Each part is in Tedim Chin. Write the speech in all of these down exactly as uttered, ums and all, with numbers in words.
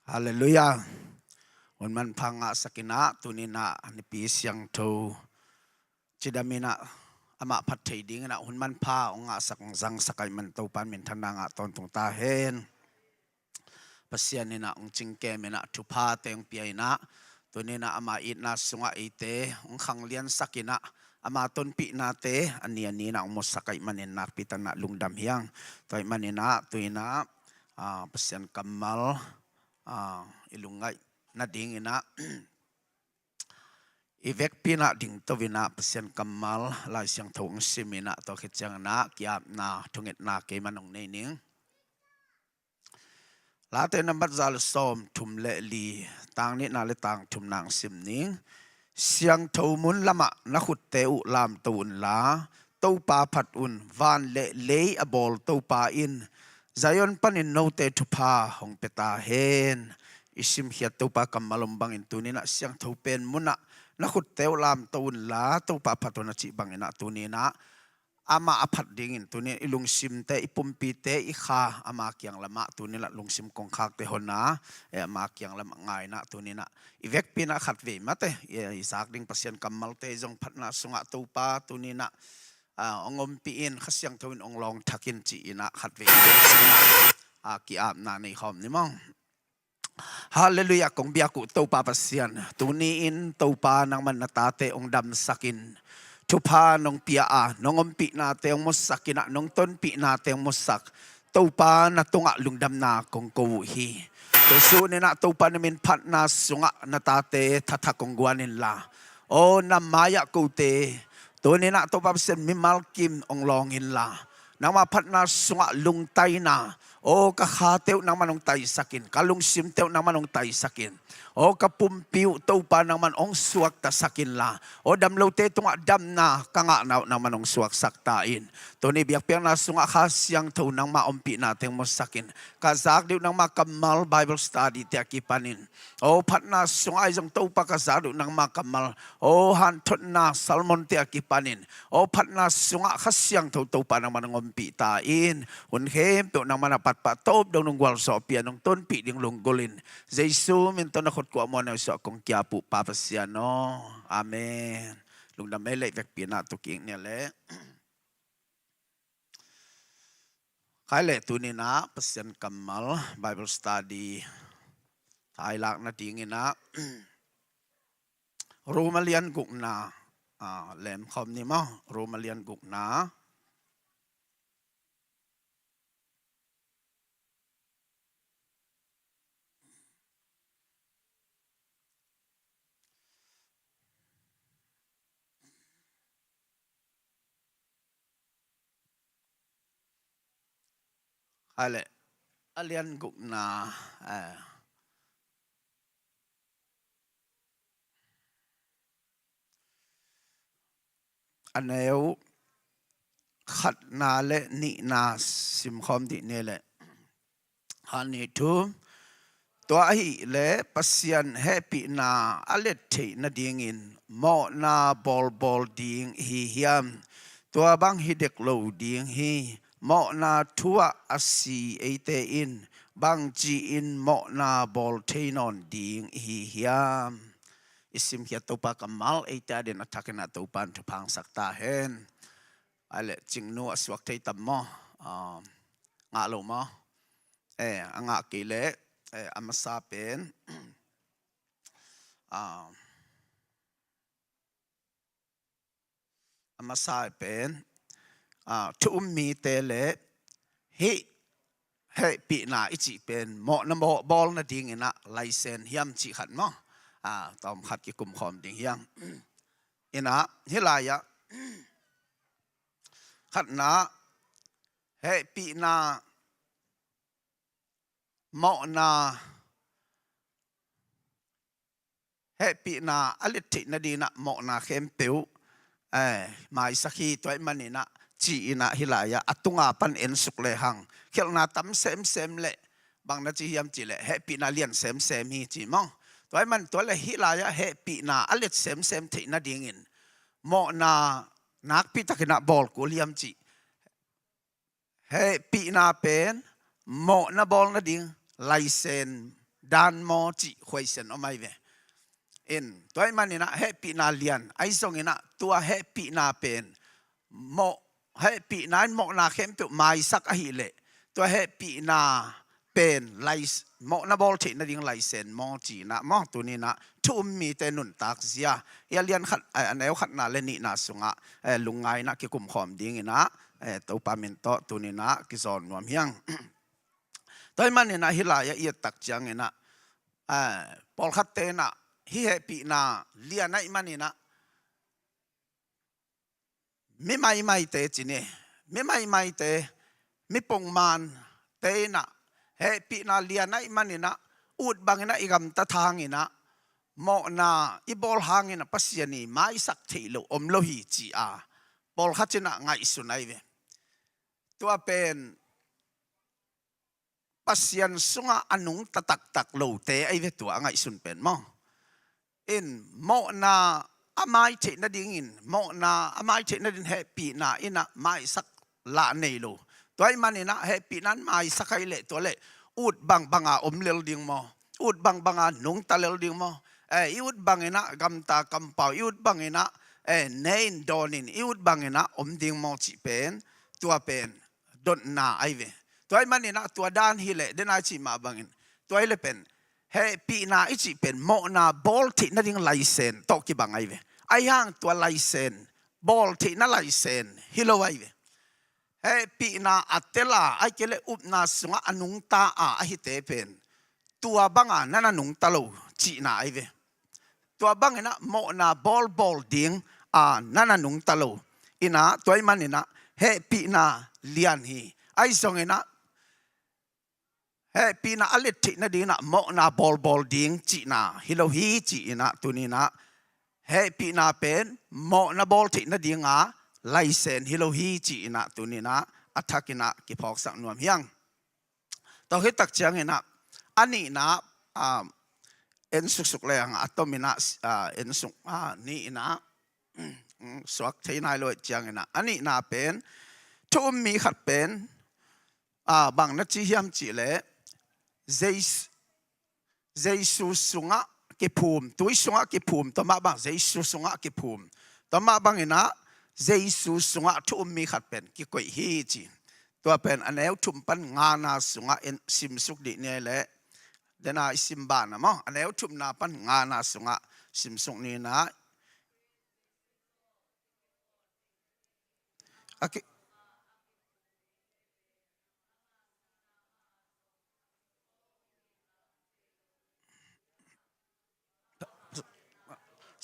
Halleluiah. Hun manpha ngahsak in ah, tuni in ah nipi siangtho cidam in ah amah phat thei ding in ah hun manpha hong ngahsak, hong zangsak ahih man Topa in minthanna ngah tawntung ta hen. Pasian in ah hong cingkem in ah thuphate hong pia in ah, tuni in ah ama itna sungah eite hong khangliansak in ah, ama tonpihnate a ni a ni in ah hong musak ahih manin nakpi takin ah lungdam hi hang. Tua ahih manin ah tu in ah, ah, Pasian kammal, ah, i lungngaih nading in ah i vekpi in ah dingto in ah Pasian kammal Lai Siangtho hong sim in ah, tua khit ciangin ah ki-apna thungetna kei mah hong nei ning. Late nambat za le sawmthum le li, tang nihna le tang thumna hong sim ning. Siangtho mun lamah na khutte uh lamto unla, Topa phat un. Van le lei a bawl Topa in Zion panin note thupha hong pia ta hen. I simkhiat Topa kammal om bangin tuni in ah siangtho pen munah na khutte uh lamto unla, Topa phat un a cih bangin ah tuni in ah amah a phat dingin tuni in i lungsimte, i pumpite, i kha ama kiang lamah tuni in ah lungsim kongkhakte hon a, eh, ama kiang lamah ngai in ah tuni in ah i vekpi in ah khatvei mate, eh, i zak ding Pasian kammalte zong phatna sungah Topa tuni in ah, ah, hong ompih in, Kha Siangtho in hong lawng thak in ci in ah khatvei in ah ki-apna nei khawm ni maw. Halleluiah, kong biak uh Topa Pasian, tuni in Topa nangman na tate hong damsak in, thupha nong pia a, nong ompihnate hong musak in ah, nong tonpihnate hong musak Topa na tungah lungdamna kong ko uh hi. Tua sun in ah Topa na min phatna sungah na tate thatha kong guan inla, aw na mai-ah kote tuni in ah Topa Pasian mimal kim hong lawng inla, nangma phatna sungah lungtaina, aw ka khate uh nangman hong taisak in, ka lungsimte uh nangman hong taisak in, aw ka pumpi uh Topa nangman hong suaktasak inla, aw damlote tungah damna ka ngahna uh nangman hong suaksak ta in. Tuni biakpiakna sungah Kha Siangtho nangma ompihnate hong musak in, ka zak ding uh nangma kammal Bible study te a kipanin, aw phatna sungah ahi zong Topa ka zak ding uh nangma kammal, aw hanthotna sermon te a kipanin, aw phatna sungah Kha Siangtho Topa nangman hong ompih ta in. Hun khempeuh nangman a patpah tawp dong nong gualzawhpih a, nong tonpih ding lunggulh in, Jesu min tawh na khut kuah muaneu suah kong ki-ap uh Pa Pasian aw. Amen. Lungdam ei leh, vekpi in ah tu kik ni leh. Khai leh tuni in ah Pasian kammal Bible study thailak nading in ah Roma lian gukna, ah, lem khawm ni maw, Roma lian gukna. Hai leh, a lian gukna, eh, a neu khatna le nihna simkhawm dih ni leh. Khat, nih, thum. Tua ahih leh Pasian hehpihna a let theih nadingin mawhna bawlbawl ding ihi hiam? Tua bang hi dek lo ding hi. Mawhna thu-ah a si eite in bangci-in mawhna bawl thei nawn ding ihi hiam? I simkhiat Topa kammal eite adingin a thakin ah Topa in thupha hong sak ta hen. Ai leh, Cingnu a suak thei tam maw? Ah, ngah lo maw? Eh, a ngah kei leh, eh, a masa pen, ah, a masa pen, ah, thu um mite leh hih hehpihna i cih pen mawhna mawh bawl nadingin ah license hiam cih khat maw? Ah, tawm khat kikum khawm ding hi hang. In ah, hih lai-ah khatna, hehpihna, mawhna, hehpihna a let theih nadingin ah mawhna khempeuh, eh, maisak hi, tua ahih manin ah ci-in ah hih lai-ah a tunga pan en suk lehang khialhna tam semsem leh, bang na ci hiam cih leh hehpihna lian semsem hi ci maw? Tua ahih man tua leh hih lai-ah hehpihna a let semsem theih nadingin mawhna nakpi takin ah bawl kul hiam cih. Hehpihna pen mawhna bawl nading laisen dan maw cih khuaisen om ahi ve. In, tua ahih maninah hehpihna lian ahi zonginah tua hehpihna pen mawh, hehpihna in mawhna khempeuh maisak ahileh tua hehpihna pen lais-, mawhna bawl theih nading laisen maw cinah maw tuninah thu um mite nuntak zia, i a lian khat, eh, a neu khatna le nihna sungah, eh, lungngainah kikumkhawm dinginah, eh, Topa min tawh tuninah kizawn nuam hiang. Tua ahih maninah hih lai-ah i et tak cianginah, eh, pawlkhatte inah hih hehpihna lian ahih maninah mi maimaite cin hi. Mi maimaite, mi pongmante inah hehpihna lian ahih maninah ut banginah i gamtat hanginah mawhna i bawl hanginah Pasian i maisak theih loh om lo hi ci-a pawlkhat inah ngaihsun ahi ve. Tua pen Pasian sungah a nungta taktak lote ahi ve tua a ngaihsun pen maw. In mawhna a mai theih nadingin, mawhna a mai theih nadin hehpihna inah maisak lah nei lo. Tua ahih maninah hehpihna in maisak ahileh tua leh ut bangbanga om lel ding maw? Ut bangbanga nungta lel ding maw? Eh, i ut banginah gamta kampau, i ut banginah, eh, ne in dawn in, i ut banginah om ding maw cih pen, tua pen dotna ahi ve. Tua ahih maninah tua dan hileh, dena i cih mah bangin, tua hileh pen hehpihna i cih pen mawhna bawl theih nading laisen tawh kibang ahi ve. Ahi hang tua laisen, bawl theihna laisen hi lo ahi ve. Hehpihna a tel a, ahih kei leh upna sungah a nungta a ahite pen tua banga na na nungta lo cihna ahi ve. Tua banginah mawhna bawlbawl ding a na na nungta lo. Inah tua ahih maninah hehpihna lian hi. Ahi zonginah hehpihna a let theih nadinginah mawhna bawlbawl ding cihna hi lo hi ci-inah tuninah hehpihna pen mawhna bawl theih nadinga laisen hi lo hi ci-inah tuninah a thakinah kiphawksak nuam hiang. Tua khit tak cianginah a nihna, ah, en suksuk leng a tominah, ah, en suk, ah, ni inah, mm, suak thei nai lo cianginah a nihna pen thu um mi khat pen, ah, bang na ci hiam cihleh Jesu, Jesu sungah kiphum, tui sungah kiphum, tua mah bang Jesu sungah kiphum. Tua mah banginah Jesu sungah thu um mi khat pen kikoih hi ci. Tua pen a neu thum pan ngana sungah en simsuk dih ni leh, dena i sim banah maw, a neu thumna pan ngana sungah simsuk ninah. A ki-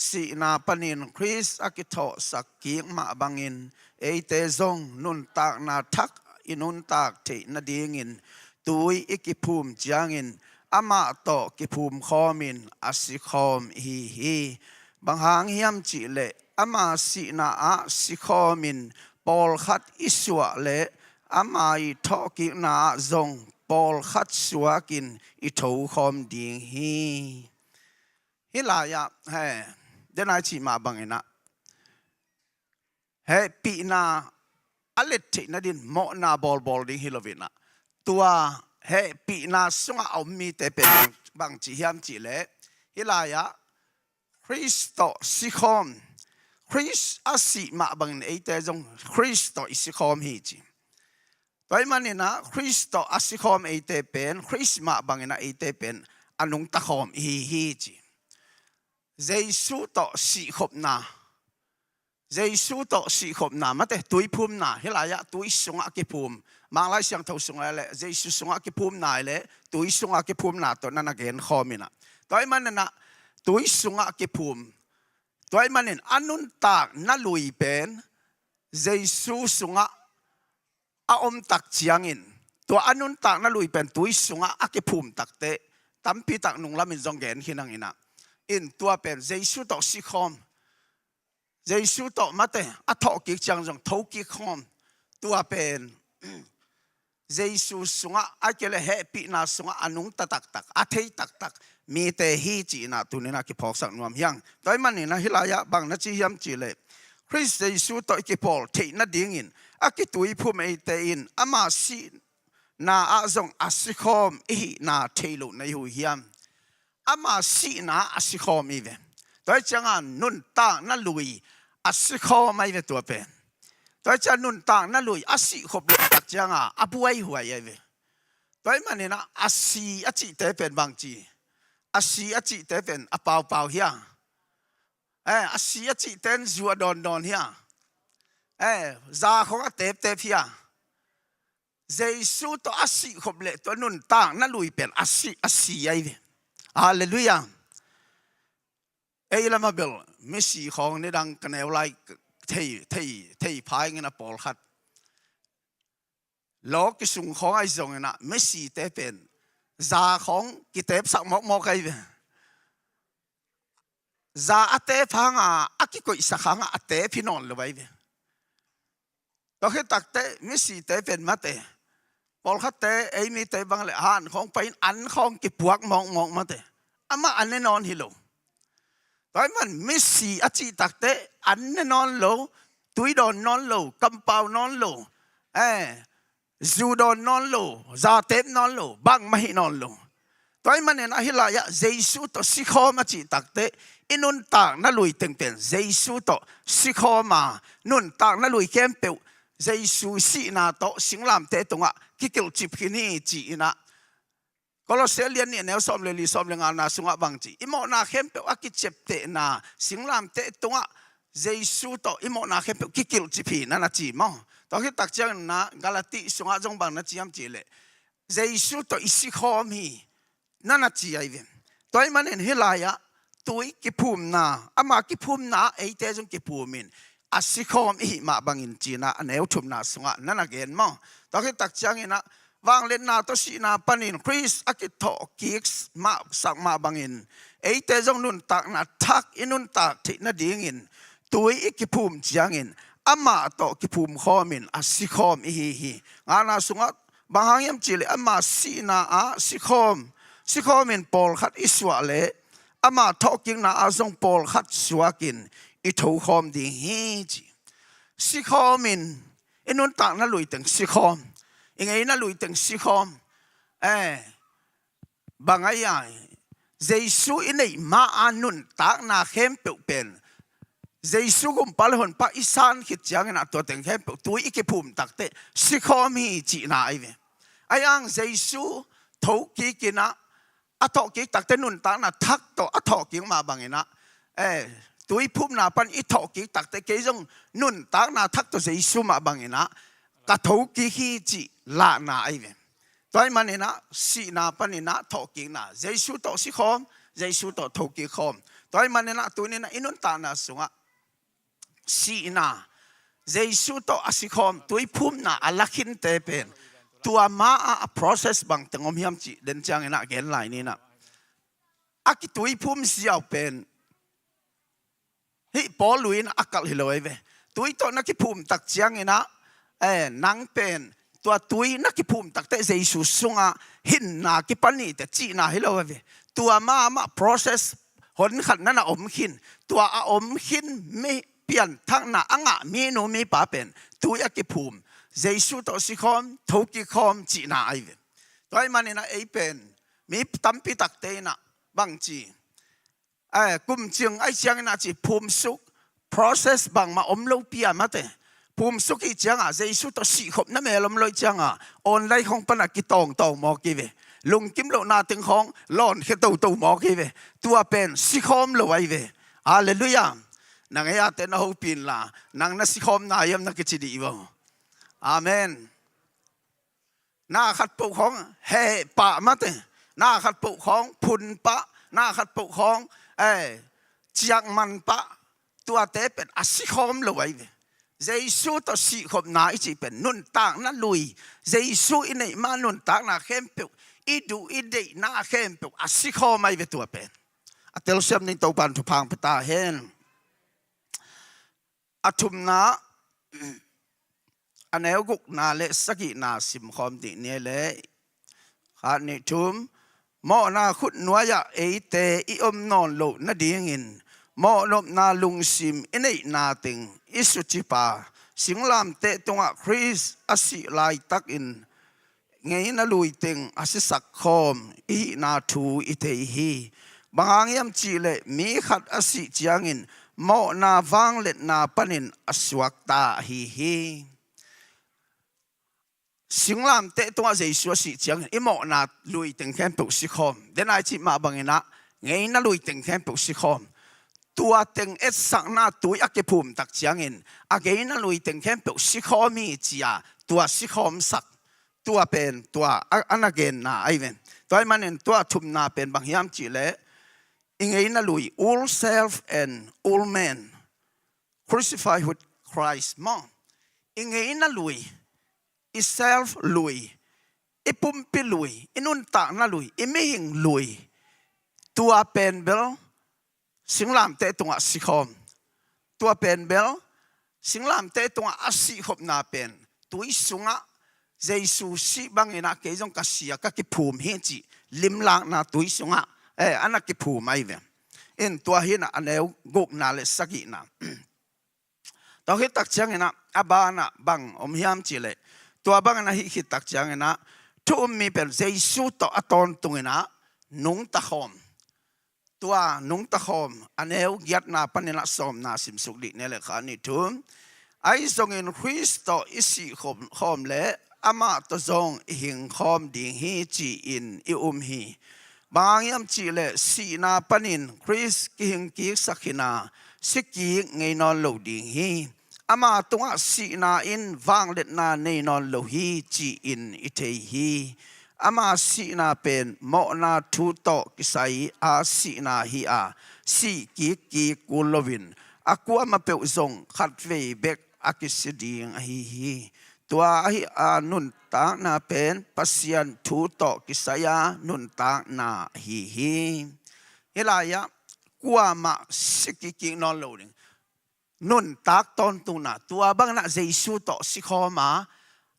Sihna panin Khrist a kithawhsak kik mah bangin eite zong nuntakna thak i nuntak theih nadingin tui i kiphum ciangin amah tawh kiphum khawmin a si khawm ihi hi. Bang hang hiam cihleh ama sihna ah si khawmin pawlkhat i suah leh ama i thawhkikna ah zong pawlkhat suakin i tho khawm ding hi. Hih lai-ah, he, dena i cih mah banginah hehpihna a let theih nadin mawhna bawlbawl ding hi loinah, tua hehpihna sungah a om mite pen bang, bang ci hiam cihleh, hih lai-ah Khrist tawh sikhawm, Khrist a sih mah bangin eite zong Khrist tawh i sikhawm hi ci. Tua ahih maninah Khrist tawh a sikhawm eite pen Khrist mah banginah eite pen a nungta khawm ihi hi ci. Jesu tawh sihkhopna, Jesu tawh sihkhopna mate, tuiphumna, hih lai-ah tui sungah kiphum, Manglai Siangtho sungah leh Jesu sungah kiphumna leh tui sungah kiphumna tawh na na genkhawm inah, tua ahih maninah tui sungah kiphum, tua ahih manin a nuntakna lui pen Jesu sungah a om tak ciangin, tua a nuntakna lui pen tui sungah a kiphum takteh tampi tak nunglamin zong gen khin hanginah, in tua pen Jesu tawh sikhawm, Jesu tawh mate a thawhkik ciang zong thokik khawm, tua pen Jesu sungah, ahih kei leh hehpihna sungah a nungta taktak, a thei taktak mite hi ci-inah tuninah kiphawksak nuam hiang. Tua ahih maninah hih lai-ah bang na ci hiam cihleh, Khrist Jesu tawh i kipawl theih nadingin a kituiphum eite in ama sih na ah zong a sikhawm i hihna thei lo na i hu hiam? Ama sihna a sikhawm i ve. Tua hi cianga nuntakna lui a sikhawm ahi ve tua pen. Tua hi cianga nuntakna lui a sihkhop lehtak cianga a buaihuai ahi ve. Tua hi maninah a si a cihte pen bangci? A si a cihte pen a paupau hia? Eh, a si a cihte in zu a dawndawn hia? Eh, za khong a teptep hia? Jesu tawh a sihkhop leh tua nuntakna lui pen a si, a si ahi ve. Halleluiah. Ei lama bel misi khawng nidang ka neu lai thei, thei, thei pha ingin a pawlkhat law kisung khawng ahi zonginah misite pen za khawng kitepsak mawkmawk ahi ve. Za a tep hanga a kikoihsak hanga a tep hi nawn lo ahi ve. Tua khit takteh misite pen mate, pawlkhatte ei mite bang le han khawng pai-in an khawng kipuak mawkmawk mate, amah an ne nawn hi lo. Tua hi man misi a cih takteh an ne nawn lo, tui dawn nawn lo, kampau nawn lo, eh, zu dawn nawn lo, za tep nawn lo, bangmah hih nawn lo. Tua hi manin ahi lai-ah Jesu tawh sikhawm a cih takteh i nuntakna lui teng pen Jesu tawh sikhawm a, nuntakna lui khempeuh Jesu sihna tawh singlamteh tungah kikilhcip khin hi ci-inah Kolose lian nih a neu sawm le li, sawm le ngana sungah bangci? I mawhna khempeuh a kiciaptehna singlamteh tungah Jesu tawh i mawhna khempeuh kikilhcip hi na na ci maw? Tua khit tak ciangin na Galati sungah zong bang na ci hiam cihleh Jesu tawh i sikhawm hi na na ci ahi ve. Tua hi manin hih lai-ah tui kiphumna, ama kiphumna eite zong kiphumin a sikhawm i hih mah bangin cinah a neu thumna sungah na na gen maw? Tua khit tak cianginah vangliatna tawh sihna panin Khrist a kithawhkik mah sak mah bangin eite zong nuntakna thak i nuntak theih nadingin tui i kiphum ciangin amah tawh kiphum khawmin a sikhawm i hi hi. Ngana sungah bang hang hiam cihleh ama sihna ah sikhawm, sikhawmin pawlkhat i suah leh ama thawhkikna ah zong pawlkhat suakin i thokhawm ding hi ci. Sikhawmin i nuntakna lui teng sikhawm, i ngeina lui teng sikhawm. Eh, bang ahi a, Jesu i neih ma-a nuntakna khempeuh pen Jesu gumpa le honpa i san khit cianginah tua teng khempeuh tui i kiphum takteh sikhawm hi cihna ahi ve. Ahi ang Jesu thokikinah a thawhkik takteh nuntakna thak tawh a thawhkik mah banginah, eh, tui phumna pan i thawhkik takteh kei zong nuntakna thak tawh Jesu mah banginah ka thokik hi cih lahna ahi ve. Tua hi maninah sihna paninah thawhkikna, Jesu tawh sikhawm, Jesu tawh thokik khawm. Tua hi maninah tuninah i nuntakna sungah sihna, Jesu tawh a sikhawm, tui phumna a lakhinte pen tua ma-ah a process bangteng om hiam cih den cianginah gen lai ninah. A kitui phum ziau pen hih Paul lui in a kalh hi lo ahi ve. Tui tawh na kiphum tak cianginah, eh, nang pen tua tui na kiphum takteh Jesu sungah hinna kipan hi teh cihna hi lo ahi ve. Tua mahmah process honkhat na na om khin, tua a om khin mi pianthakna a ngah minu mipa pen tui a kiphum, Jesu tawh sikhawm, thokik khawm cihna ahi ve. Tua hi maninah ei pen mi tampi takte inah bangci, eh, kum cing ahi cianginah ci phumsuk process bangmah om lo pi a mate. Phumsuk hi cianga Jesu tawh sihkhopna mel om lo hi cianga online khong pana kitawngtawng mawk hi ve. Lungkim lohna teng khong lawnkhia toto mawk hi ve. Tua pen sikhawm lo ahi ve. Halleluiah. Nang ei ate na hopin la, nang na sikhawm na hiam na kici dih vo. Amen. Na khat poh khawng heh pah mate, na khat poh khawng phun pah, na khat poh khawng, eh, ciakman pah, tuate pen a sikhawm lo ahi ve. Jesu tawh sihkhopna i cih pen nuntakna lui, Jesu i neih ma nuntakna khempeuh, i duh i deihna khempeuh a sikhawm ahi ve tua pen. A telsiam ding Topan thupha hong pia ta hen. A thumna, a neu gukna le sagihna simkhawm dih ni leh, khat nih thum, mawhna khut nuai-ah eite i om nawn loh nadingin mawhnopna lungsim i neihna teng i sucipa, singlamteh tungah Khrist a sih laitakin ngeina lui teng a sisak khawm i hihna thu i thei hi. Bang hang hiam cihleh mi khat a sih ciangin mawhna vangliatna panin a suakta ahi hi. Singlamteh tungah Jesu a sih ciangin i mawhna lui teng khempeuh sikhawm. Denai cih mah banginah ngeina lui teng khempeuh sikhawm. Tua teng etsakna tui a kiphum tak ciangin a ngeina lui teng khempeuh sikhawm hi cia tua sikhawmsak. Tua pen tua a, a na genna ahi ven. Tua ahih manin tua thumna pen bang hiam cihleh i ngeina lui, old self and old man crucified with Christ maw. I ngeina lui, i self lui, i pumpi lui, i nuntakna lui, i mihing lui. Tua pen bel singlamteh tungah sikhawm. Tua pen bel singlamteh tungah a sihkhopna pen tui sungah Jesu sih banginah kei zong ka sia ka kiphum hi cih limlakna tui sungah, eh, a na kiphum ahi ve. In tua hinah a neu gukna le sagihna. Tua khit tak cianginah a banah bang om hiam cihleh, tua bangin a hih khit tak cianginah thu um mi pen Jesu tawh a tawntunginah nungta khawm. Tua nungta khawm a neu giatna paninah sawmna simsuk dih ni le kha ni thu. Ahi zongin Khrist tawh i sih khawm, khawm le amah tawh zong i hing khawm ding hi ci-in i um hi. Bang hang hiam cihleh sihna panin Khrist kihing kiksak hina, si kik ngei nawn lo ding hi. Ama tungah sihna in vangliatna nei nawn lo hi ci-in i thei hi. Ama sihna pen mawhna thu tawh kisai a sihna hi a, sih kikkik kul loin a kuamah peuh zong khatvei bek a kisi ding ahi hi. Tua ahi a nuntakna pen Pasian thu tawh kisai a nuntakna ahi hi. Hih lai-ah kuamah si kikkik nawn lo ding. Nuntak tawntungna, tua banginah Jesu tawh sikhawm a,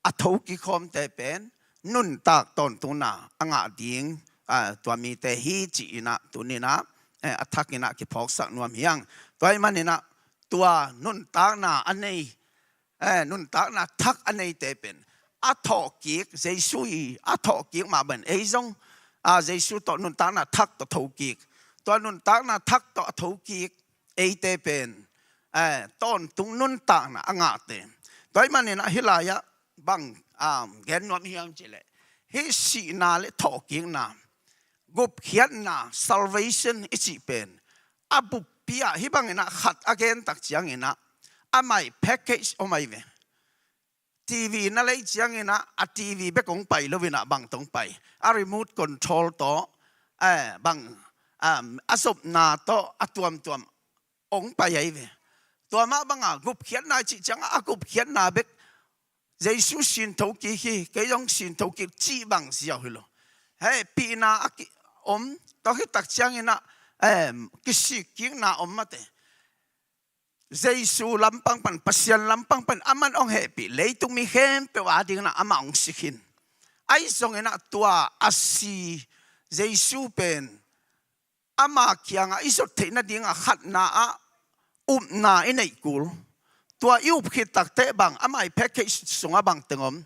a thokik khawmte pen nuntak tawntungna a ngah ding, a, tua mite hi ci-inah tuninah, eh, a thakinah kiphawksak nuam hi hang. Tua ahih maninah tua nuntakna a nei, eh, nuntakna thak a neite pen a thawhkik, Jesu i a thawhkik mah bangin ei zong, a, Jesu tawh nuntakna thak tawh thokik. Tua nuntakna thak tawh a thokik eite pen, eh, tawntung nuntakna a ngahte. Tua ahih maninah hih lai-ah bang, um, gen nuam hiam cihleh, hih sihna le thawhkikna, gupkhiatna, salvation i cih pen a buppi-ah hih banginah khat a gen tak cianginah amah i package om ahi ve. TV na lei cianginah a TV bek hong pai loinah bang tawh hong pai, a remote control tawh, eh, bang, um, a zopna tawh a tuamtuam hong pai ahi ve. Tua mah banga gupkhiatna i cih ciangah a gupkhiatna bek Jesu sin thokik hi, kei zong sin thokik cih bang ziau hi lo. Hehpihna a ki om, tua khit tak cianginah, em, kisikkikna om mate. Jesu lampang pan, Pasian lampang pan aman hong hehpih, leitung mi khempeuh adinginah amah hong si khin. Ahi zonginah tua a si Jesu pen ama kiangah i zot theih nadingah khatna ah upna i neih kul. Tua i up khit takteh bang, amah i package sungah bang teng om?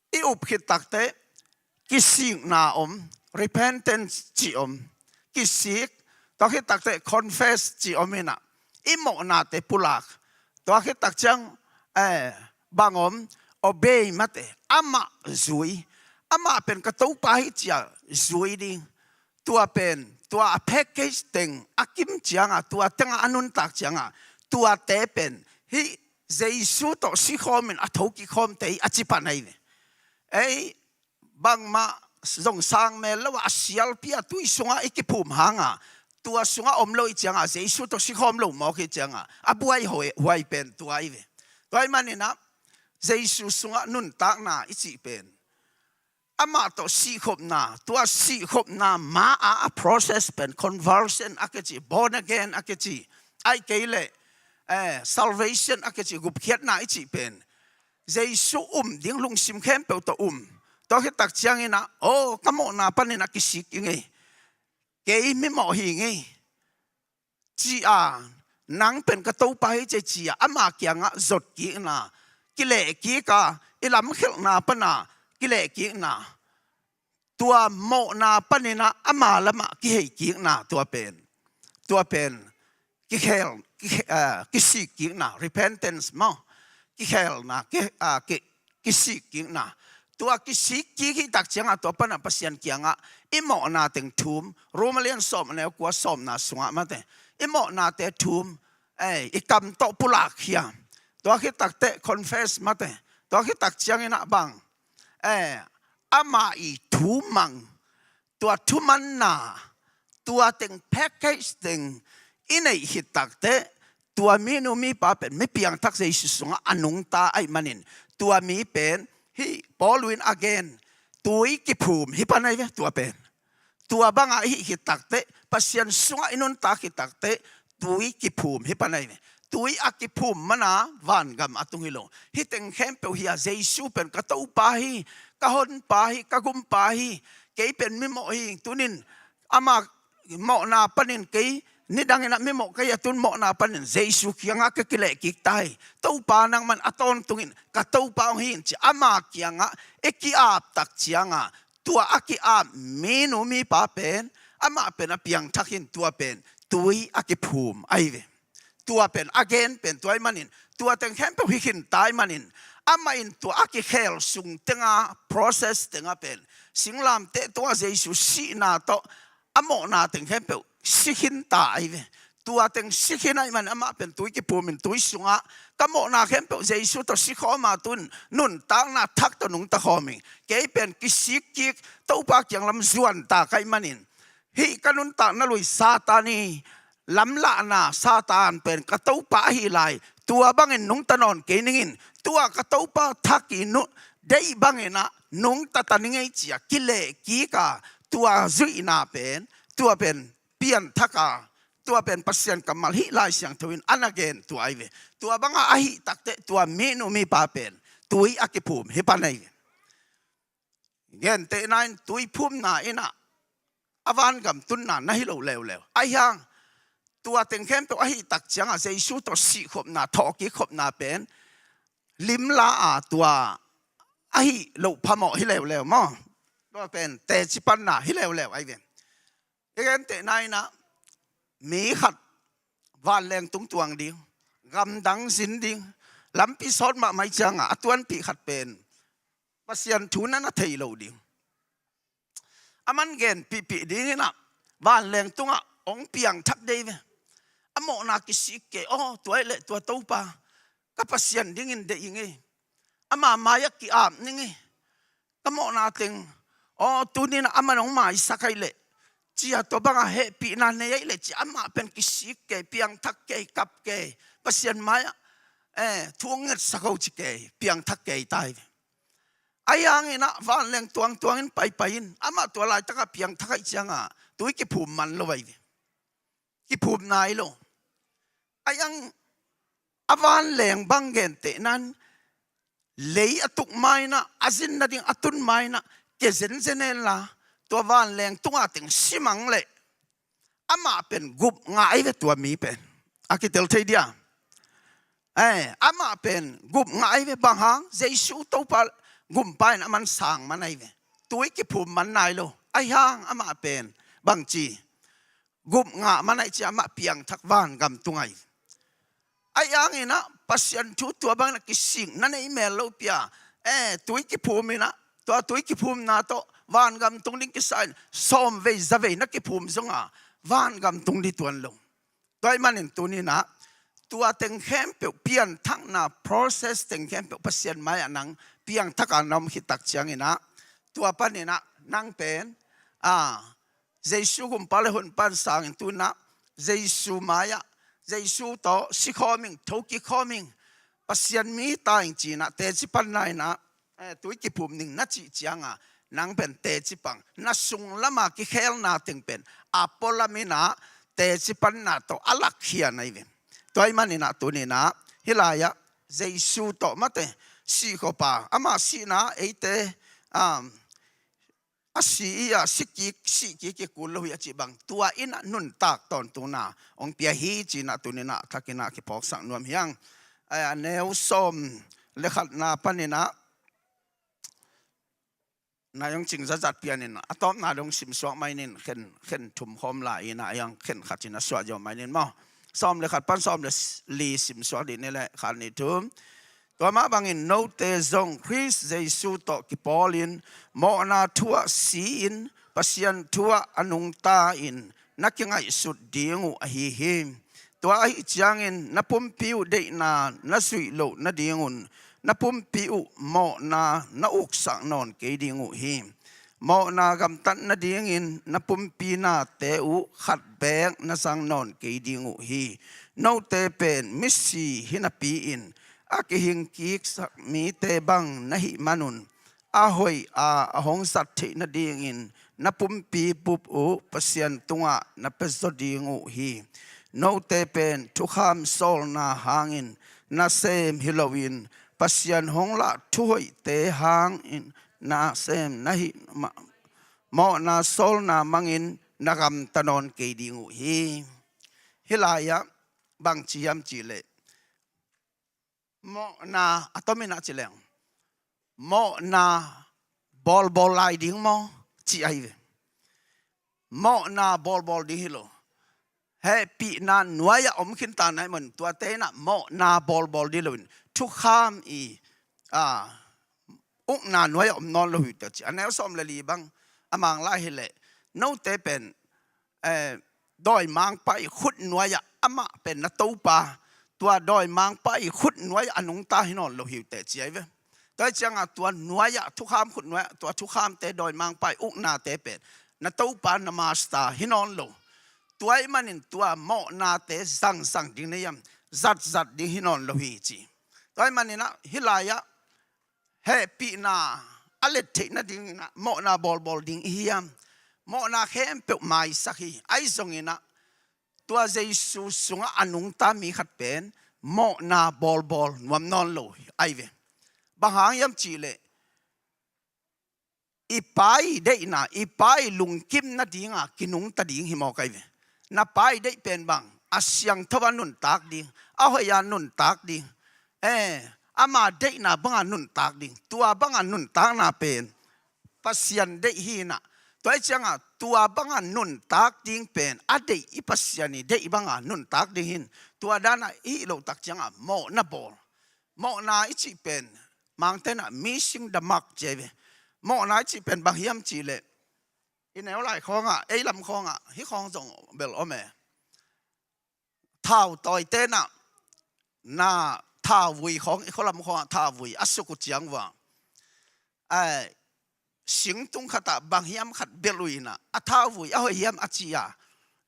I up khit takteh kisikna om, repentance cih om, kisik. Tua khit takteh confess cih om inah i mawhnate pulak. Tua khit tak ciang, eh, bang om? Obey mate, amah zui. Amah pen ka Topa hi cia zui ding. Tua pen, tua a package teng a kim cianga, tua tenga a nuntak cianga, tuate pen hih Jesu tawh sikhawmin a thokik khawmte hi a cipan ahi ve. Ei, bangmah zong sang mel lo a, a sialpi a tui sungah i kiphum hanga, tua sungah om lo i cianga, Jesu tawh sikhawm lo mawk i cianga, a buai huai, huai pen tua ahi ve. Tua ahih maninah Jesu sungah nuntakna i cih pen amah tawh sihkhopna, tua sihkhopna ma-a a process pen conversion a kici, born again a kici, ahih kei leh, eh, salvation a kici, gupkhiatna i cih pen Jesu um ding lungsim khempeuh tawh um. Tua khit tak cianginah, aw, ka mawhna paninah kisik i ngei. Kei mimawh hi ngei. Ci-a, nang pen ka Topa hi cia, ci-a ama kiangah zotkikna, kilehkika, i lamkhelhna pana kilehkikna, tua mawhna paninah ama lamah kiheikikna, tua pen, tua pen kikhel, kikhe-, ah, kisikkikna, repentance maw, kikhelna, ki, ah, ki, kisikkikna. Tua kisikkik hih tak ciangah tua panah Pasian kiangah i mawhna teng thum, Roma lian sawm a neu kua, sawmna sungah mate, i mawhnate thum, ei, i kam tawh pulakkhia. Tua khit takteh confess mate, tua khit tak cianginah bang, eh, amah i thumang, tua thumanna, tua teng package teng i neih khit takteh, tua minu mipa pen mi piangthak Jesu sungah a nungta ahih manin, tua mi pen hih Paul in a gen, tui kiphum hi pan ahi ve, tua pen. Tua bangah i hih khit takteh, Pasian sungah i nuntak khit takteh, tui kiphum hi pan ahi ve. Tui a kiphum mana vangam a tung hi lo. Hih teng khempeuh hi a, Jesu pen ka Topa hi, ka honpa hi, ka gumpa hi, kei pen mimawh hi, tunin ama mawhna panin kei, nidangin a mimawh kei a, tun mawhna panin Jesu kiangah ka kilehkik ta hi. Topa nangman a tawntungin ka Topa hong hi in ci ama kiangah i ki-ap tak ciangah, tua a ki-ap minu mipa pen, amah pen a piangthak hi in, tua pen tui a kiphum ahi ve. Tua pen a gen pen tua ahih manin, tua teng khempeuh hi khinta ahih manin, amah in tua a kikhel sung tenga, process tenga pen, singlamteh tungah Jesu sihna tawh a mawhna teng khempeuh si khinta ahi ve. Tua teng si khin ahih manin amah pen tui kiphumin tui sungah, ka mawhna khempeuh Jesu tawh sikhawma tun nuntakna thak tawh nungta khawm hi. Kei pen kisikkik, Topa kiang lam zuanta ka hih manin, hih ka nuntakna lui Satan i lamlahna, Satan pen ka Topa ahi lai, tua bangin nungta nawn kei ning in, tua ka Topa thak i nu deih banginah nungta ta ning ei ci-a kilehkik a, tua zuihna pen, tua pen pianthak a, tua pen Pasian kammal hih Lai Siangtho in a na gen tua ahi ve. Tua bangah ahih takteh tua minu mipa pen tui a kiphum hi pan ahi ve. Gentehna in tui phumna inah a vangam tunna na hi lo leuleu. Ahi hang tua teng khempeuh ahih tak ciangah Jesu tawh sihkhopna, thawhkikkhopna pen limla a tua ahi loh phamawh hi leuleu maw. Tua pen teci panna hi leuleu ahi ve. I gentehna inah mi khat vanleng tung tuang ding, gamdang zin ding, lampi sawt mahmah i ciangah a tuanpih khat pen Pasian thu na na thei lo ding. A man genpihpih dinginah vanleng tungah hong piangthak dei ve. A mawhna kisik kei, aw, tua ih leh tua Topa ka Pasian dingin deih ing ei. Ama mai-ah ki-ap ning ei. Ka mawhna teng, aw, tuninah a man hong maisak aih leh, ci-a tua bangah hehpihna nei aih leh ci-a amah pen kisik kei, piangthak kei, kap kei, Pasian mai-ah, eh, thu hong ngetsak ho ci kei, piangthak kei ta hi ve. Ahi hanginah vanleng tuangtuangin paipai in, amah tua laitakah piangthak aih ciangah tui kiphum man lo ahi ve. Kiphum nai lo. Ahi hang a vanleng bang gentehna in lei a tuk mainah, a zin nading a tun mainah, ke zenzen henla, tua vanleng tunga teng simang leh amah pen gup ngah ahi ve tua mi pen. A kitel thei dia? Eh, amah pen gup ngah ahi ve. Bang hang? Jesu Topa gumpa in a man sang man ahi ve. Tui kiphum man nai lo. Ahi hang amah pen bangci, gup ngah man aih ciah amah piangthak vangam tung ahi. Ahi hanginah Pasian thu tua bangin a kisik na neih mel lo pia, eh, tui kiphuminah, tua tui kiphumna tawh vangam tung ding kisa in sawm vei za vei na kiphum zonga vangam tung ding tuan lo. Tua ahih manin tuninah tua teng khempeuh pianthakna process teng khempeuh Pasian mai-ah nang piangthaka na om khit tak cianginah, tua paninah nang pen, a, Jesu gumpa le honpa in sangin tuninah Jesu mai-ah, Jesu tawh sikhawm ing, thokik khawm ing, Pasian mi ta ing cinah teci panna inah, eh, tui kiphum ning na cih cianga nang pen teci pang, na sung lama kikhelna teng pen a pualam inah teci panna tawh a lakkhia na hi ve. Tua ahih maninah tuninah hih lai-ah Jesu tawh mate sihkhop a, ama sihna eite, um, a si i a si kik, sih kik kikul lo hi a cih bang, tua inah nuntak tawntungna hong pia hi cinah tuninah thakinah kiphawksak nuam hi hang. A, a neu sawm le khatna paninah na hong cing zatzat pianin a tawpna dong simsuak mainin khen, khen thum khawm lai in a hong khen khatin a suah zo mainin maw. Sawm le khat pan sawm le li simsuak dih ni le khat ni thum. Tua mah bangin note zong Khrist Jesu tawh kipawlin mawhna thu-ah si-in Pasian thu-ah a nungta-in na kingaihsut ding uh ahi hi. Tua ahi ciangin na pumpi uh deihna na zuih loh nadingun na pumpi uh mawhna na uksak nawn kei ding uh hi. Mawhna gamtat nadingin na pumpi nate uh khat beek na zang nawn kei ding uh hi. Note pen misi hi napi-in a kihingkiksak mite bang na hih manun a hoih a a hong zat theih nadingin na pumpi bup uh Pasian tungah na pia zaw ding uh hi. Note pen thukham sawlna hangin nasem hi loin Pasian hong lah thuhoihte hangin nasem na hih mah, mawhna sawlna mangin na gamta nawn kei ding uh hi. Hih lai-ah bang ci hiam cih leh mawhna a tomin ah ci leng mawhna bawlbawl lai ding maw ci ahi ve. Mawhna bawlbawl ding hi lo. Hehpihna nuai-ah om khinta na hih man tuate in ah mawhna bawlbawl ding loin thukham i a ukna nuai-ah om nawn lo hi uh teh ci. A neu sawm le li bang a mang lai hi leh note pen eh, dawimangpa i khut nuai-ah amah pen na Topa, tua dawimangpa i khut nuai-ah a nungta hi nawn lo hi uh teh ci ahi ve. Tua hi ciangah tua nuai-ah thukham khut nuai-ah tua thukhamte dawimangpa i uknate pen na Topa na Master hi nawn lo. Tua ahih manin tua mawhnate zangzang ding na hiam, zatzat ding hi nawn lo hi ci. Tua ahih manin ah hih lai-ah hehpihna a let theih nadingin ah mawhna bawlbawl ding i hiam? Mawhna khempeuh maisak hi. Ahi zongin ah tua Jesu sungah a nungta mi khat pen mawhna bawlbawl nuam nawn lo ahi ve. Bang hang hiam cih leh i Pa i deihna, i Pa i lungkim nadinga kinungta ding hi mawk ahi ve. Na Pa i deih pen bang, a siangtho a nuntak ding, a hoih a nuntak ding, eh, ama deihna banga nuntak ding, tua banga nuntakna pen Pasian deih hi in ah. Tua hi ciangah tua banga nuntak ding pen a deih i Pasian i deih banga nuntak ding hi in. Tua danah i hih loh tak ciangah mawhna bawl. Mawhna i cih pen Mangte in ah missing the mark ci ahi ve. Mawhna i cih pen bang hiam cih leh i neu lai khawngah, ei lam khawngah hih khawng zong bel om e. Thau tawite in ah na thauvui khawng, i khualam khawngah thauvui a suk uh ciang uh a, ai, singtung khatah bang hiam khat belh uh in ah a thauvui a hoih hiam a ci a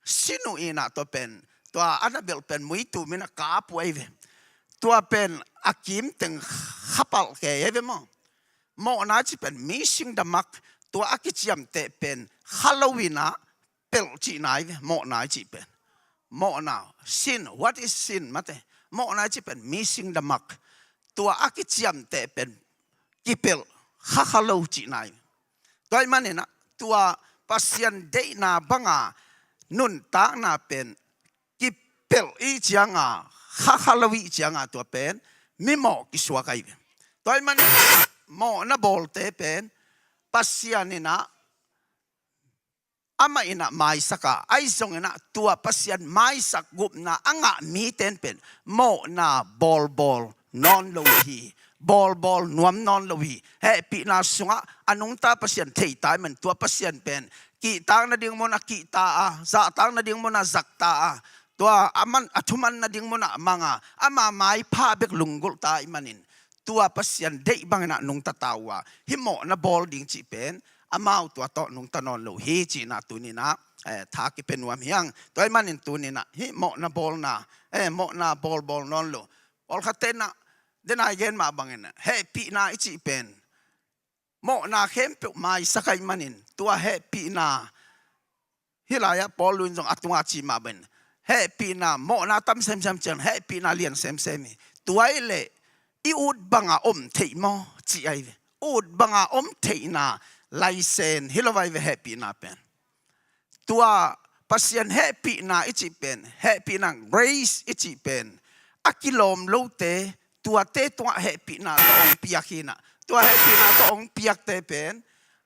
sin uh in ah tua pen, tua a na belh pen muitu min a kap uh ahi ve. Tua pen a kimteng khapalh kei ahi ve maw. Mawhna i cih pen missing the mark, tua a kiciamteh pen kha lo in ah pelh cihna ahi ve, mawhna i cih pen. Mawhna, sin, what is sin, mate? Mawhna i cih pen missing the mark. Tua a kiciamteh pen kipelh kha kha lo cihna ahi ve. Tua ahih manin ah tua Pasian deihna banga nuntakna pen kipelh i cianga, kha kha lo i cianga tua pen mimawh kisuak ahi ve. Tua ahih manin mawhna bawlte pen Pasian in ah amah in ah maisak a, ahi zongin ah tua Pasian maisak gupna a ngah mite in pen mawhna bawlbawl nawn lo hi, bawlbawl nuam nawn lo hi. Hehpihna sungah a nungta Pasian thei ta ahih man tua Pasian pen kihtak nading munah kihta a, zahtak nading munah zakta a, tua a man, a thuman nading munah mang a, ama maipha bek lunggulh ta ahih manin tua Pasian deih bangin ah nungta ta uh a, hih mawhna bawl ding cih pen amau tua tawh nungta nawn lo hi cihna tuni in ah, eh, tha kipia nuam hi hang. Tua ahih manin tuni in ah hih mawhna bawlna, eh, mawhna bawlbawl nawn lo. Pawlkhatte in ah, den a i gen mah bangin ah hehpihna i cih pen mawhna khempeuh maisak ahih manin tua hehpihna hih lai-ah Paul in zong a tungah ci mah bangin hehpihna, mawhna tam semsem ciang hehpihna lian semsem hi. Tua ahih leh i ut banga om theih maw cih ahi ve. Ut banga om theihna laisen hi lo ahi ve hehpihna pen. Tua Pasian hehpihna i cih pen, hehpihna grace i cih pen a kilawm lote, tuate tungah hehpihna tawh hong piak hi in ah. Tua hehpihna tawh hong piakte pen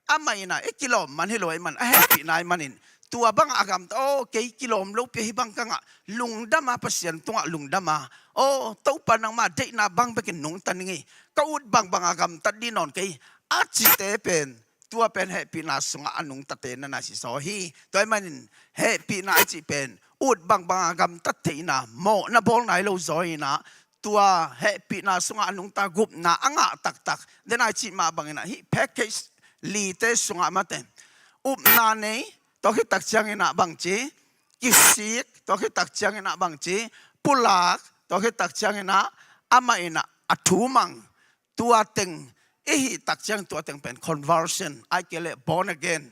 Amah in ah i kilawm man hi lo ahih man, a hehpihna ahih manin, tua bangah a gamta, aw, kei kilawm lopi ahi bang ka ngah, lungdam a, Pasian tungah lungdam a, aw, Topa nangmah deihna bang bekin nungta ning ei, ka ut bangbang a gamtat dih nawn kei, a cihte pen, tua pen hehpihna sungah a nungtate na na sisaw hi. Tua ahih manin hehpihna a cih pen ut bangbang a gamtat theihna, mawhna bawl nai lo zaw in ah, tua hehpihna sungah a nungta, gupna a ngah taktak, den a i cih mah bangin ah hih package lite sungah mate, upna nei, tua khit tak ciangin ah bangci, kisik, tua khit tak ciangin ah bangci, pulak, tua khit tak ciangin ah amah in ah a thu mang, tua teng i hih tak ciang tua teng pen conversion, ahih kei leh born again,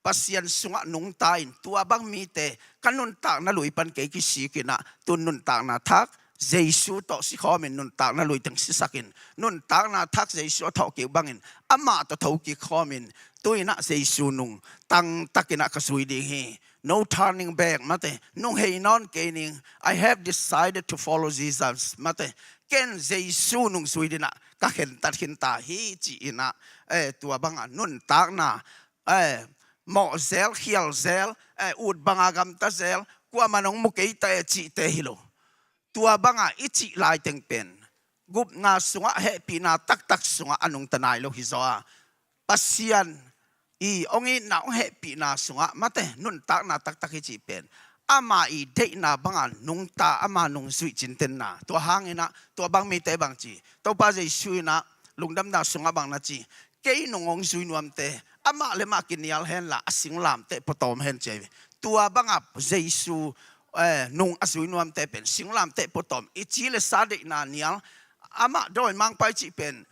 Pasian sungah nungta in, tua bang mite ka nuntakna lui pan kei kisik in ah, tun nuntakna thak Jesu tawh sikhawm in, nuntakna lui teng sisak in, nuntakna thak Jesu a thawhkik bangin amah tawh thokik khawm in, tu in ah Jesu nung tangtak in ah ka zui ding hi. No turning back mate, nung hei nawn kei ning, I have decided to follow Jesus mate, ken Jesu nung zui dingin ah ka khentat khin ta hi, ci in ah, eh, tua bangah nuntakna, eh, mawh zel, khial zel, eh, ut banga gamta zel, kuamah in hong mu kei ta e cihte hi lo. Tua bangah i cih laiteng pen gupna sungah, hehpihna taktak sungah a nungta nai lo hi zaw a, Pasian i hong itna, hong hehpihna sungah mate, nuntakna taktak hi cih pen ama i deihna banga nungta, ama nung zuih cintenna. Tua hangin ah tua bang mite bangci, Topa Jesu in ah lungdamna sungah bang na ci, kei nung hong zui nuamte amah le mah kinial henla, a singlamteh pua tawm hen, ci ahi ve. Tua bangah Jesu, eh, nung a zui nuamte pen singlamteh pua tawm, i ci le sa deihna nial, amah dawimangpa i cih pen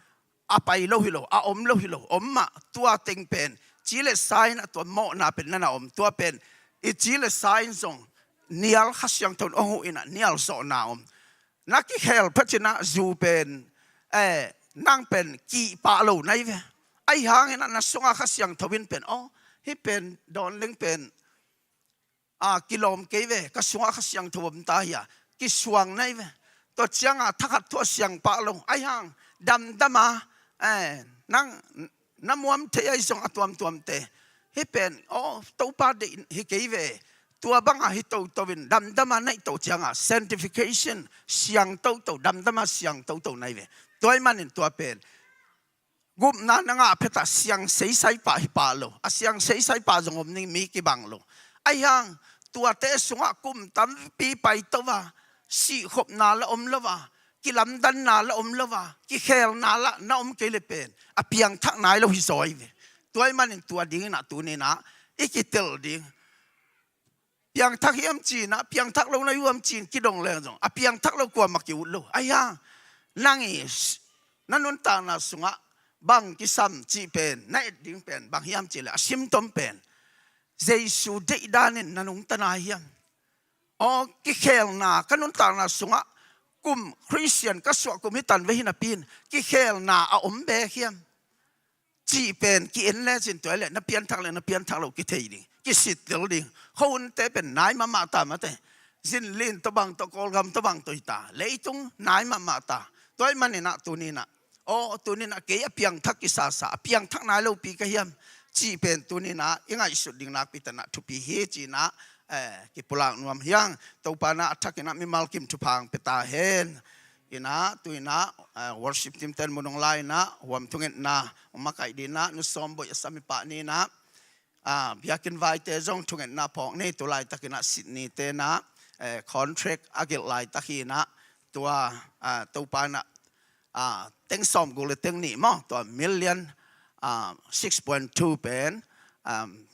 a pai lo hi lo, a om lo hi lo, om mah, tua teng pen ci le sa in ah tua mawhna pen na na om, tua pen i ci le sa in zong nial, Kha Siangtho in hong huh in ah nial zawhna om. Na kikhel pha cin ah zu pen, eh, nang pen kih pah lo nai ve. Ahi hangin ah na sungah Kha Siangtho in pen, aw, hih pen dawn leng pen, a, kilawm kei ve, ka sungah Kha Siangtho om ta hi a, kisuang nai ve. Tua ciangah thakhat thu a siang pah lo, ahi hang damdam a, eh, nang na muam thei ahi zong a tuamtuamte, hih pen, aw, Topa deih hi kei ve. Tua bangah hi toto in damdam a naih to ciangah sanctification, siang toto, damdam a siang toto nai ve. Tua ahih manin tua pen gupna na ngah phet ah siang seisai pah hi pah lo, a siang seisai pah zong om ning, mi kibang lo. Ahi hang tuate sungah kum tampi paito a, sihkhopna la om lo a, kilamdanna la om lo a, kikhelna la na om kei le pen a piangthak nai lo hi zaw hi ve. Tua ahih manin tua dingin ah tuni in ah i kitel ding. Piangthak hiam ci in ah, piangthak lo na hi uh hiam ci in kidong leng zong, a piangthak lo kuamah ki-ut lo. Ahi hang nang i s-, na nuntakna sungah bang kisam cih pen, na et ding pen bang hiam cih leh, a simtom pen Jesu deih danin na nungta nai hiam? Aw, kikhelna ka nuntakna sungah, kum Khristian ka suah kum hi tan ve hi napi in, kikhelna a om beek hiam cih pen ki-en lecin, tua hi leh na pianthak le na pianthak lo kithei ding, kisittel ding. Khuahunte pen nai mahmah ta mate. Zinlin tawh bang tawh, Kawlgam tawh bang tawh hi ta, leitung nai mahmah ta. Tua ahih manin ah tuni in ah, aw, tuni in ah kei a piangthak kisasa, a piangthak nai lopi ka hiam cih pen tuni in ah i ngaihsut ding nakpi takin ah thupi hi ci in ah, eh, kipulak nuam hi ing. Topa in ah a thakin ah mimal kim thupha hong pia ta hen. In ah, tu in ah, eh, worship team ten mun hong la in ah, huam thungetna hong makaih dingin ah, Nu Sawm Boih a sam i pah ni in ah, ah, biakinn vaite zong thungetna phawk ni. Tu laitakin ah Sydney te in ah, eh, contract a gelh laitak hi in ah, tua, ah, Topa in ah, ah, teng sawmguk le teng nih maw, tua million, ah, six point two pen, um,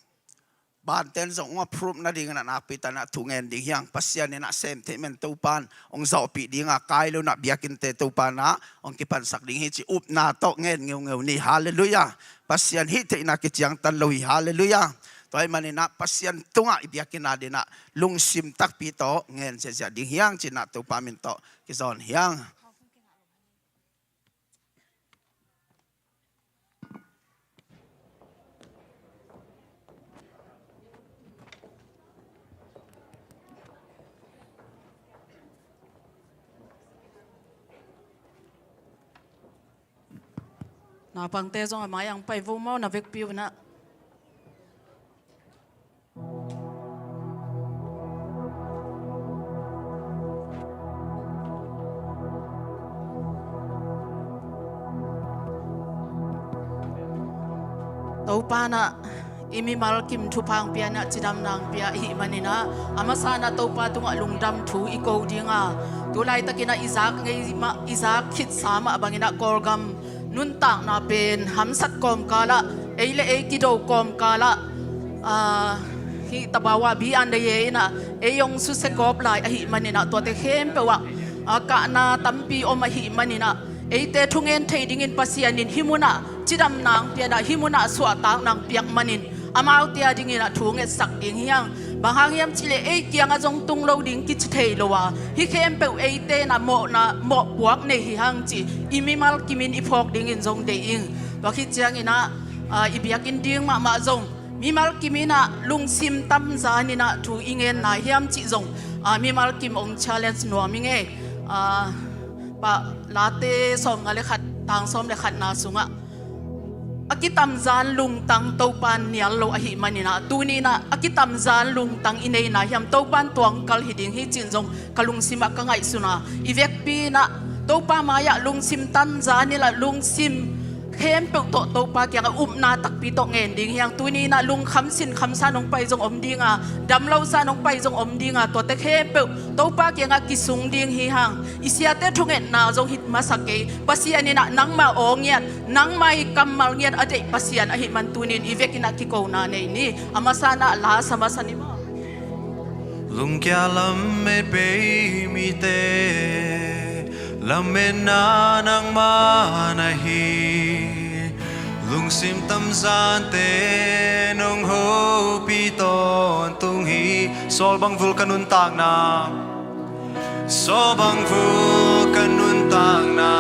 banten zong hong approve nadingin ah nakpi takin ah thu ngen ding hi ing. Pasian in ah sem theih man Topa in hong zawhpih ding a, kai lo in ah biakinnte Topa in ah hong kipansak ding hi cih upna tawh ngen ngeungeu ni. Halleluiah. Pasian hih theihna kiciangtan lo hi. Halleluiah. Tua ahih manin ah Pasian tungah i biakinn adingin ah lungsim takpi tawh ngen ziahziah ding hi ing ci in ah Topa min tawh kizawn hi ing. Naupangte zong a mai-ah hong pai vo maw, na vekpi un ah. Topa in ah i mimal kim thupha hong pia in ah cidamna hong pia ahih manin ah, a masa in ah Topa tungah lungdam thu i ko ding a, tu laitakin ah i zak ngei mah, i zak khitsa mah bangin ah Kawlgam nuntakna pen hamsat kawmkal ah, ei le ei kido kawmkal ah, ah, hih tabawa bi an dei e in ah ei hong susia gawp lai ahih manin ah, tuate khempeuh ah, ah, kahna tampi om ahih manin ah, eite thungen thei dingin Pasian in hih munah cidamna hong pia in ah, hih munah suahtakna hong piak manin, amaute a dingin ah thu ngetsak ding hi hang. Bang hang hiam cih leh ei kiangah zong tung lo ding kici thei lo a, hih khempeuh eite in ah mawhna, mawhpuak nei hi hang cih i mimal kimin i phawk dingin zong deih ing. Tua khit ciangin ah, ah, i biakinn ding mahmah zong mimal kimin ah lungsim tamzan in ah thu i ngen nai hiam cih zong, ah, mimal kim hong challenge nuam ing e. Ah, pa, Late sawmnga le khat, tang sawm le khatna sungah a kitamzan lungtang Topa in nial lo ahih manin ah, tuni in ah a kitamzan lungtang i nei nai hiam, Topa in tua hong kal hi ding hi cih zong ka lungsim ah ka ngaihsun a, i vekpi in ah Topa mai-ah lungsim tamzan in ah lungsim khempeuh tawh Topa kiangah upna takpi tawh ngen ding hi hang. Tuni in ah lungkham sinkhamsa in hong pai zong om ding a, damlosa in hong pai zong om ding a, tuate khempeuh Topa kiangah kisung ding hi hang. I siate thungetna zong hi masa kei. Pasian in ah nangmah aw ngiat, nangmah i kammal ngiat a deih Pasian ahih man tuni in i vek in ah kikona nei ni. A masa in ah la sa masa ni maw. Lungkia lamet bei mite, lametna nangmah na hi. Lungsim tamzante nong hopih tawntung hi. Sawlbang vul ka nuntakna, sawlbang vul ka nuntakna,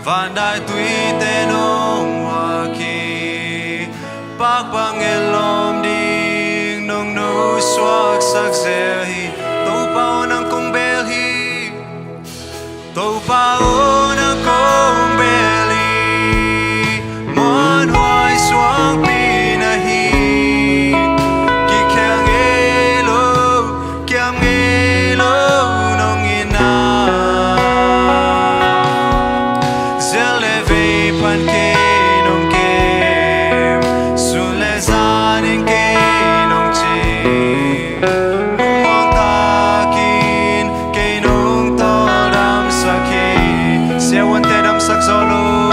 vandaituite nong huak hi. Pakpang etlawm ding nong nosuaksak zel hi. Topa aw, nang kong bel hi. Topa aw, nang kong bel hi. Muanhuai suangpi na hi. Kikhel ngei lo, kiam ngei lo nong in ah, zel le vei pan kei nong kem, sun le zan in kei nong cing, lungmuang takin kei nong tawldamsak hi. Siavuante damsak zo lo,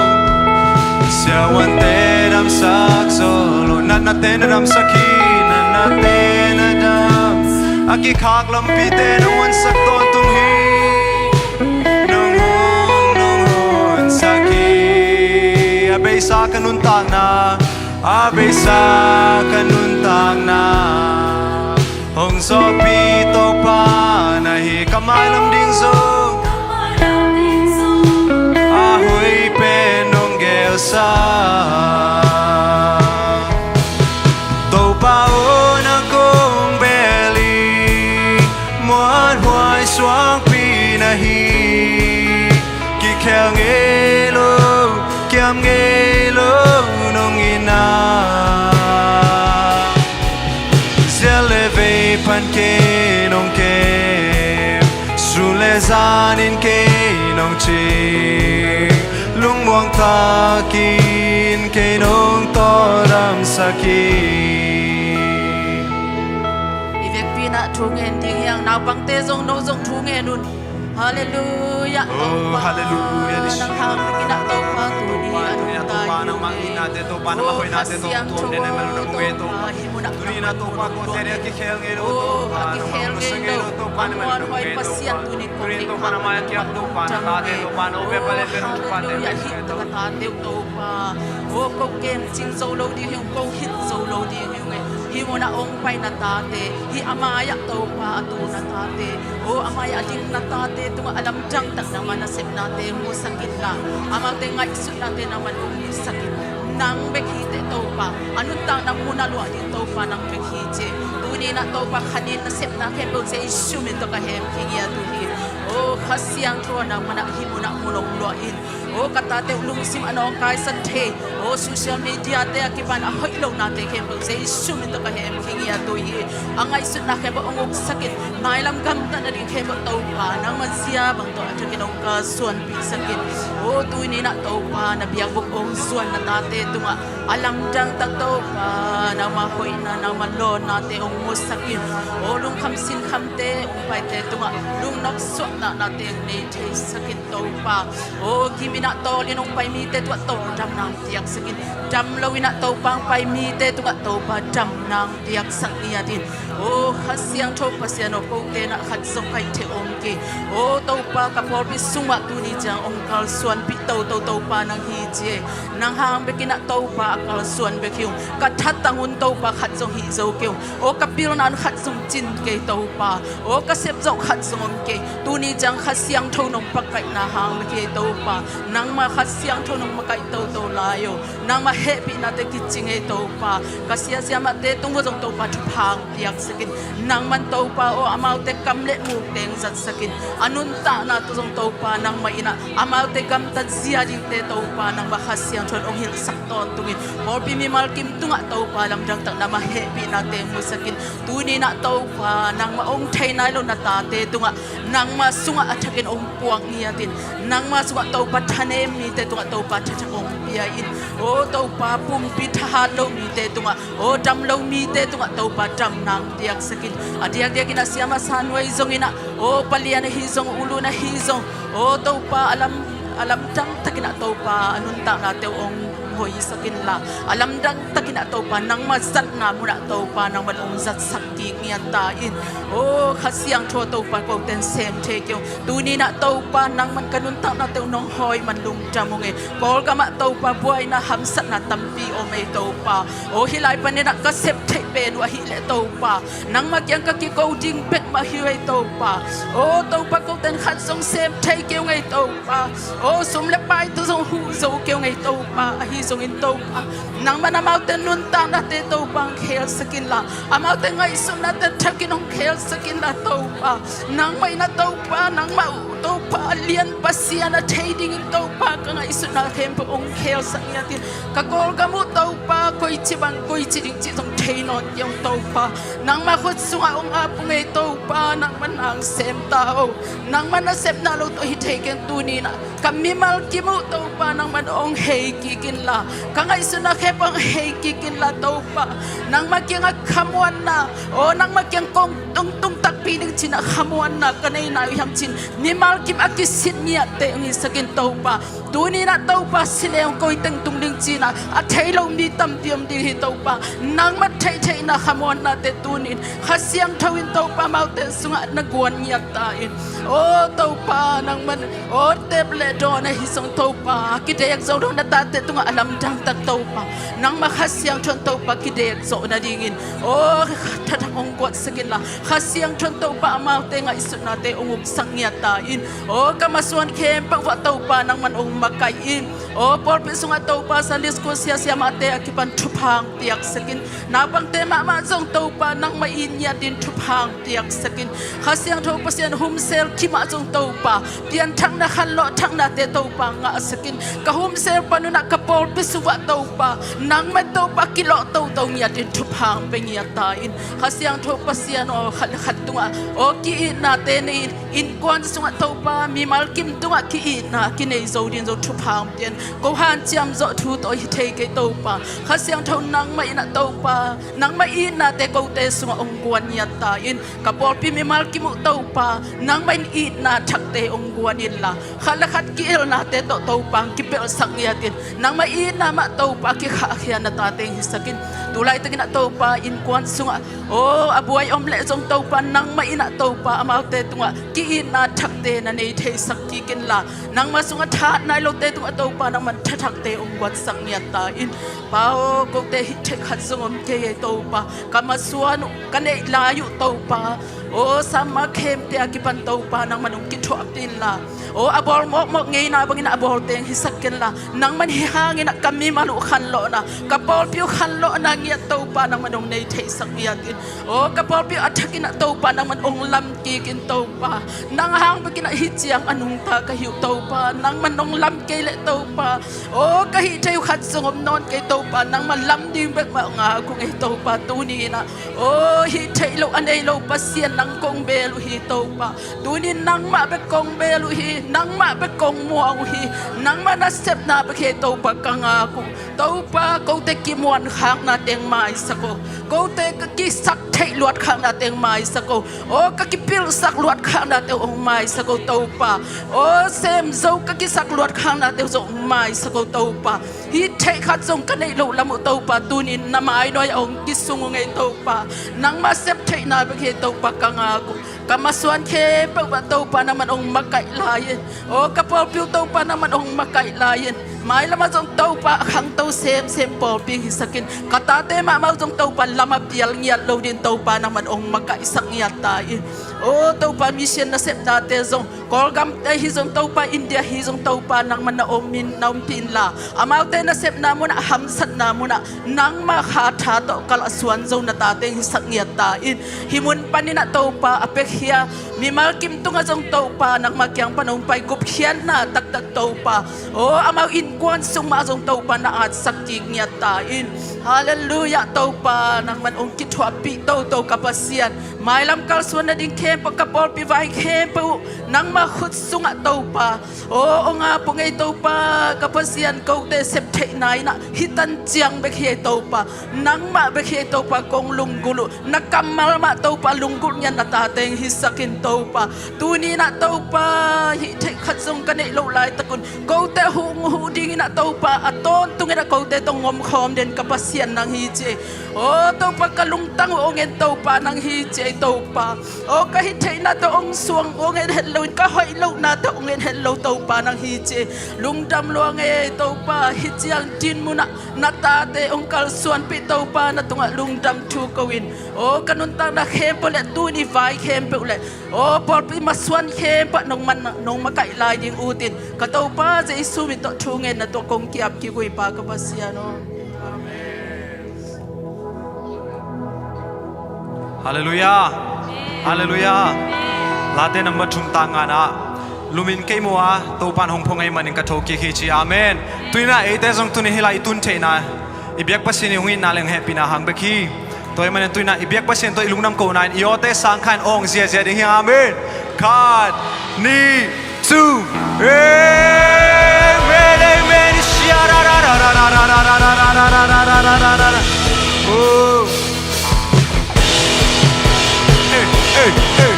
siavuante damsak zo lo, natnate na damsak hi, natnate na dam. A kikhak lampite nong honsak tawntung hi. Nong hon, nong honsak hi. A beisa ka nuntakna, a beisa ka nuntakna, hong zawhpih Topa na hi. Ka mailam ding zong a hoih pen nong gelsa. Topa aw, nang kong bel hi. Muanhuai suangpi na hi. Kikhel ngei lo, kiam ngei lo nong in ah, zel le vei pan kei nong kem, sun le zan in kei nong cing, lungmuang takin kei nong tawldamsak hi. I vekpi in ah thu ngen ding hi hang. Naupangte zong, no zong thu ngen un. Halleluiah. Oh, Topa, halleluiah. Nang hang takin ah Topa tuni a nungta hi. Topa nangmah itnate, Topa nangmah hoihnate tawh tuam den a malu na mu e Topa. Tuni in ah Topa, tuate a kikhel ngei lo Topa, nangmah musa ngei lo Topa, na malu na mu e Topa. Tuni in Topa nangmah a kiak Topa, na tate Topa, na ove pale pe Topa, te pe Topa. Topa, oh, ko kemcing zo lo ding hi ung, ko khit zo lo ding hi ung e. Hih munah hong pai na tate, hih a mai-ah Topa a tu na tate, oh, a mai-ah a ding na tate tungah a lamdang tak nangmah nasepnate musak inla, amaute ngaihsutnate nangmah hong musak in. Nang bek hi teh Topa, a nuntakna mun a luah ding Topa nang bek hi ci. Tuni in ah Topa, khanin nasepna khempeuh Jesu min tawh ka hemkhia ngiat uh hi. Oh, Kha Siangtho nangmah in ah hih munah mun hong luah in. Oh, ka tate uh lungsim a nawngkaisan thei, oh, social media te a kipan a hoih lohnate khempeuh Jesu min tawh ka hemkhia ngiat uh hi. A ngaihsutna khempeuh hong uksak in, mailam gamtat nading khempeuh Topa nangmah Sia bang tawh a thakin hong kalsuanpih sakin. O tuni-in ah Topa, na biakbuk hong zuan na tate tungah a lamdang tak Topa, nangma hoihna, nangma lawnnate hong mu sakin. O lungkham sinkhamte hong paite tungah lungnop suahtaknate hong nei thei sakin Topa. O gim in ah tawlin hong pai mite tungah tawldamna hong piak sakin. Dam lo in ah Topa hong pai mite tungah Topa damna hong piaksak ngiat in. O Kha Siangtho Pasian aw, kote in ah khat zong kaih theih om kei. O Topa, ka pawlpi sungah tuni ciang hong kalsuanpih toto Topa nang hi ci e. Nang hang bek in ah Topa a kalsuan bek hi ung. Ka thatang un Topa khat zong hih zo kei ung. O ka pilna un khat zong cin kei Topa. O ka sep zawh khat zong om kei. Tuni ciang Kha Siangtho nong pakaihna hang bek hi Topa. Nangma Kha Siangtho nong makaih toto lai o. Nangma hehpihnate kici ngei Topa. Ka sia siamahte tung uh zong Topa thupha hong piaksakin. Nangman Topa aw, amaute kam le mukte hong zatsakin. A nuntakna tawh zong Topa nangmah in ah amaute gamtat zia dingte Topa nangma Kha Siangtho in hong hilhsak tawntungin. Pawlpi mimal kim tungah Topa lamdang tak nangma hehpihnate hong musakin. Tuni in ah Topa nangmah hong thei nai lo na tate tungah nangma sungah a thakin hong puak ngiat in. Nangma sungah Topa thanem mite tungah Topa thathak hong pia in. O Topa, pumpi thahat lo mite tungah, o dam lo mite tungah Topa damna hong piaksakin. A diakdiakin a siama sa nuai zong in ah, o palian ahi zong, ulu in ahi zong, o Topa a lam, a lamdang takin ah Topa a nuntaknate uh hong hoihsak inla, a lamdang takin ah Topa nangma zatna munah Topa nangman hong zatsak kik ngiat ta in. O Kha Siangtho Topa, kote in sem thei kei ung. Tuni in ah Topa nangman ka nuntaknate uh nong hawi man lungdam ung e. Kawlgamah Topa buaina hamsatna tampi om e Topa. O hih lai panin ah ka sep theih pen uh ahih leh Topa nangma kiang ka kiko ding bek mah hi uh e Topa. O Topa, kote in khat zong sem thei kei ung e Topa. O sum le pai tawh zong huh zo kei ung e Topa. Ahi zongin Topa nangman amaute nuntaknate Topa hong khelsak inla, amaute ngaihsutnate thakin hong khelsak inla Topa. Nangmah in ah Topa, nangmah uh Topa a lian Pasian a thei dingin Topa ka ngaihsutna khempeuh hong khelsak ngiat in. Ka Kawlgam uh Topa koici bang koici ding cih zong thei nawn kei ung Topa. Nangmah khut sungah hong ap ung e Topa, nangman na hong sem ta o. Nangman na sepna lo tawh hi thei keng. Tuni in ah ka mimal kim uh Topa nangman hong hei kik inla, ka ngaihsutna khempeuh hong hei kik inla Topa, nangmah kiangah khamuanna, o nangmah kiang kong tung tung takpi ding ci-in ah khamuanna ka nei nai uh hiam ci-in mimal kim a kisit ngiatte hong hisak in Topa. Tuni in ah Topa si leng koi teng tung ding ci-in ah a thei lo mi tampi om ding hi Topa. Nangmah theihtheihna khamuannate tuni in Kha Siangtho in Topa amaute sungah na guan ngiat ta in. O Topa nangman, o tep le dawn ahi zong Topa kidek zo lo na tate tungah a lamdang tak Topa nangmah Kha Siangtho in Topa kidek zawh nadingin, o thathak hong guatsak inla, Kha Siangtho in Topa amaute ngaihsutnate hong uksak ngiat ta in. O ka masuan khempeuh uah Topa nangman hong makaih in. O pawlpi sungah Topa Sunday school sia siamahte a kipan thupha hong piaksak in. Naupangte mahmah zong Topa nangmah it ngiat dingin thupha hong piaksak in. Kha Siangtho Pasian, humsel kimah zong Topa pianthakna khanlawh thaknate Topa ngahsak in. Ka humsel panun ah ka pawlpi sungah Topa nangmah Topa kilawh toto ngiat dingin thupha hong pia ngiat ta in. Kha Siangtho Pasian aw, khat le khat tungah aw ki-itnate nei in, innkuan sungah Topa mimal kim tungah ki-itna kinei zo dingin zong thupha hong pia in. Ko hanciam zawh thu tawh hi thei kei Topa. Kha Siangtho nangmah in ah Topa nangmah itnate kote sungah hong guan ngiat ta in. Ka pawlpi mimal kim uh Topa nangmah in itna thakte hong guan inla, khat le khat ki-ilnate tawh Topa hong kipelhsak ngiat in. Nangmah itna mah Topa kikhahkhia na tate hong hisak in. Tulaitakin ah Topa innkuan sungah aw a buai om leh zong Topa nangmah in ah Topa amaute tungah ki-itna thakte na nei theisak kik inla, nangmah sungah thahat nai lote tungah Topa nangman thathakte hong guatsak ngiat ta in. Pa aw, kote hih theih khat zong om kei e Topa. Ka masuan uh, ka neih lai uh Topa, aw summer camp-te a kipan Topa nangman hong kithuahpih inla, aw a bawl mawkmawk ngeina bangin a bawlte hong hisak kenla, nangman hih hangin ah ka mimal uh khanlawhna, ka pawlpi uh khanlawhna ngiat Topa nangman hong nei theisak ngiat in. Aw ka pawlpi uh a thakin ah Topa nangman hong lam kik in Topa. Nang hang bekin ah hih ciang a nungta ka hi uh Topa, nangman nong lam kei leh Topa, aw ka hih theih uh khat zong om nawn kei Topa. Nangmah lam ding bek mah ngak ung ei Topa. Tuni in ah aw hih theih loh a nei lo Pasian nang kong bel uh hi Topa. Tunin nangmah bek kong bel uh hi, nangmah bek kong muang uh hi. Nangmah nasepna bek hi Topa ka ngak uh. Topa, kote kimuan khakna teng maisak uh. Kote ka kisak theih luat khakna teng maisak uh. Aw, ka kipilsak luat khakna teng hong maisak uh Topa. Aw, sem zo ka kisak luat khakna teng zong hong maisak uh Topa. Hih theih khat zong ka neih loh lam uh Topa, tunin na mainuai ah hong kisung uh ngei Topa. Nangmah sep theihna bek hi Topa ka ngak uh. Ka masuan khempeuh ah Topa nangman hong makaih lai in. Aw, ka pawlpi uh Topa nangman hong makaih lai in. Mailam ah zong Topa a khangto semsem pawlpi hisak in. Ka tate mahmah uh zong Topa lam a pial ngiat lo dingin Topa nangman hong makaihsak ngiat ta in. Aw Topa, mission nasepnate zong Kawlgam te hi zong Topa, India hi zong Topa, nangmah na om in, na ompih inla, amaute nasepna munah, hamsatna munah nangmah kha tha tawh kalsuan zo na tate hisak ngiat ta in. Hih mun panin ah Topa a piakhia mimal kim tungah zong Topa nangmah kiang pan hong pai gupkhiatna taktak Topa, aw, amau innkuan sung mah zong Topa na atsak kik ngiat ta in. Halleluiah Topa, nangman hong kithuahpih toto ka Pasian. Mailam kalsuan nading khempeuh, ka pawlpi vai khempeuh uh nangmah khut sungah Topa, aw, hong ap uh ngei Topa, ka Pasian, kote sep theihna in ah hih tan ciang bek hi Topa. Nangmah bek hi Topa kong lunggulh uh. Na kammal mah Topa lunggulh ngiat na tate hisak in Topa. Tuni in ah Topa, hih theih khat zong ka neih loh laitak un kote hong huh dingin ah Topa, a tawntungin ah kote tawh hong omkhawm den ka Pasian nang hi ci ei. Aw Topa, ka lungtang uh hong en Topa nang hi ci ei Topa. Aw, ka hih theihna tawh hong suang uh hong en het loin, ka hoih lohna tawh hong en het lo Topa nang hi ci ei. Lungdam lua ngei Topa, hih ciang din munah na tate hong kalsuanpih Topa, na tungah lungdam thu ko in. Aw, ka nuntakna khempeuh le tuni vai khempeuh le, aw, pawlpi masuan khempeuh ah nong man, nong makaih lai ding ut in. Ka Topa Jesu min tawh thu ngen na tawh kong ki-ap kik uh hi Pa ka Pasian aw. Amen. Halleluiah. Halleluiah. Late number thum tang ngana. Lumin kei mua, Topan hong pho ngei manin ka thokik hi ci. Amen. Tuina eite zong tuni hih lai i tun theihna, i biak Pasian i hong itna le hong hehpihna hang bek hi. Tua ahih manin tuina i biak Pasian tawh i lungdam kohna in i awte sang kha in awng ziazia ding hi. Amen. Khat, nih, thum. Amen, amen. Oh. Ei, ei, ei.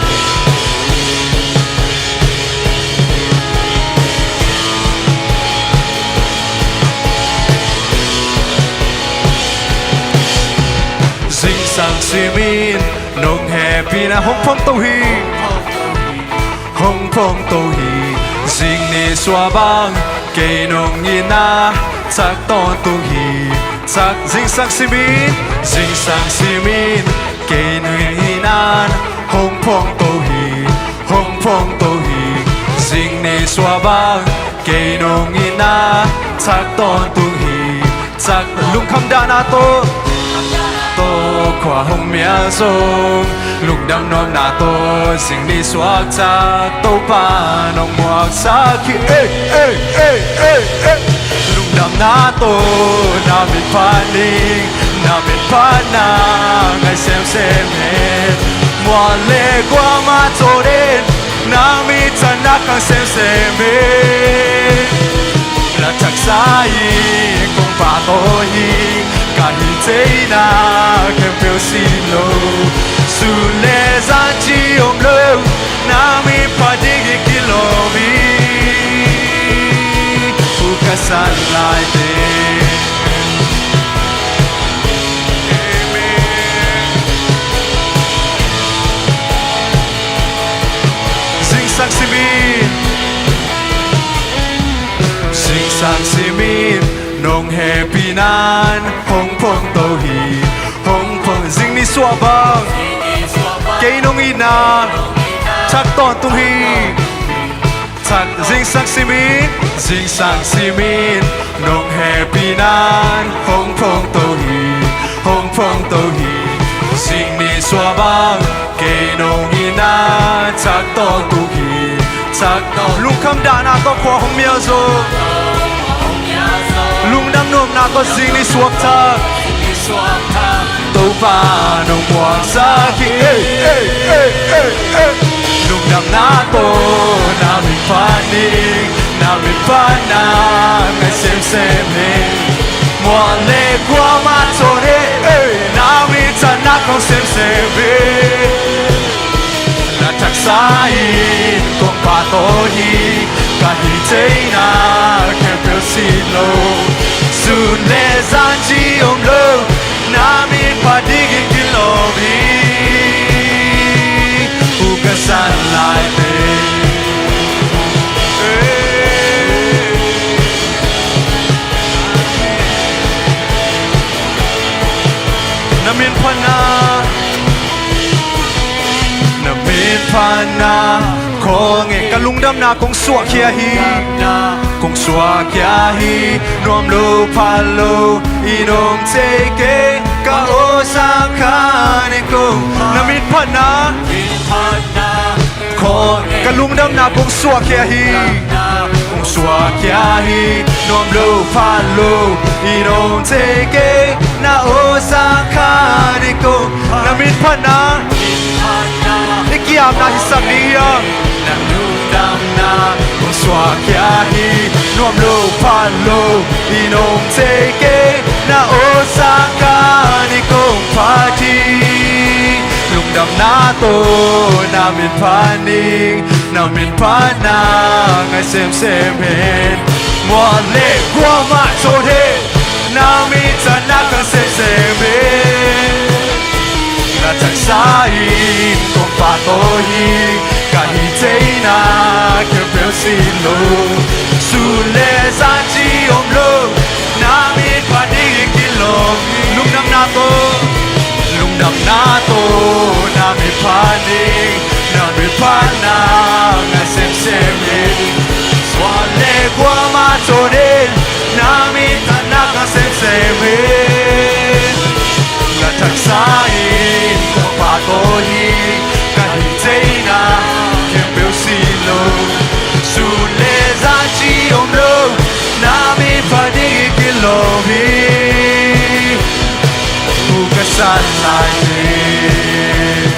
Zingsang simin nong hehpihna hong phong to hi. Hong phong to hi. Zingni suah bang kei nong itna thak tawntung hi. Thak, zingsang simin, zingsang simin kei nong itna hong phong to hi. Hong phong to hi. Zingni suah bang kei nong itna thak tawntung hi. Thak, lungkham dahna tawh, tawh khua hong mial zong, lungdam nuamna tawh zingni suak thak Topa nong muaksak hi. Ei, ei, ei, ei, ei. Lungdamna tawh na min phat ning, na min phatna ngai semsem hen. Mual le guam ah cawh den, na min thatna khang semsem hen. Na thaksa in kong pahtawi hi, ka hih theihna khempeuh sin lo. Sun le zan ci om lo, na min phat ding hi kilawm hi. Hu ka san laite. Amen. Zingsang simin, zingsang simin nong hehpihna in hong phong to hi. Hong phong, zingni suah bang kei nong itna thak tawntung hi. Thak, zingsang simin, zingsang simin nong hehpihna in hong phong to hi. Hong phong to hi. Zingni suah bang kei nong itna thak tawntung hi. Thak tawn, lungkham dahna tawh khua hong mial zong, lungdam nuamna tawh zingni suak thak. Topa nong muangsak hi. Ei, ei, ei, ei, ei. Lungdamna tawh na min phat ning, na min phatna ngai semsem hi. Mual le guam ah cawt hi. Ei, na min phatna kong semsem hi. Na taksa in kong pahtawi hi. Ka hih theihna khempeuh sin lo, sun le zan ci om lo, na min phat dingin kilawm hi. Hu ka san lai teng. Na min phatna, na min phatna khawng e. Ka lungdamna kong suahkhia hi, kong suahkhia hi. Nuam lo pha lo i nong thei kei, ka awlsang khan in kong. Na min phatna, min phatna khawng e. Ka lungdamna kong suahkhia hi, kong suahkhia hi. Nuam lo pha lo i nong thei kei, na awlsang khan in kong. Na min phatna, i ki-apna hisak ni hiam? Na lungdamna kong suahkhia hi. Nuam lo pha lo i nong thei kei, na awlsang khan in kong phat hi. Lungdamna tawh na min phat ning, na min phatna ngai semsem hi. Mual le guam ah cawt hi. Na min phatna kong semsem hi. Na taksa in kong pahtawi hi. Ka hih theihna khempeuh sin lo, sun le zan ci om lo, na min phat dingin kilawm. Lungdamna tawh, lungdamna tawh na min phat ning, na min phatna ngai semsem hi. Mual le guam ah cawt hi. Na min phatna kong semsem hi. Na taksa in kong pahtawi hi. Ka hih theihna khempeuh sin lo, sun le zan ci om lo, na min phat dingin kilawm hi. Hu ka san lai teng.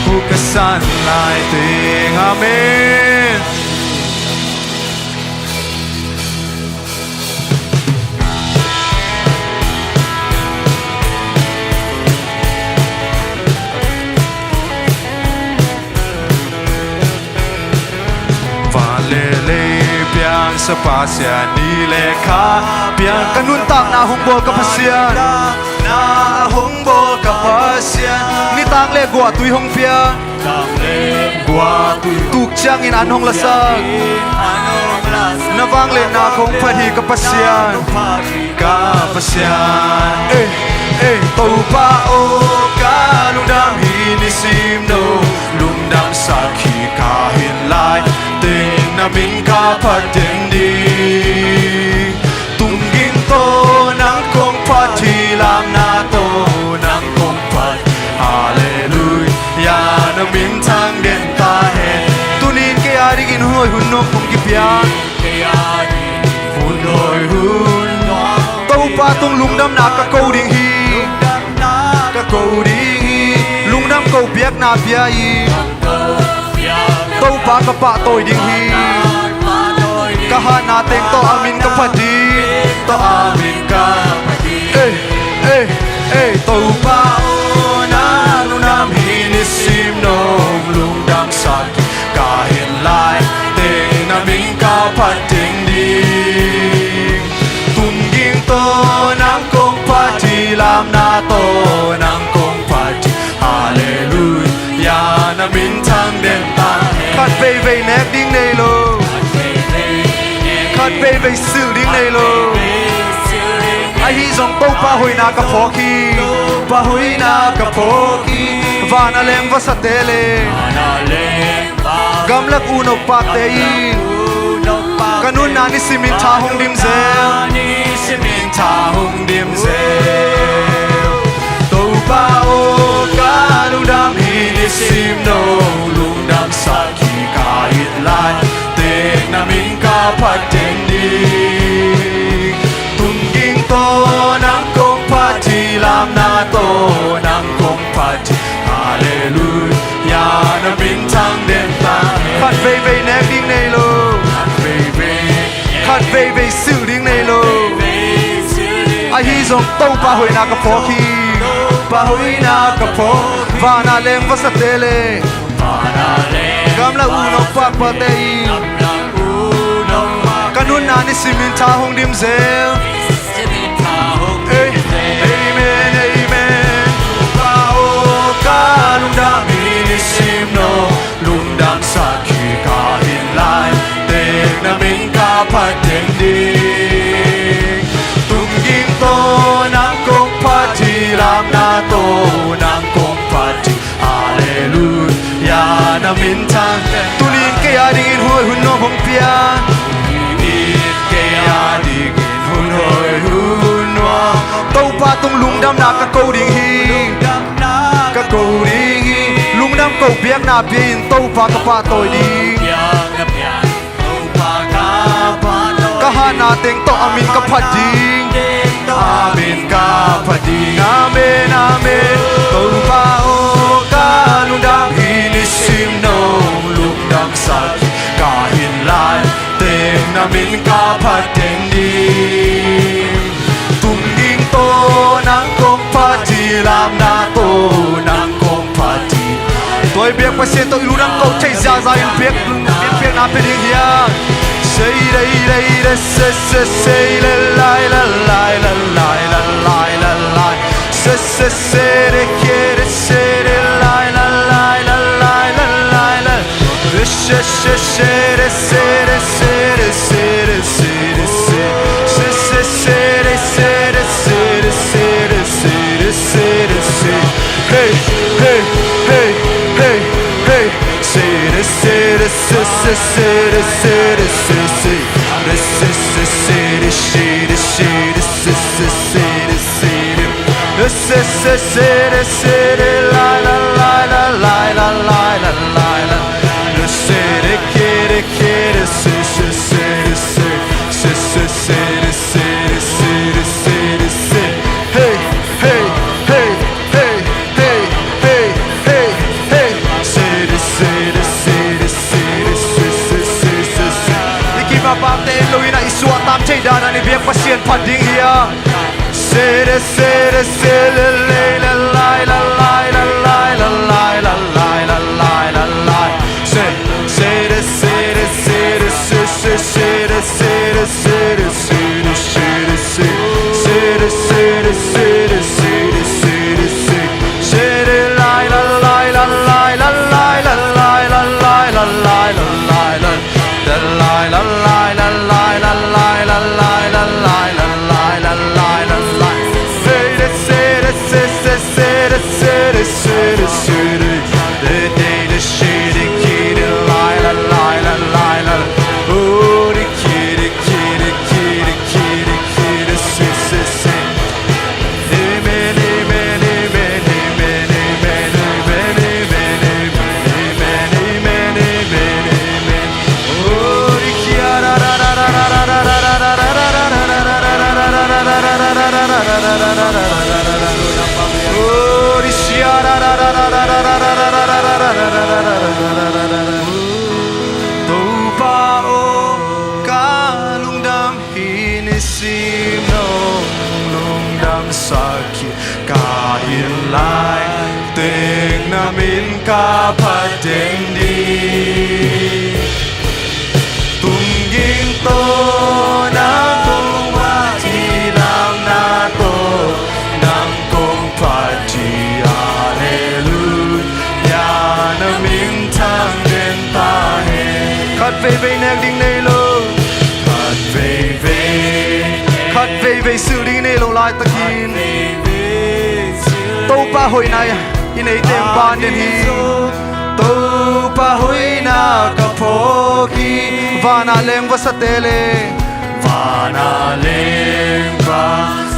Hu ka san lai teng. Amen. Van le lei piangsa Pasian, ni le kha piang, ka nuntakna hong bawl ka Pasian, na hong bawl ka Pasian. Nitak le guahtui hong piang, nitak le guahtui tuk ciangin an hong lasak, na vangliatna kong phat hi ka Pasian. Ka Pasian, eh, eh, Topa aw, ka lungdam hi nisim no, lungdamsak hi ka hih lai teng, na min ka phat teng ding. Tungging tawh nang kong phat hi, lamna tawh nang kong phat. Halleluia, na min thang den ta hen. Tuni-in kei a dingin hun hoih hun nong kong kipia. Topa tung lungdamna ka ko ding hi. Ka ko ding hi. Lungdam ko biakna pia in. Topa ka pahtawi ding hi. Ka hatna teng tawh a min ka phat ding. Tawh a min ka phat ding. Eh, eh, eh, Topa aw, na lungdam hi nisim nong lungdamsak ka hih lai teng, na min ka phat teng ding. Tungging tawh nang kong phat hi, lamna tawh nang kong phat hi. Halleluia, na min thang den ta hen. Khat veivei nek ding nei lo. Khat veivei silh ding nei lo. Ahi zong Topa hoihna ka phawk hi. Topa hoihna ka phawk hi. Van a leng vasate le gamlak unau pakte in ka nunna nisimin tha hong dim zel. Topa aw, ka lungdam hi nisim nong lungdam Veivei silh ding nei lo. Ahi zong Topa hoihna ka phawk hi. Topa hoihna ka phawk hi. Vana leng vasate le gamla unau pakpate in ka nunna nisimin tha hong dim zel. Ei, amen, amen. Topa aw, ka lungdam hi nisim no. Lungdamsak hi ka hin lai, teng na min ka phat teng ding. Tungging tawh nang kong phat hi, lamna tawh nang kong phat hi. Halleluia, na min thang. Tuni in kei a dingin hun hoih hun nuam hong pia. Tuni in kei a dingin hun hoih hun nuam. Topa tung lungdamna ka ko ding hi. Ka ko ding hi. Lungdam ko, biakna pia in Topa ka pahtawi ding. Ka hatna teng tawh a min ka phat ding. A min ka phat ding. Amen, amen. Topa aw, ka lungdam hi nisim no. Lungdamsak hi ka hin lai, teng na min ka phat teng ding. Tungging tawh nang kong phat hi, lamna tawh nang kong phat hi. Tua i biak Pasian tawh i lungdam ko thei ziahziah in biak, biak, biakna pia ding hi a. Sei lei lei le se se sei le lai la lai la lai la lai la lai. Se se se de ke de se de lai la lai la lai la lai la. Hey, hey, hey, hey, hey. Hey, hey, hey, hey, hey, hey, hey. I kim a pakte en lo in a, i suahtak thei dan a i biak Pasian phat ding hi a. Se de se de se le le le lai la lai la lai la lai la lai la lai la lai. Se se de se de se de se se se de se de se de se de se. Se de se de se de se de se de se. Se de lai la lai la lai la lai la lai la lai la lai la lai la. Topa aw, ka lungdam hi nisim no, lungdamsak hi ka hin lai, teng na min ka phat teng ding. Tungging tawh nang kong phat hi, lamna tawh nang kong phat hi. Halleluia, na min thang den ta hen. Khat veivei nek ding nei lo. Khat veivei. Khat veivei silh ding nei lo laitakin Topa hoihna i neite hong ban den hi. Topa hoihna ka phawk hi. Vana leng vasate le, vana leng va,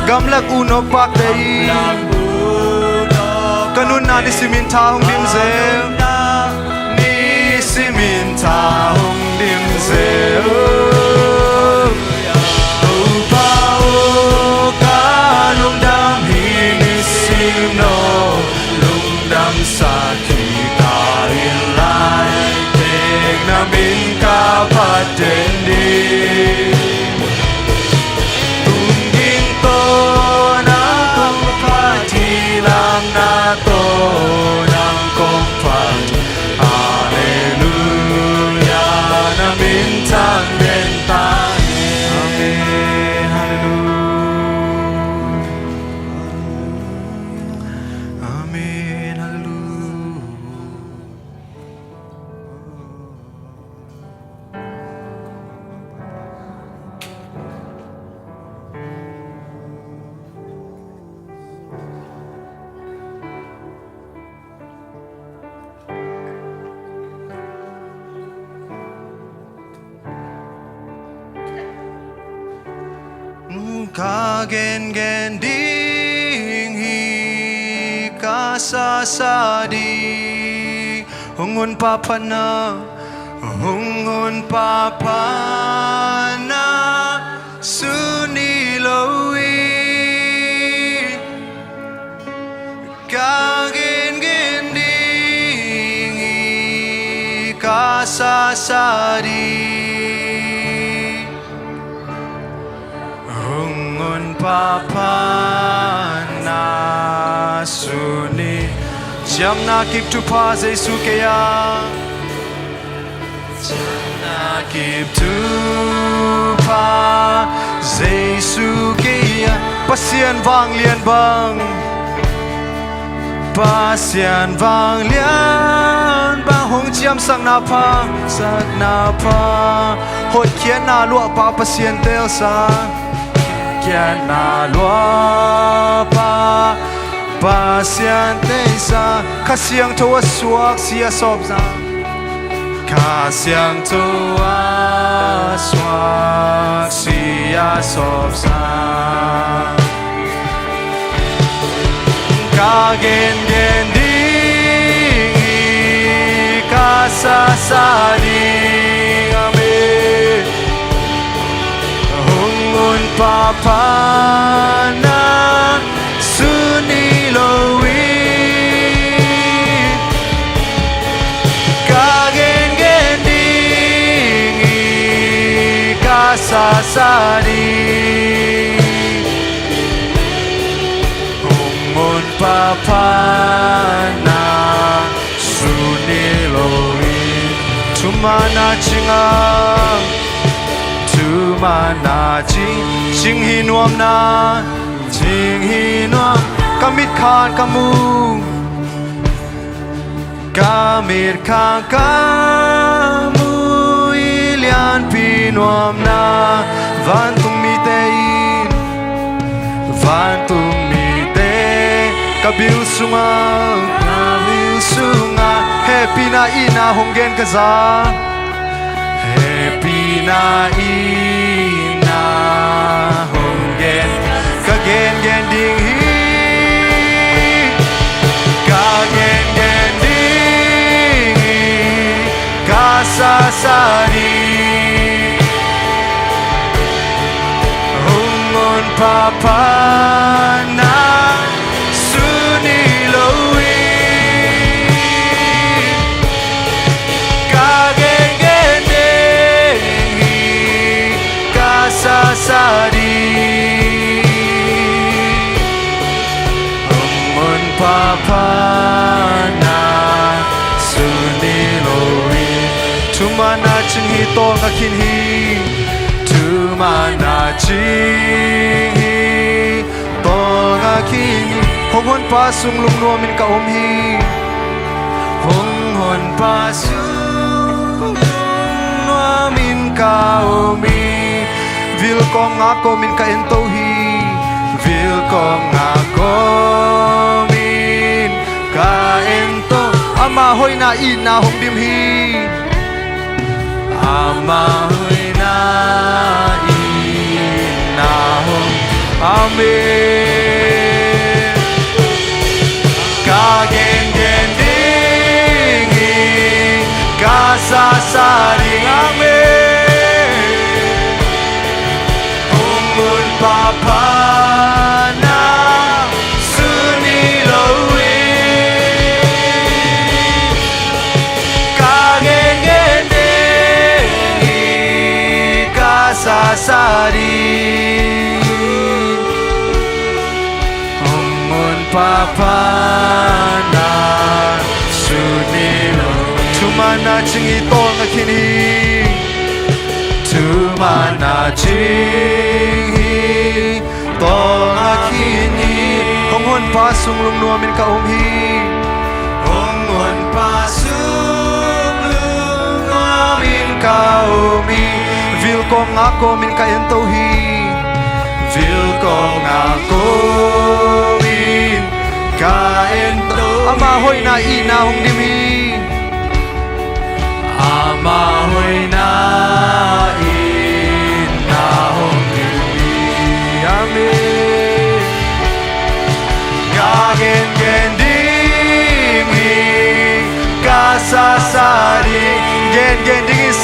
gamlak unau pakte in ka nunna nisimin tha hong dim zel. Nisimin tha hong dim zel. Topa aw, ka lungdam hi nisim no, lungdamsak hi ka hin lai, teng na min ka phat teng ding. Ka gengen ding hi, ka sasa ding. Hong hun pha phatna, hong hun pha phatna suni lo hi. Ka gengen ding hi, ka sasa ding. Hong hun pha phatna suni. Ciamna kip thupha Jesu kei a. Ciamna kip thupha Jesu kei a. Pasian vanglian bang, Pasian vanglian bang, hong ciamsakna pha, sakna pha, hotkhiatna luahpa Pasian telsa, hotkhiatna luahpa Pasian telsa, Kha Siangtho a suak si a sawpsa, Kha Siangtho a suak si a sawpsa. Ka gengen ding hi, ka sasa ding. Amen. Hong hun pha phatna suni lo hi. Ka gengen ding hi, ka sasa ding. Hong hun pha phatna suni lo hi. Thumanna cing a, thumanna cing, cing hi nuamna, cing hi nuam. Ka mit khan ka mu, ka mit khan ka mu i lianpi nuamna, vantung mite in, vantung mite ka bil sunga, ka bil sunga, hehpihna itna hong gen ka za. Hehpihna itna hong gen, ka gengen ding hi, ka gengen ding hi, ka sasa ding. Hong hun pha phatna suni lo hi. Ka gengen ding hi, ka sasa ding. Hong hun pha phatna suni lo hi. Thumanna cing hi, tawlnga khin hi. Thumanna cing hi, tawlnga khin hi. Hong hun pha sung lungnuam in ka om hi. Hong hun pha sung lungnuam in ka om hi. Vil kawm nga kawm in ka ento hi. Vil kawm nga kawm in ka ento. Ama hoihna itna hong dim hi. Ama hoihna itna hong. Amen. Ka gengen ding hi, ka sasa ding. Amen. Hong hun pha phatna suni lo hi. Ka gengen ding hi, ka sasa ding. Hong hun pha phatna suni lo. Thumanna cing hi, tawlnga khin hi. Thumanna cing hi, tawlnga khin hi. Hong hun pha sung lungnuam in ka om hi. Hong hun pha sung lungnuam in ka om hi. Vil kawm nga kawm in ka ento hi. Vil kawm nga kawm in ka ento. Ama hoihna itna hong dim hi. Ama hoihna itna hong dim hi. Amen.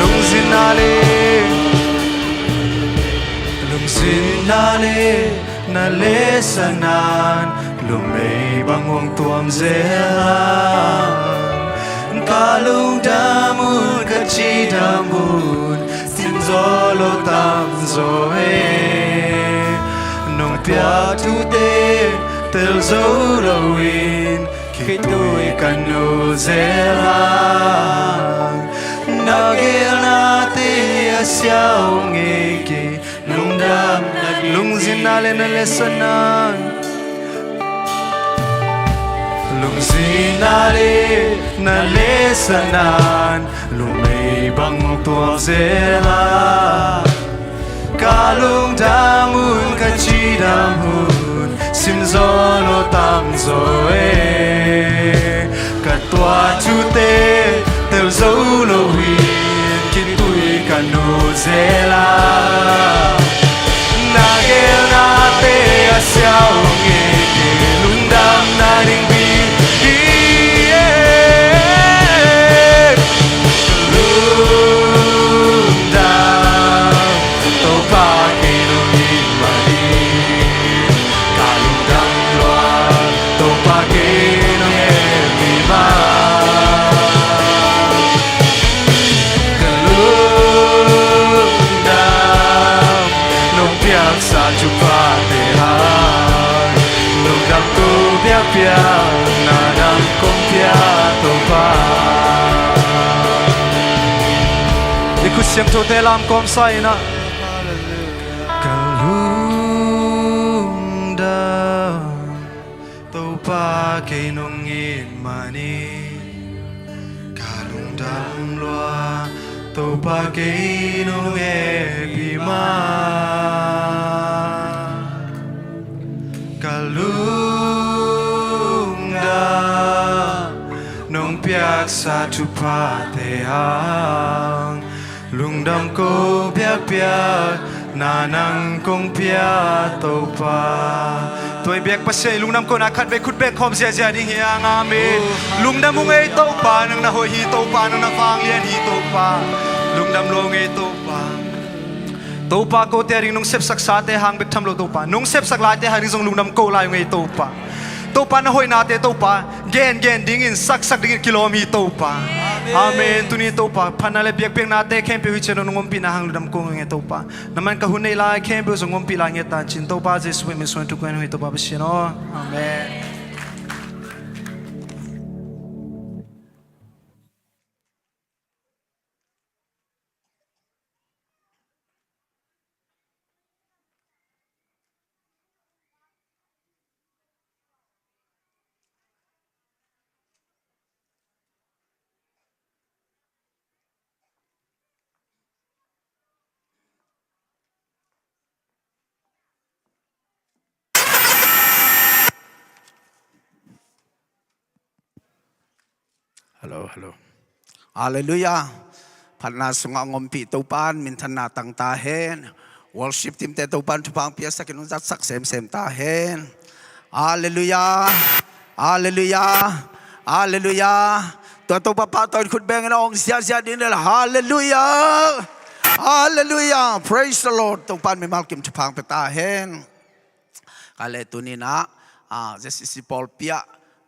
Lungzinna le, lungzinna le na lesanan lumei bang hong tuam zel a, ka lungdam un, ka cidam un, sinzaw lo tamzaw e. Nong piak thute Tel zo loin khitui ka nu zel hang, na gelnate a siau ngei kei. Lungdam na lungzinna le na lesanan, lungzinna le na lesanan, lungmei bang tuak zel a, ka lungdam un ka cidam un, sim zo lo tam zo e. Ka tuah thute tel zo loin khitui ka nu zel a, na gelnate a siau ngei kei. Lungdam na ding bek hi e. Lungdam, Topa kei nong it manin, ka lungdam lua, Topa kei nong hehpih ma. Ka lungdam, nong piaksa thuphate hang, lungdam ko biakpiak, na nang kong pia Topa. I khut siangthote lam kawmsa in ah. Ka lungdam, Topa kei nong it manin, ka lungdam lua, Topa kei nong hehpih ma. Ka lungdam, nong piaksa thuphate hang, lungdam ko biakpiak, na nang kong pia Topa. Tua i biak Pasian i lungdam ko na khatvei khut beng khawm ziahziah ding hi hang. Amen. Lungdam ung ei Topa, nang na hoih hi Topa, nang na vanglian hi Topa. Lungdam lua ung ei Topa. Topa, kote a ding nong sepsak sate hang bek tham lo Topa, nong sepsak laite hang ding zong lungdam ko lai ung ei Topa. Topa, na hoihnate Topa, gengen dingin, saksak dingin kilawm hi Topa. Amen. Amen. Tuni Topa, phatna le biakpiaknate khempeuh hi ciang nong ompihna hang lungdam ko ung ei Topa. Na man ka hun nei lai khempeuh zong ompih lai ngiat ta in cin Topa Jesuh min suang thukhuan ung ei Topa Pasian aw. Amen. Hallo, hallo. Halleluiah. Phatna sungah hong ompih Topa in minthanna tang ta hen. Worship team te Topa in thupha hong piaksak in hong zatsak semsem ta hen. Halleluiah. Halleluiah. Halleluiah. Tua Topa pahtawi in khut beng in hong ziahziah ding le. Halleluiah. Halleluiah. Praise the Lord. Topa in mimal kim thupha hong pia ta hen. Ka le tuni in ah, ah, Z C C pawlpi ah,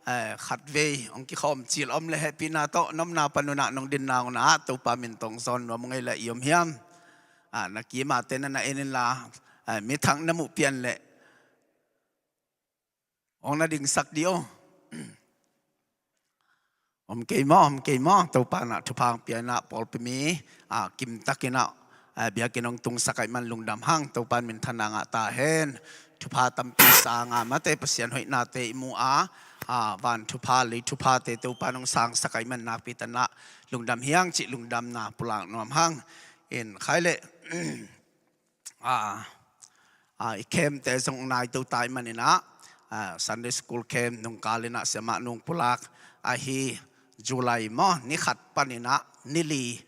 eh, khatvei hong kikhawm cil om le hehpihna tawh na omna pan un ah nong dinna un ah Topa min tawh hong zawn nuam ung ei le i om hiam? Ah, na kim a te na na en inla, eh, mi thak na muh pian leh hong na dingsak dih aw. Om kei maw, om kei maw, Topa in ah thupha hong pia in ah pawlpi mi, ah, kimtak in ah, ah, biakinn hong tungsak ahih man lungdam hang, Topa in minthanna ngah ta hen. Thupha tampi sa a ngah mate Pasian hoihnate i mu a, ah, van thupha, lei thuphate Topa in hong sangsak ahih man nakpi takin ah lungdam hi hang cih lungdamna pulak nuam hang. In khai leh, a, a, i camp te zong nai to ta ahih manin ah, a, Sunday school camp nungkal in ah siamah nung pulak ahi July maw, ni khat panin ah ni li,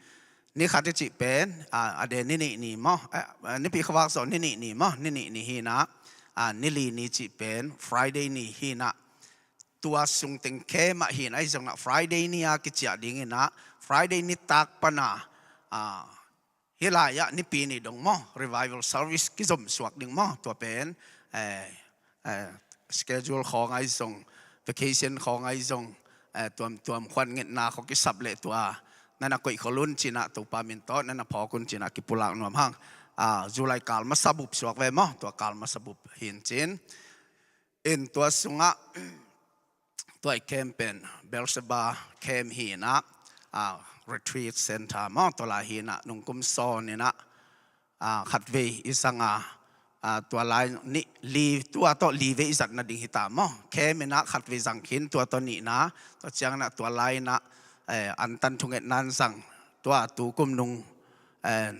ni khat i cih pen, a, a de ni nih ni maw, a, a, Nipi khuavak zawh ni nih ni maw, ni nih ni hi in ah, a, ni li ni cih pen Friday ni hi in ah, tua sung teng camp ah hi in ah, ahi zongin ah Friday ni a kiciah ding in ah, Friday nitak pan a, a, hih lai-ah Nipi ni dong maw, revival service kizom suak ding maw, tua pen, eh, eh, schedule khawng ahi zong, vacation khawng ahi zong, eh, tuamtuam khuan ngetna khawng kisap leh tua na na koih khol un ci in ah Topa min tawh na na phawk un ci in ah kipulak nuam hang. Ah, July kal masa bup suak ve maw, tua kal masa bup hi in cin. In tua sungah tua i camp pen Beersheba camp hi inah, ah, retreat center maw, tua lai hi inah nungkum sawn inah, ah, khatvei i zang a, ah, tua lai nih li, tua tawh li vei i zat nading hi ta maw. Camp inah khatvei zang khin, tua tawh nihna, tua ciang inah tua lai inah, eh, antan thungetna in zang, tua tukum nung, eh,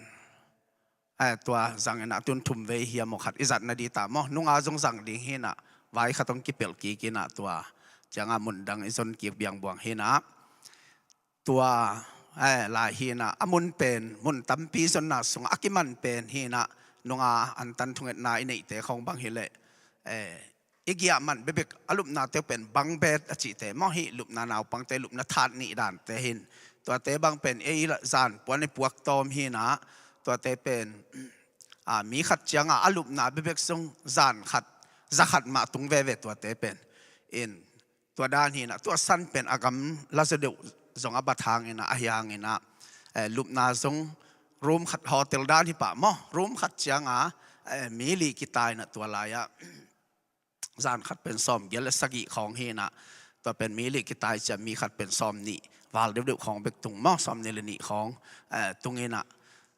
eh, tua zang inah tun thum vei hiam aw khat i zat nading ta maw. Nunga zong zang ding hi inah, vai khat hong kipelh kik inah tua ciang a mun dang i zon kik biangbuang hi inah. Tua, eh, lai hi inah, a mun pen mun tampi zonna sungah a kiman pen hi inah, nunga antan thungetna i neihte khawng bang hi leh, eh, i giahman bekbek a lupnate pen bunk bed a cihte maw, hih lupna naupangte lupna that nih dante hi in. Tuate bang pen ei la zan puan i puak tawm hi inah, tuate pen, ah, mi khat ciang a a lupna bekbek sung zan khat, za khat mah tung veve tuate pen. In tua dan hi inah, tua san pen a gamla zaw deuh zong a bat hang inah, ahi hang inah, eh, lupna zong room khat hotel dan hi pah maw, room khat ciang a, eh, mi li kitai inah tua lai ah zan khat pen sawmgiat le sagih khawng hi inah, tua pen mi li kitai ciang mi khat pen sawmnih val deuhdeuh khawng bek tung maw, sawmnih le nih khawng, eh, tung inah,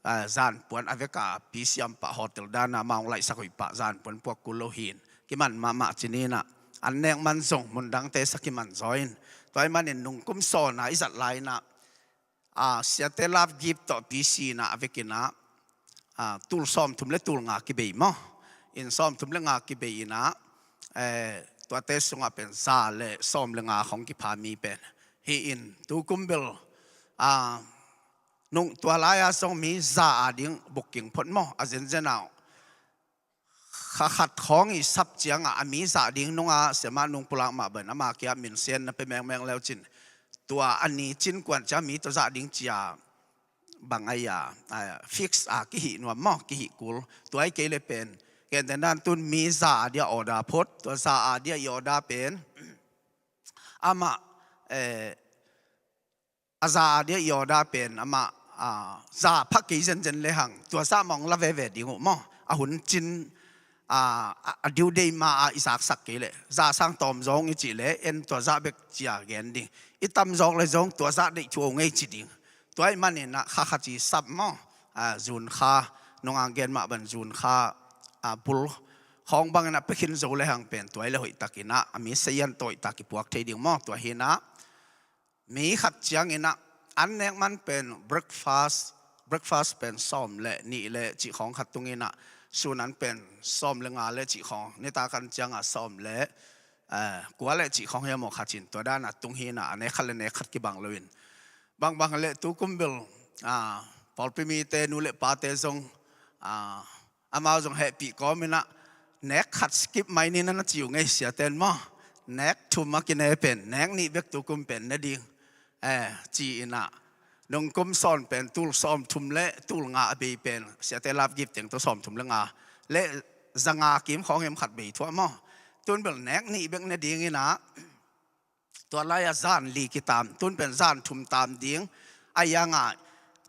eh, zan puan a vek a pisiam pah hotel dan a amau hong laihsak hoih pah zan puan puak kul lo hi in, kiman mahmah ci ni inah, an nek man zong mun dangte sa kiman zaw in. Tua ahih manin nungkum sawn a i zat lai inah, ah, siate Love Gift tawh P C inah a vek inah, ah, tul sawmthum le tul nga kibei maw. In sawmthum le nga kibei inah, eh, tuate sungah pen za le sawm le nga khawng kipha mi pen hi in, tukum bel, ah, nung tua lai-a zong mi za a ding booking phot maw, a zenzen a uh kha khat khawng i sap ciang a, a mi zah ding nunga siamah nung pulak mah bang in, ama kia minsen na pia mengmeng leu cin, tua a ni cin kuan ciang mi tua zah ding cia bang a ia, a, fix a kihih nuam maw, kihih kul. Tua i kei le pen, kenten dan tun mi za a dia order phot, tua za a dia i order pen amah, eh, a za a dia i order pen amah, a, za pha kei zenzen le hang, tua zah mah hong la veve ding uh maw. A hun cin, a, a, a due date ma a i zaksak kei leh, za sang tawm zong i cih leh, en tua zah bek cia gen ding. I tam zawk le zong tua zah deih thu ong ei ci ding. Tua ahih manin ah kha khat i sap maw. A, June kha, nunga gen mah bang June kha, a, bul khawng bangin ah pia khin zo le hang pen tua i le hoihtakin ah, a mi sayan tawh hoihtak i puak thei ding maw. Tua hi inah mi khat ciangin ah, an nek man pen breakfast, breakfast pen sawm le nih le cih khawng khat tung inah, sun an pen sawm le nga le cih khawng, nitak an ciang a sawm le, eh, kua le cih khawng hiam aw khat cin, tua dan a tung hi inah, a nek khat le nek khat kibang lo in. Bangbang le tukum bel, ah, pawlpi mite, nu le pate zong, ah, amau zong hehpih kawm inah, nek khat skip mai ni na na ci uh ngei siaten maw. Nek thum a kine pen, nek nih bek tukum pen ne ding, eh, ci inah. Nungkum sawn pen tul sawmthum le tul nga a bei pen, siate Love Gift teng tawh sawmthum le nga le za nga kim khawng hiam khat bei thuah maw. Tun bel nek nih bek ne ding inah, tua lai-ah zan li kitam, tun pen zan thum tam ding. A iang a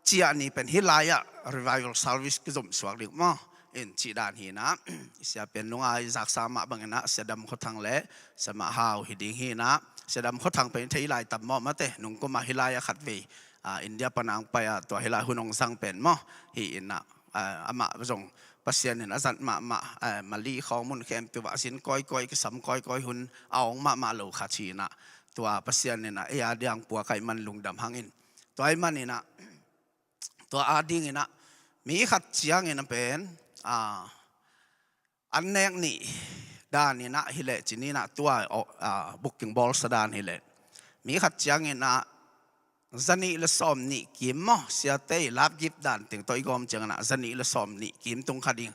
ciah ni pen hih lai-ah revival service kizom suak ding maw. In cih dan hi inah, i sia pen nunga i zaksa mah bangin ah, Sia Dam Khua Thang le Sia Mah Hau hi ding hi inah, Sia Dam Khua Thang pen i thei lai tam maw mate, nungkum a hih lai-ah khatvei, a, India pan a hong pai a, tua hih lai hun hong zang pen maw, hi inah, a, amah zong Pasian in a zat mahmah, a, Mali khawng mun khempeuh ah zin kawikawi, kisam kawikawi hun a ong mahmah lo khat hi inah, tua Pasian in ah ei a diang puak ahih man lungdam hang in. Tua ahih man inah, tua a ding inah, mi khat ciangin a pen, a, an nek nih dan inah hi leh ci ni inah, tua, a, booking bawlsa dan hi leh, mi khat ciangin ah zanih le sawmnih kim maw, siate i Love Gift dan teng tawh i gawm ciangin ah zanih le sawmnih kim tung kha ding.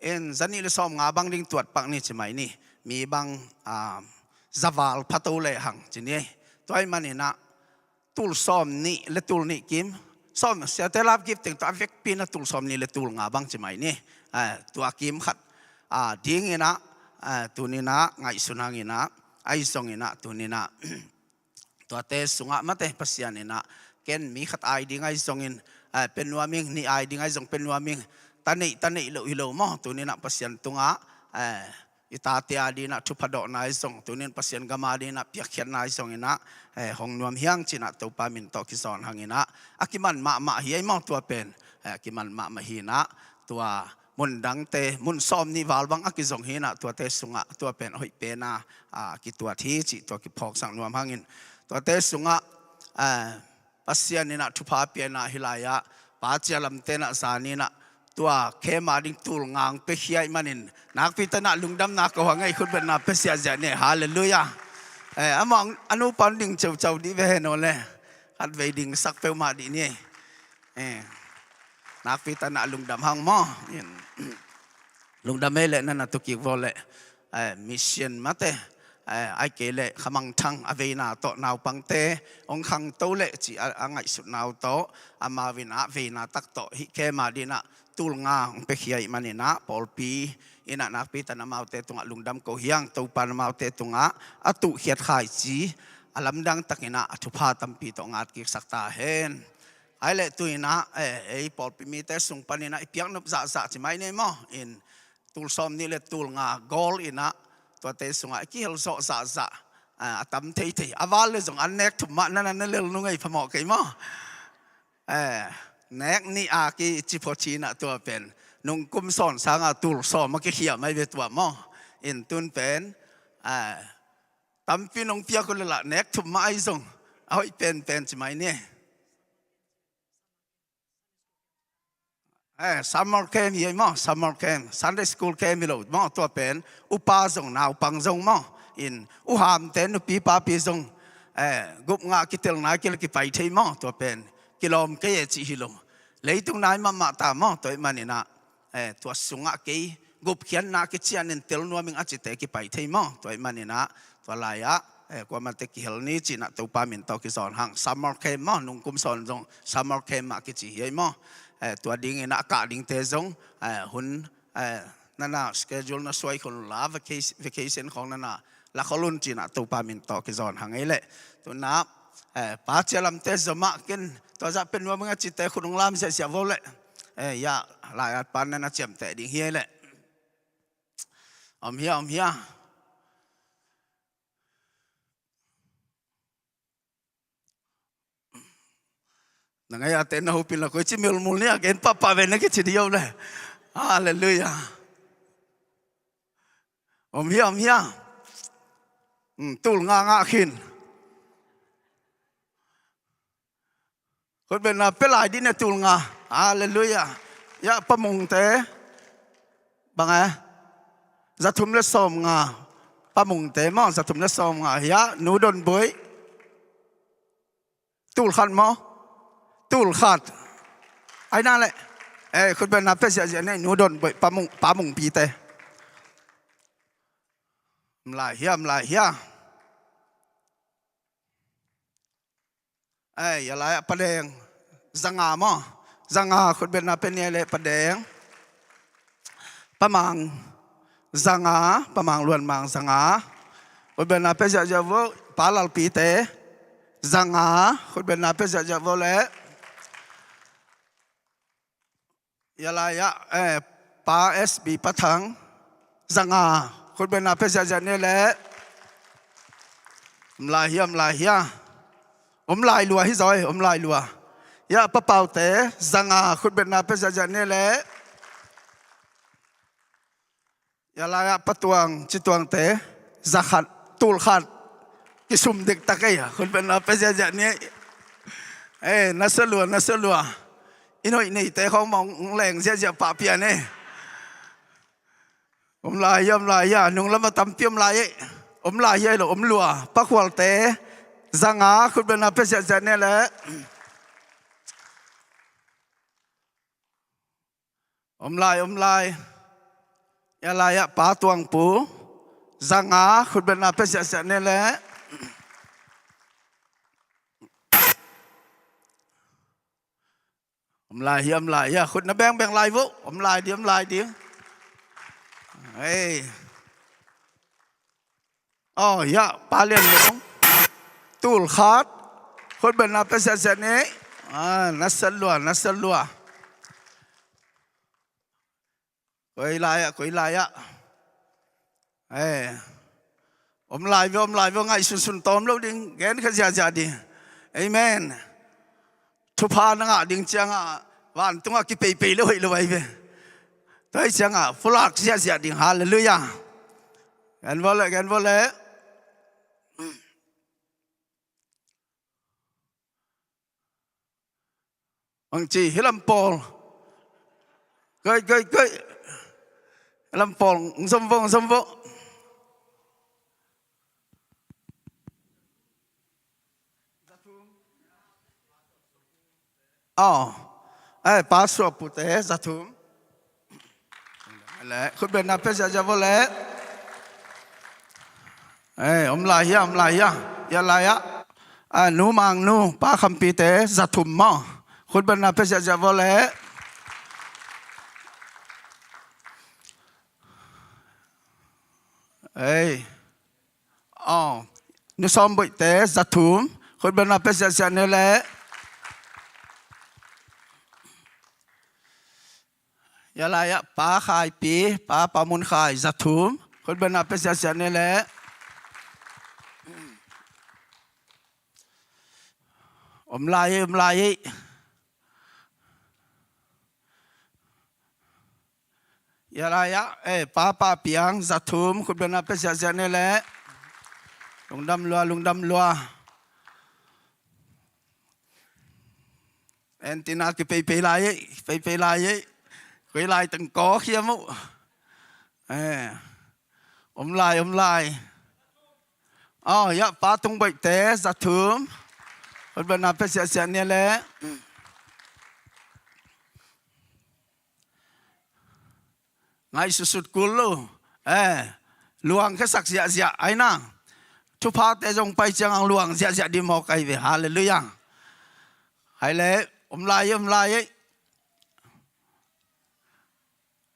In zanih le sawmnga bang ding tuat pak ni ci mai ni, mi bang, a, za val pha to le hang ci ni. Tua ahih man inah tul sawmnih le tul nih kim, sawm, siate Love Gift teng tawh a vekpi inah tul sawmnih le tul nga bang ci mai ni. A, tua kim khat, a, ding inah, a, tuni inah ngaihsun hang inah, ahi zong inah tuni inah tuate sungah mate Pasian inah, ken mi khat ai ding ahi zongin, eh, pia nuam ing, nih ai ding ahi zong pia nuam ing, ta neih, ta neih loh hi lo maw, tuni inah Pasian tungah, eh, i tate a dinah thupha dawhna i zong, tunin Pasian gam a dinah piakkhiatna i zong inah, eh, hong nuam hiang cinah Topa min tawh kizawn hanginah a kiman mahmah hi ei maw tua pen. Eh, a kiman mahmah hinah tua mun dangte, mun sawm nih val bang a kizong hinah tuate sungah tua pen hoih pena, ah, kituat hi cih tua kiphawksak nuam hangin tuate sungah, eh, Pasian inah thupha pianah hi lai-ah Pa Cia Lam tenah zan inah tua khema ding tul nga hong piakhia ih manin nakpi tanah lungdamna ko hang ei khutbetna pia ziahziah ni. Halleluiah. Eh, amah a nupa ding ceucau dih ve hen aw le. Khatvei ding sak peuhmah dih ni. Eh, nakpi tanah lungdam hang maw. In, lungdam ei leh nana tukik vaw leh, eh, mission mate, eh, ai kei leh khamangthang a veina tawh naupangte hong khangto leh cih a, a ngaihsutna uh tawh amau inah veina tak tawh hih khema dinah tul nga hong piakhia ih maninah pawlpi inah nakpi tan amaute tungah lungdam ko hiang Topan amaute tungah a tuhkhiat khaici a lamdang takinah a thupha tampi tawh ngatkiksak ta hen. Ai leh tu inah, eh, ei pawlpi mite sung paninah i piaknop zahzah ci mai nei maw. In tul sawm nih le tul nga goal inah tuate sungah i kihel zawh zahzah, ah, a tam theithei. A val le zong an nek thum mah nana na lel nung ei phamawh kei maw. Eh, nek nih a kici phaw cinah tua pen nung kum sawn sanga tul sawm a kikhia mai ve tua maw. In tun pen, eh, tampi nong piak uh lelah nek thum mah ahi zong a hoih penpen ci mai ni. Eh, summer camp hi ei maw, summer camp, Sunday school camp hi lo maw, tua pen upa zong naupang zong maw, in uhamte nupi papi zong, eh, gup ngah kitelna kila kipai thei maw, tua pen kilawm kei e cih hi lo. Leitung nai mahmah ta maw, tua ih maninah, eh, tua sungah kei gupkhiatna kicianin tel nuaming a cite kipai thei maw, tua ih maninah tua lai-ah, eh, kuamate kihel ni cinah Topa min tawh kizawn hang. Summer camp maw, nungkum sawn zong summer camp mah kici hi ei maw. Eh, tua dinginah a kah dingte zong, eh, hun, eh, nana schedule na suai khol unla, vacation, vacation khawng nana la khol un cinah Topa min tawh kizawn hang ei leh. Tunah, eh, Pa Cia Lamte zomah ken tua zah pen nuaming a cite khut hong lam ziahziah vo leh. Eh, ya, lai-at pan nana ciamteh ding hi ei leh. Om hia, om hia. Na ngai a te na hupin la koi ci milmul ni a gen pahpah ve na kici dih o le. Halleluiah. Om hia, om hia. Hmm, tul nga ngah khin. Khutbetna pia lai dih ne tul nga. Halleluiah. Ya, pamungte. Bang e? Zathum le sawm nga. Pamungte maw, zathum le sawm nga. Ya, Nu Don Buai. Tul khat maw? Tul khat. Ai na le. Eh, khutbetna pia ziahziah ne, Nu Don Buai, pamung, pamung pite. Om lai hia, om lai hia. Ei, a lai-ah Pa Deng. Zanga maw? Zanga khutbetna pia ni le Pa Deng. Pa Mang. Zanga, Pa Mang Luan Mang Zanga. Khutbetna pia ziahziah vo, Pa Lalpite. Zanga, khutbetna pia ziahziah vo le. Ya lai-ah, eh, Pa S B Pa Thang, zanga, khutbetna pia ziahziah ni le. Om lai hia, om lai hia. Om lai lua hi zaw, om lai lua. Ya, Pa Paute, zanga, khutbetna pia ziahziah ni le. Ya lai-ah Pa Tuang, Ci Tuangte, za khat, tul khat. Kisum diktak ei, khutbetna pia ziahziah ni. Eh, na sa lua, na sa lua. I noih neite khawng mah hong leng ziahziah pah pian ei. Om lai hia, om lai hia, nung lamah tampi om lai ei. Om lai hia lo, om lua. Pa Khualte, zanga, khutbetna pia ziahziah ni le. Om lai, om lai. Ya lai-ah Pa Tuang Pu. Zanga, khutbetna pia ziahziah ni le. Om lai hia, om lai hia. Khut na bengbeng lai vo. Om lai ding, om lai ding. Hei. Oh, ya, Pa Lian Mung. Tul khat. Khutbetna pia ziahziah ni. Ah, na sa lua, na sa lua. Koi lai-ah, koi lai-ah. Eh, om lai ve, om lai ve, ngaihsunsun tawm lo ding, gen kha ziahziah ding. Amen. Thupha na ngah ding ciangah vantungah kipeipei lo hoih lo ai ve. Tua hi ciangah pulak ziahziah ding. Halleluiah. Gen vawleh, gen vawleh. Ang ci, hih lam pawl. Kei, kei, kei. Hih lam pawl, ng zom vo, ng zom vo. Aw. Eh, pa suahpute, za thum. Khutbetna pia ziahziah vawleh. Eh, om lai hia, om lai hia. Hia lai ah. Ah, nu Mang Nu, pa Khampite, za thum maw. Khutbetna pia ziahziah vawleh. Eh. Aw. Nu Sawm Boihte, za thum. Khutbetna pia ziahziah ni leh. Hia lai ah, pa Khaipi, pa, pa Mun Khai, za thum. Khutbetna pia ziahziah ni leh. Om lai hi, om lai hi. Hia lai ah, eh, pa, pa Piang, za thum, khutbetna pia ziahziah ni leh. Lungdam lua, lungdam lua. En tina kipeipei lai hi, kipeipei lai hi. Koi lai teng kawk hiam uh. Eh, om lai, om lai. Aw, hia pa Tung Boihte, za thum. Khutbetna pia ziahziah ni leh. Ngaihsutsut kul lo. Eh, luang khesak ziahziah ai na. Thuphate zong pai ciang ang luang ziahziah dih mawk ai ve. Halleluiah. Hai leh, om lai, om lai.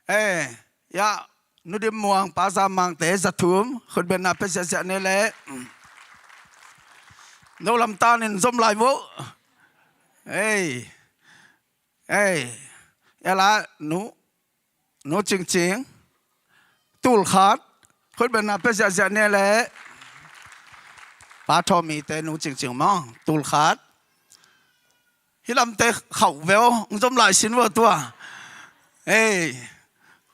Eh, hia, Nu Dim Muang, pa Za Mangte, za thum, khutbetna pia ziahziah ni leh. No lam tanin zom lai vo. Eh, eh, hia lai, nu, Nu Cing Cing, tul khat, khutbetna pia ziahziah ni leh. Pa Thawmite, Nu Cing Cing maw, tul khat. Hih lamte khauh veu, ng zom lai sin vua tua. Ei,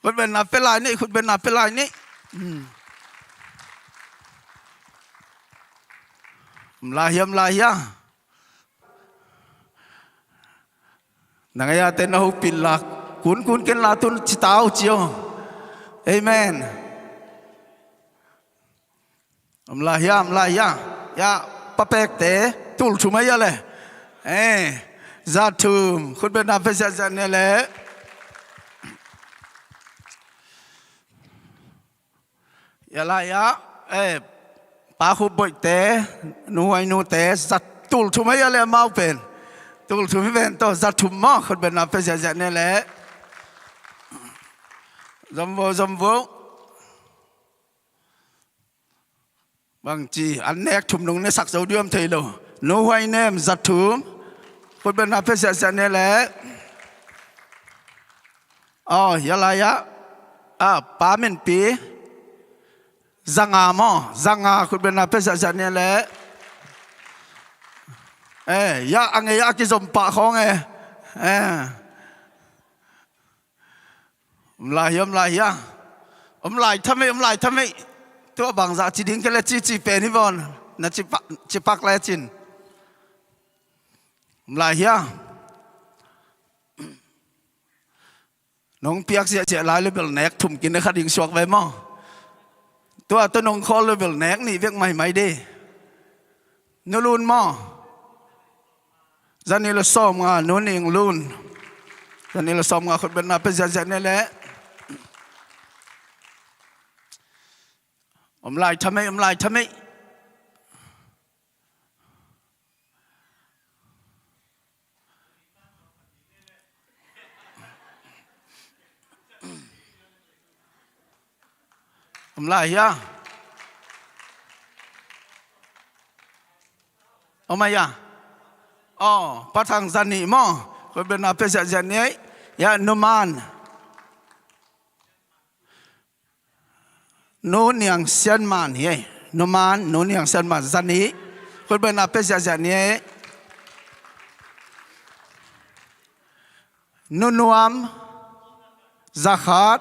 khutbetna pia lai ni, khutbetna pia lai ni. Hmm. Om lai hia, om lai hia. Nang a yate na hopih lak, kun kun ken la tun ci tau ci aw. Amen. Om lai hia, om lai hia. Hia, Pa Pekte, tul thum a hia leh. Eh, za thum, khutbetna pia ziahziah ni leh. Hia lai ah, eh, Pa Khup Boihte, Nu Huai Nute, za tul thum a hia leh amau pen. Tul thum hi pen tawh, za thum maw, khutbetna pia ziahziah ni leh. Zom vo, zom vo. Bangci, an nek thum nung ne sak zo diam thei lo. Nu Huai Nem, za thum. Khutbetna pia ziahziah ni leh. Aw, hia lai ah. Ah, Pa Minpi. Za nga maw, za nga, khutbetna pia ziahziah ni leh. Eh, hia, a ngei a kizom pah khawng eh. Eh. Om lai hia, om lai hia. Om lai tham ei, om lai tham ei. Tua bangzah ci ding kei leh cici pen hi vawn. Na cipak, cipak lecin. Om lai hia. Nong piak ziahziah lai leh bel nek thum kin na kha ding suak ve maw. Tua tawh nong khawl leh bel nek nih vek maimai de. Nu Lun maw. Za nih leh sawmnga, Nu Ning Lun. Za nih leh sawmnga, khutbetna pia ziahziah ni leh. Om lai tham ei, om lai tham ei. Om lai hia. Om a hia. Aw, Pa Thang, za nih maw. Khutbetna pia ziahziah ni ei. Hia, Nu Man. Nu Niang Sian Man hi ei. Nu Man, Nu Niang Sian Man, za nih. Khutbetna pia ziahziah ni ei. Nu Nuam, za khat.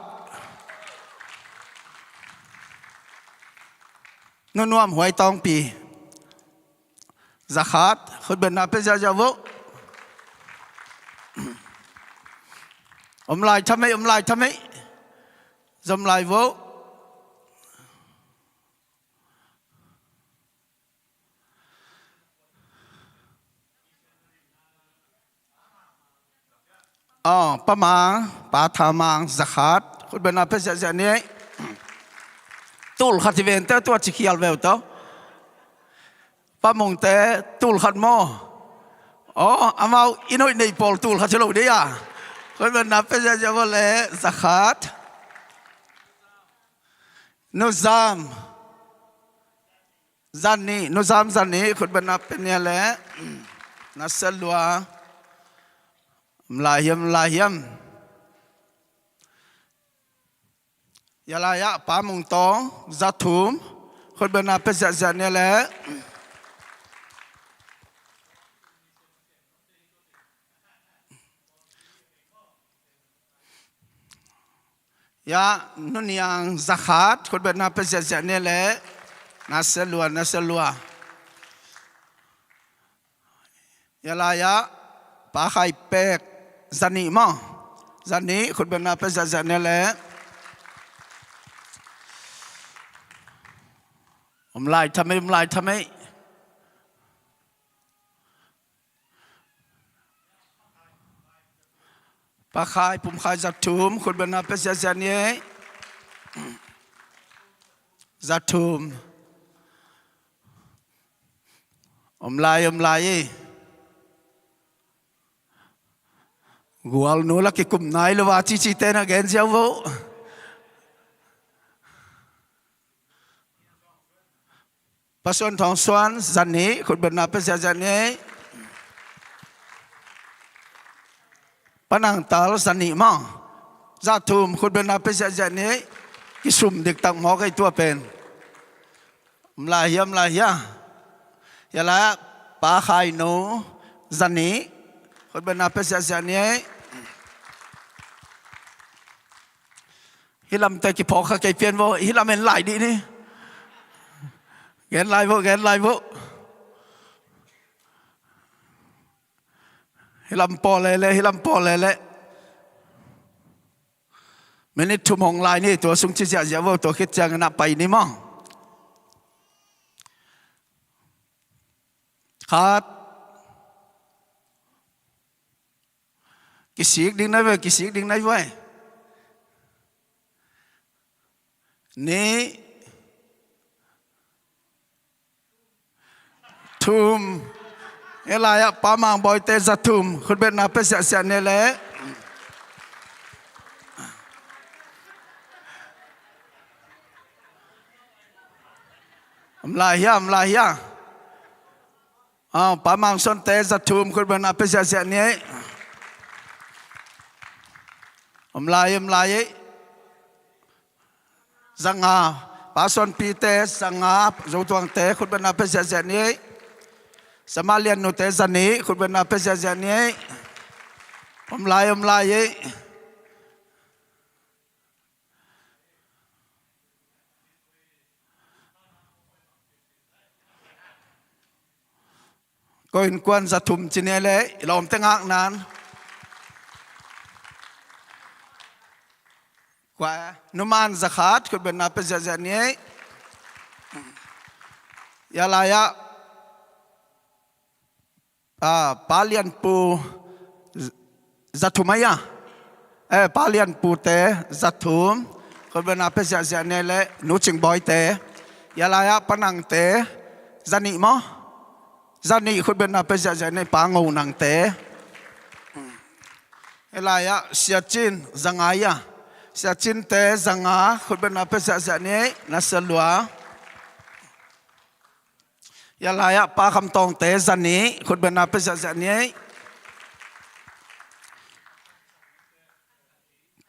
Nu Nuam Huai Tawngpi, za khat. Khutbetna pia ziahziah vo. Om lai tham ei, om lai tham ei. Zom lai vo. Aw, Pa Mang, Pa Tha Mang, za khat. Khutbetna pia ziahziah ni ei. Tul khat hi ven teh, tua ci khial ve uh teh. Pa Mung te, tul khat maw? Aw, amau i noih nei pawl tul khat hi lo dei a. Khutbetna pia ziahziah vo le, za khat. Nu Zam, za nih. Nu Zam, za nih. Khutbetna pia ni ei le. Na sia lua. Om lai hiam, om lai hiam? Hia lai-ah Pa Mung Tawng, za thum. Khutbetna pia ziahziah ni ei le. Hia, Nu Niang, za khat. Khutbetna pia ziahziah ni ei le. Na sia lua, na sia lua. Hia lai-ah Pa Khai Pek, za nih maw? Za nih. Khutbetna pia ziahziah ni ei le. Om lai tham ei, om lai tham ei. Pa Khai, Pum Khai, za thum. Khutbetna pia ziahziah ni ei. Za thum. Om lai, om lai ei. Gualnu la kikum nai lo a, cici te na gen ziau vo. Pa Suan Thawng Suan, za nih. Khutbetna pia ziahziah ni ei. Pa Nang Tal, za nih maw? Za thum. Khutbetna pia ziahziah ni ei. Kisum diktak mawk ei tua pen. Om lai hia, om lai hia? Hia lai-ah Pa Khai Nu, za nih. Khutbetna pia ziahziah ni ei. Hih lamte kiphawk kha kei pian vo, hih lam en lai dih ni. Gen lai vo, gen lai vo. Hih lam pawl lele, hih lam pawl lele. Minute thum hong lai ni, tua sung ci ziahziah vo, tua khit ciangin ah pai ni maw? Khat. Kisik ding nai ve, kisik ding nai ve. Nih. Thum. Hih lai-ah Pa Mang Bawi te, za thum. Khutbetna pia ziahziah ni ei le. Om lai hia, om lai hia? Aw, Pa Mang Suan te, za thum. Khutbetna pia ziahziah ni ei. Om lai, om lai ei. Za nga. Pa Suan Pi te, za nga. Zo Tuang te, khutbetna pia ziahziah ni ei. Sa Ma Lian Nu te, za nih. Khutbetna pia ziahziah ni ei. Om lai, om lai ei. Ko innkuan za thum ci ni ei le, i lawmte ngakna-in. Kua, Nu Man za khat, khutbetna pia ziahziah ni ei. Hia lai-ah Ah, Pa Lian Pu, za thum ahi a. Eh, Pa Lian Pu te, za thum. Khutbetna pia ziahziah ni ei le, Nu Cing Bawi te. Hia lai-ah Pa Nang te, za nih maw? Za nih. Khutbetna pia ziahziah ni ei, Pa Ngo Nang te. Hia lai-ah Sia Cin, za nga ahi a. Sia Cin te, za nga. Khutbetna pia ziahziah ni ei, na sia lua. Hia lai-ah Pa Kham Tawng te, za nih. Khutbetna pia ziahziah ni ei.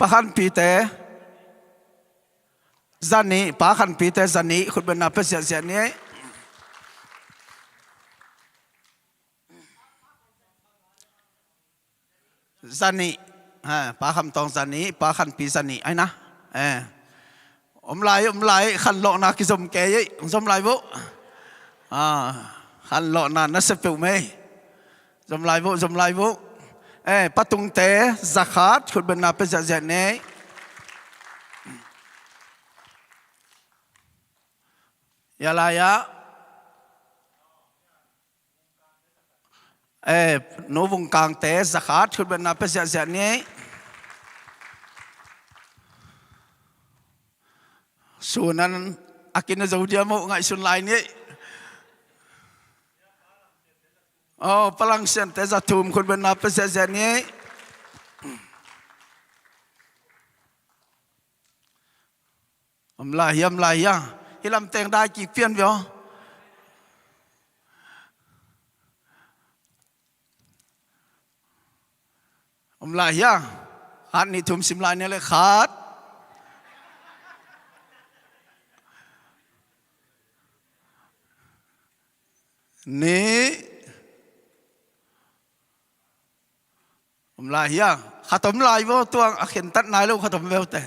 Pa Khan Pi te, Zanih, Pa Khanpite zanih, khutbetna pia ziahziah ni. Zanih, ha, Pa Khamtawng zanih, Pa Khanpi zanih, ai na. Eh. Om lai, om lai, khanlawhna kizom kei ei, zom lai vo. Ah, khanlawhna nasia peuhmah ei. Zom lai vo, zom lai vo. Eh, Pa Tungte zakhat, khutbetna pia ziahziah ni. Ya lai ah. Eh, Nu Vung Kangte zakhat, khutbetna pia ziahziah ni. Sunan a kina zo diam uh ngaihsun lai ni. Oh, Pa Lang Siante za thum, khutbetna pia ziahziah ni. Om lai hia, om lai hia. Hih lam teng dai kik pian veh aw. Om lai hia. Khat, nih, thum sim lai ni le, khat. Nih. Om lai hia. Khat om lai vo, tua a khentat nai lo khat om veu te.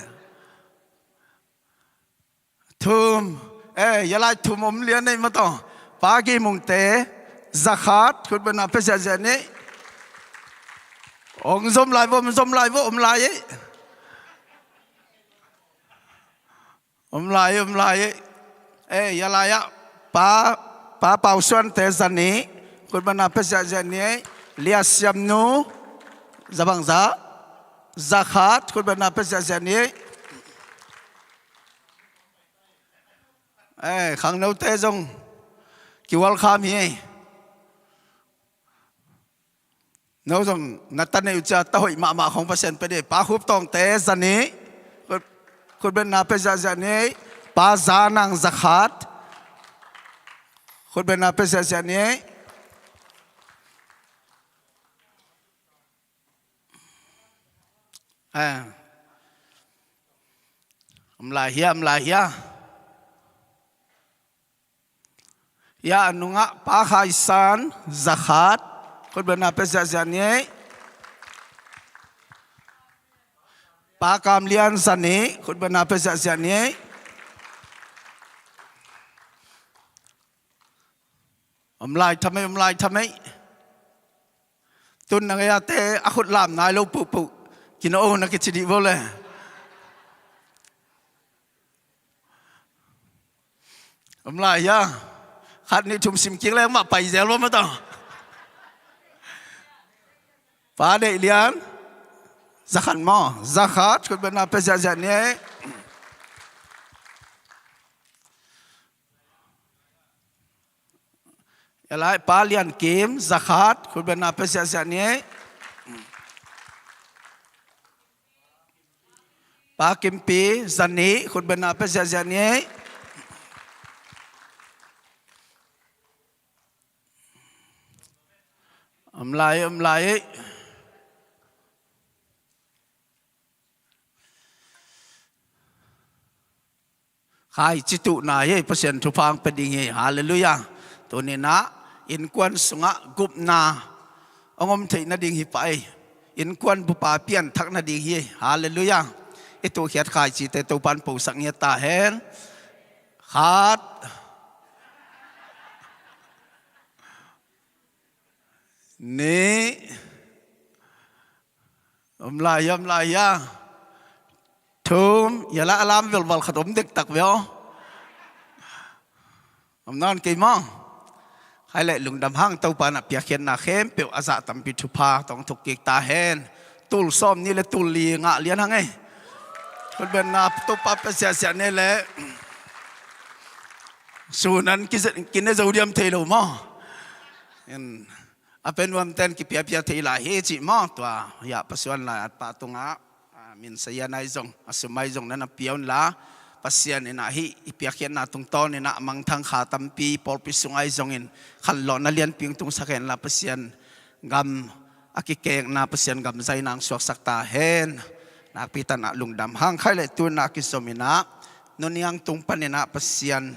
Thum. Eh, ya lai thum om lian ei mataw. Pa Gimungte zakhat, khutbetna pia ziahziah ni. Ong zom lai vo, om zom lai vo, om lai ei. Om lai, om lai. Eh, ya lai ah. Pa, Pa Pau Suante zanih, khutbetna pia ziahziah ni. Lia Siam Nu, za bang za. Zakhat, khutbetna pia ziahziah ni. Eh, khangnote zong ki-welcome hi. No zong na ta neih uh cia ta hoih mahmah khong Pasian pia dih. Pa Khup Tawngte zanih, khut, khutbetna pia ziahziah ni. Pa Za Nang zakhat, khutbetna pia ziahziah ni. Eh. Om lai hia, om lai hia. Ya, a nungah Pa Khai San zakhat, khutbetna pia ziahziah ni. Pa Kam Lian zanih, khutbetna pia ziahziah ni. Om lai thamei, om lai thamei. Tun na ngei a te a khut lam nai lo puhpuh. Kina o na kici dih vo le. Om lai hia. Khat, nih, thum sim kik leng mah pai zel vo mataw. Pa Deih Lian. Zakhat maw. Zakhat, khutbetna pia ziahziah ni. Ya lai, Pa Lian Kim zakhat, khutbetna pia ziahziah ni. Pa Kimpi zanih, khutbetna pia ziahziah ni. Om lai, om lai. Khaici tuhna hi, Pasian thupha hong pia ding hi. Halleluiah. Tuni-in ah innkuan sungah gupna hong om theih nading hi pah ei. Innkuan bupa pianthak nading hi. Halleluiah. I tuhkhiat khaicite Topa'n posak ngiat ta hen. Khat. Nih. Om lai hia, om lai hia. Thum, ya lai a lam velval khat om dektak ve aw. Om nawn kei maw. Khai leh lungdam hang, Topa'n a piakkhiatna khempeuh a zah tampi thupha tawh hong thuk kik ta hen. Tul sawm nih le tul li ngah lian hang ei. Khutbetna Topa pia siahsiah ni leh. Sunan ki, kine zo diam thei lo maw. In, a pe nuamte'n kipiapia thei lai hi cih maw, tua, ya, Pasian lai-at pa tungah, a, min sayan ahi zong, a sum ahi zong na na pia unla, Pasian in ah hih i piakkhiatna tungtawn in ah a mangthang kha tampi pawlpi sungah ahi zongin khanlawhna lianpi hong tungsak henla, Pasian gam a kikekna, Pasian gam zaina hong suaksak ta hen. Nakpi takin ah lungdam hang. Khai leh tu-in ah kizom in ah Nuniang tung panin ah Pasian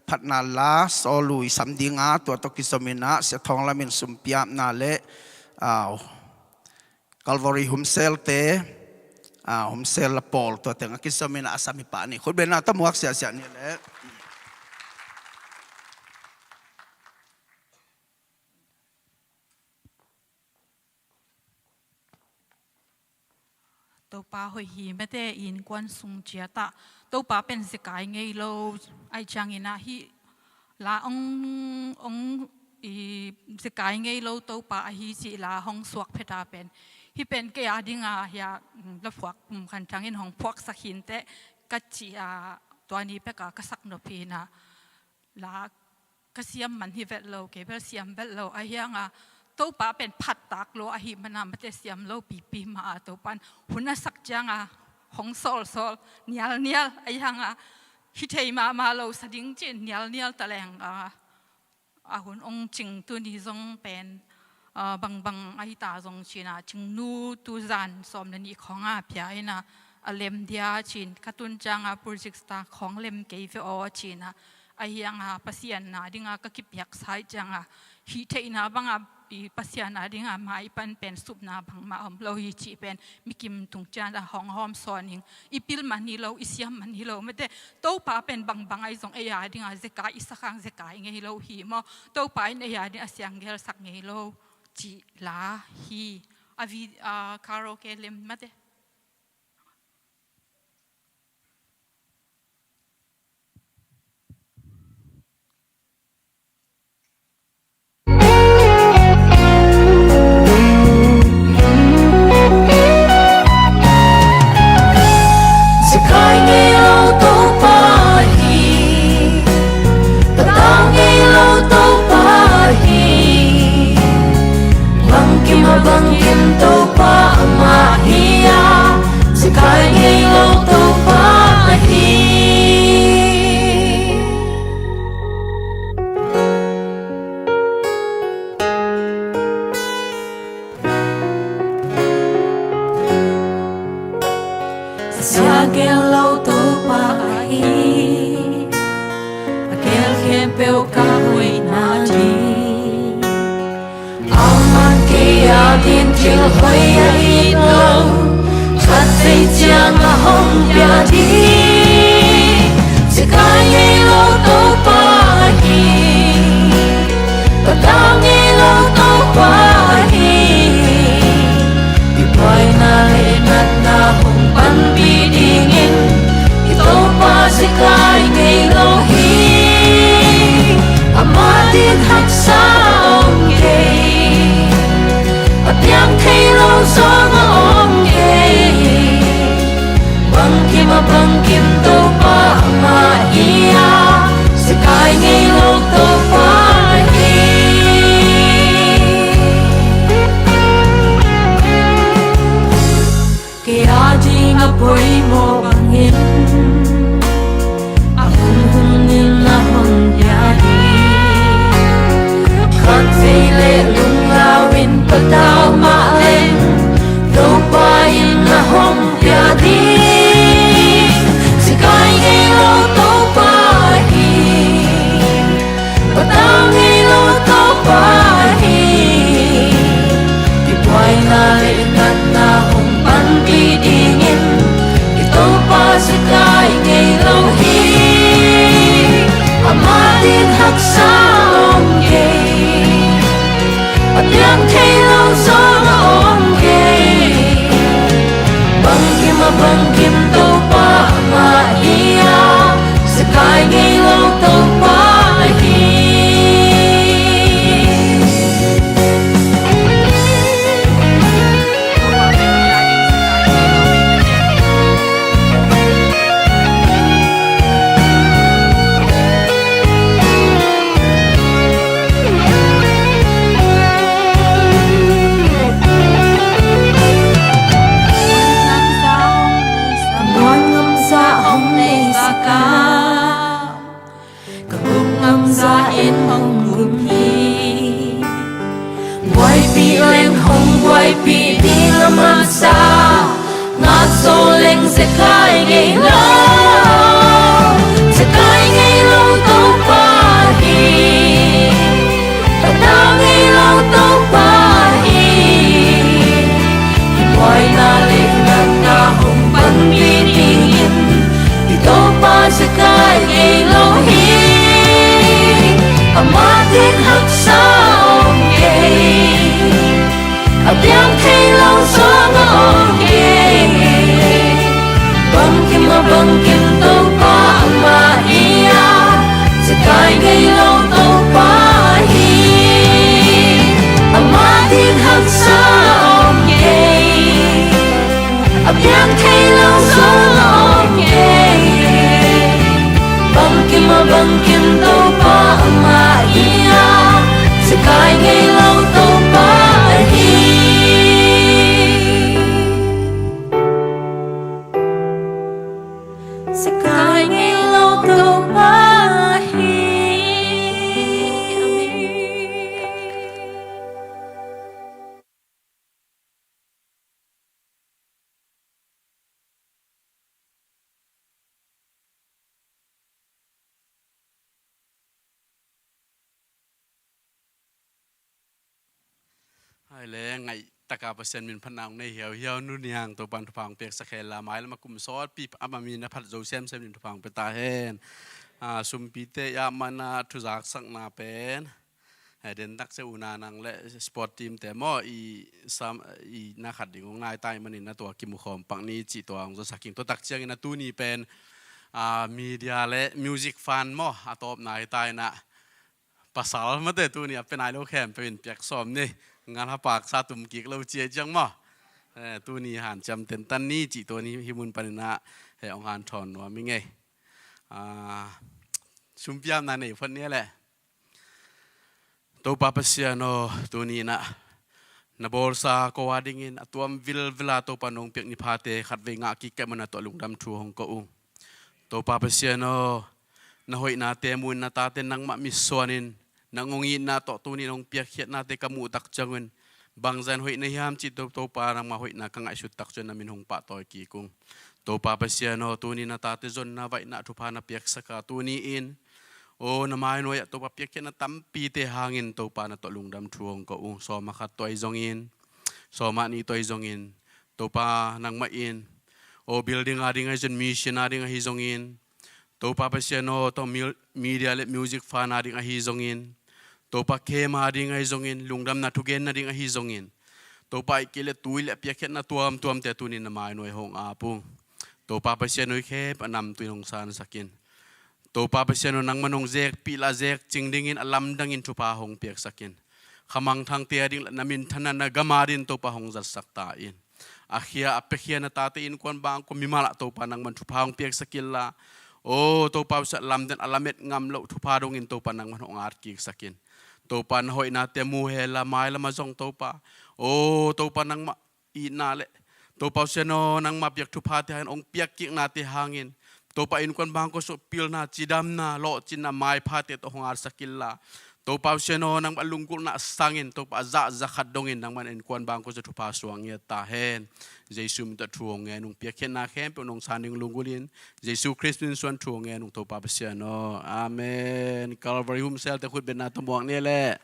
phatna la sawl uh i sam ding a, tua tawh kizom in ah Sia Thawng Lam in sumpiapna le, ah, Calvary Home Cell te, ah, Home Cell la pawl tua teng a kizom in ah a sam hi pah ni. Khutbetna tawh muak siahsiah ni le. Topa hoih hi mate, innkuan sung ciat ah Topa pen zekai ngei lo, ahih ciangin ah hih la ong, ong i zekai ngei lo Topa ahi cih la hong suak phet a pen, hih pen kei a ding a hia, mm, la phuak, mm, Khan Thang in hong phuaksak hi inteh ka cih a, tua ni pek a ka sak nop hi in ah, la ka siam man hi vet lo, kei bel siam vet lo, ahi hang a Topa pen phattak lo ahih man a mate, siam lo pipi mah a Topa in hun a sak ciang a hong sawlsawl nialnial, ahi hang a hi thei mahmah lo sa ding ci-in nialnial ta leng a, a hun ong cing tuni zong pen, ah, bangbang ahi ta zong ci-in ah, Cingnu tu zan sawm le nih khawng a pia in ah, a lem dia ci-in ka tun ciang a, project star khawng lem kei ve aw ci-in ah, ahi hang a Pasian na ding a ka kipiaksa ahih ciang a, hih theihna bang a i Pasian na ding a mai pan pen supna bangmah om lo hi cih pen mi kim tung ciang a hong hawm sawn ing. I pil man hi lo, i siam man hi lo mate, Topa pen bangbang ahi zong ei a ding a zekai i sak hang zekai ngei lo hi maw. Topa in ei a ding a sianggelsak ngei lo cih la hi. A vi, a karaoke lem mate. Zekai ngei lo Topa hi, patau ngei lo Topa hi, bangkim a bangkim Topa amah hi a, zekai ngei lo Topa hi. Sia gel lo Topa ahi, a gel khempeuh ka hoihna ding. Amah kei a ding thil hoih a it lo, khatvei ciang a hong pia ding. Zekai ngei lo Topa hi, patau ngei lo Topa hi. Biakpiakna le natna hong panpih dingin i Topa zekai ngei lo hi. Amah ding haksa om kei, a piang thei lo zong a om kei. Bangkim a bangkim Topa amah hi a, zekai ngei lo Topa hi. Kei a ding a poimawh bangin a hun hun in a hong pia hi. Khatvei le lunglau in patau mah leng Topa in a hong pia ding. Zekai ngei lo Topa hi, patau ngei lo Topa hi. Biakpiakna le natna hong panpih dingin i Topa zekai ngei lo hi. Amah ding haksa om kei, a piang thei lo zong a om kei. Bangkim a bangkim Topa amah hi a, zekai ngei lo Topa hi. Ka muan ngamzah hong neihsak a, ka gum ngamzah in hong gum hi. Buaipih leng hong buaipih ding a mansa, ngak zo leng zekai ngei lo. Le ngaih taka Pasian min phatna hong nei hiauhiau Nu Niang Topan thupha hong piaksak hen la, mai lama kum sawtpi a ma mi na phat zo semsem in thupha hong pia ta hen. A, sumpite i a mana thuzaksakna pen, he, den tak se una nang le sport team te maw, i sam, i na khat ding hong nai tai manin na tua kimu khawm pak ni cih tua hong zasak ing. Tua tak ciangin a tuni pen, a, media le music fan maw, a tawpna hi tai na. Pasal mate tuni a pe nai lo khempeuh in piak sawm ni. Ngal ha paksa tum kik lo cia ciang maw. Eh, tuni hanciam tentan ni cih tuni hi mun panin a, he, hong hanthawn nuam ing ei. A, sumpiamna nei phot ni le. Topa Pasian aw, tuni na, na bawlsa ko a dingin a tuam vilvila Topa nong piak ni phate khatvei ngah kik kei mana tawh lungdam thu hong ko ung. Topa Pasian aw, na hoihnate muin na tate nangmah mitsuanin, nang hong itna tawh tuni nong piakkhiatnate ka muh tak ciangun, bangzah in hoih na hiam cih To, Topa nangmah hoihna ka ngaihsut tak ciang na min hong pahtawi kik ung. Topa Pasian aw, tuni na tate zonna vaihna thupha na piaksak a tuni in, aw, na mainuai ah Topa piakkhiatna tampite hangin Topa na tawh lungdam thu hong ko ung. Sawm a khat tawh ahi zongin, sawm a nih tawh ahi zongin, Topa nangmah in, aw, building a ding ahi zongin, mission a ding ahi zongin, Topa Pasian aw, tawh mil-, media le music fan a ding ahi zongin, Topa camp a ding ahi zongin, lungdamna thugenna ding ahi zongin, Topa i kei le tui le a piakkhiatna tuamtuamte tuni na mainuai hong ap ung. Topa Pasian aw, i khempeuh a namtui in hong sansak in. Topa Pasian aw, nangman hong zekpih la zekcing dingin a lamdangin thupha hong piaksak in. Khamangthangte a ding la na minthanna na gam a dingin Topa hong zatsak ta in. A khia a piakhia na tate innkuan bangkua mimal ah Topa nangman thupha hong piaksak inla, aw Topa Pasian, lamdang a lamet ngam loh thupha dongin Topa nangman hong at kiksak in. Topa na hoihnate mu hen la, mailam ah zong Topa, aw Topa nangmah itna le Topa Pasian aw, nangmah piak thuphate hangin, hong piak kiknate hangin, Topa innkuan bangkua sung pilna, cidamna, lawhcinna, maiphate tawh hong atsak inla, Topa Pasian aw, nangmah lunggulhna sangin Topa a zah za khat dongin nangmah innkuan bangkua sung thupha suang ngiat ta hen. Jesu min tawh thu hong ngen ung. Piakkhiatna khempeuh nong san ding lunggulh in, Jesu Khrist min suang thu hong ngen ung Topa Pasian aw. Amen. Calvary Home Cell te khutbetna tawh muak ni le.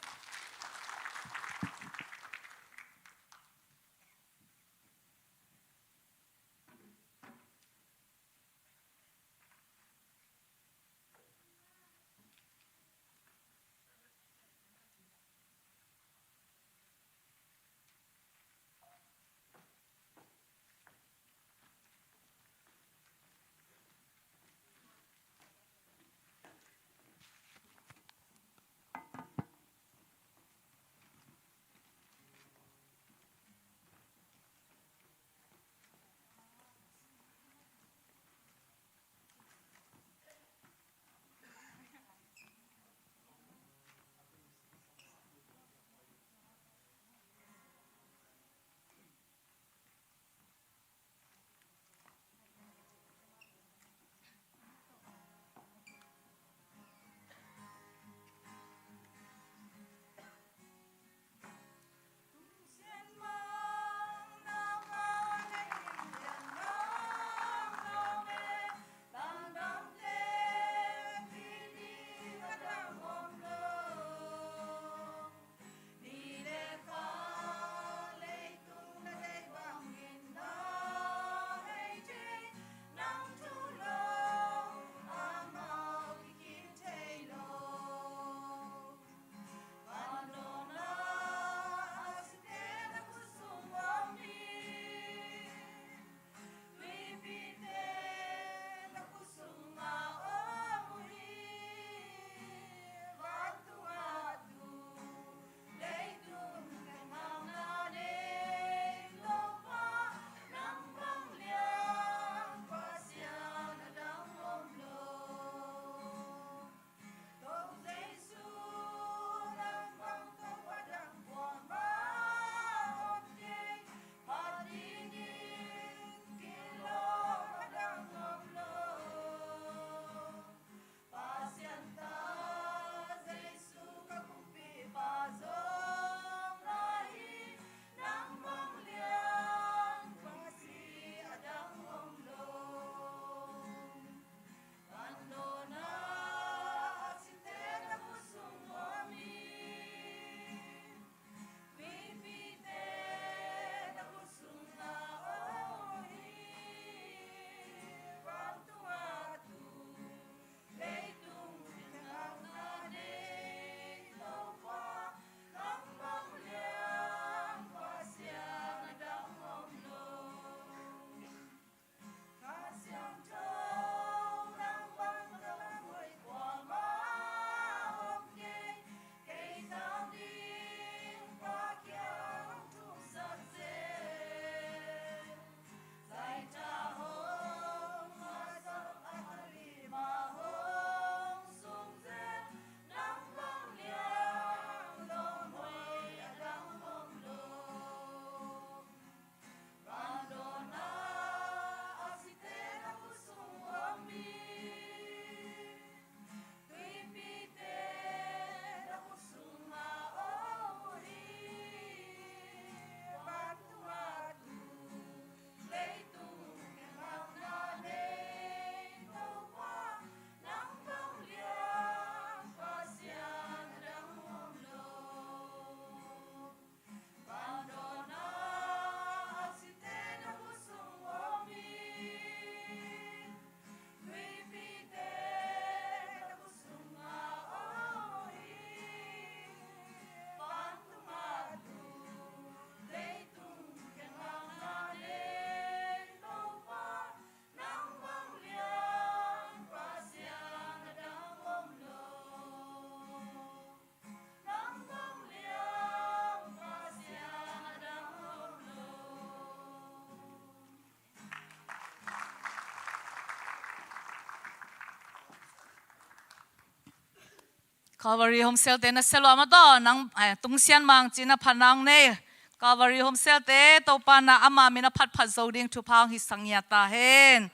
Calvary Home Cell te na sia lua mah tawh, nang, eh, tungsian mang ci na phat nang nei. Calvary Home Cell te Topa na ama min a phatphat zo ding thupha hong hi sangia ta hen.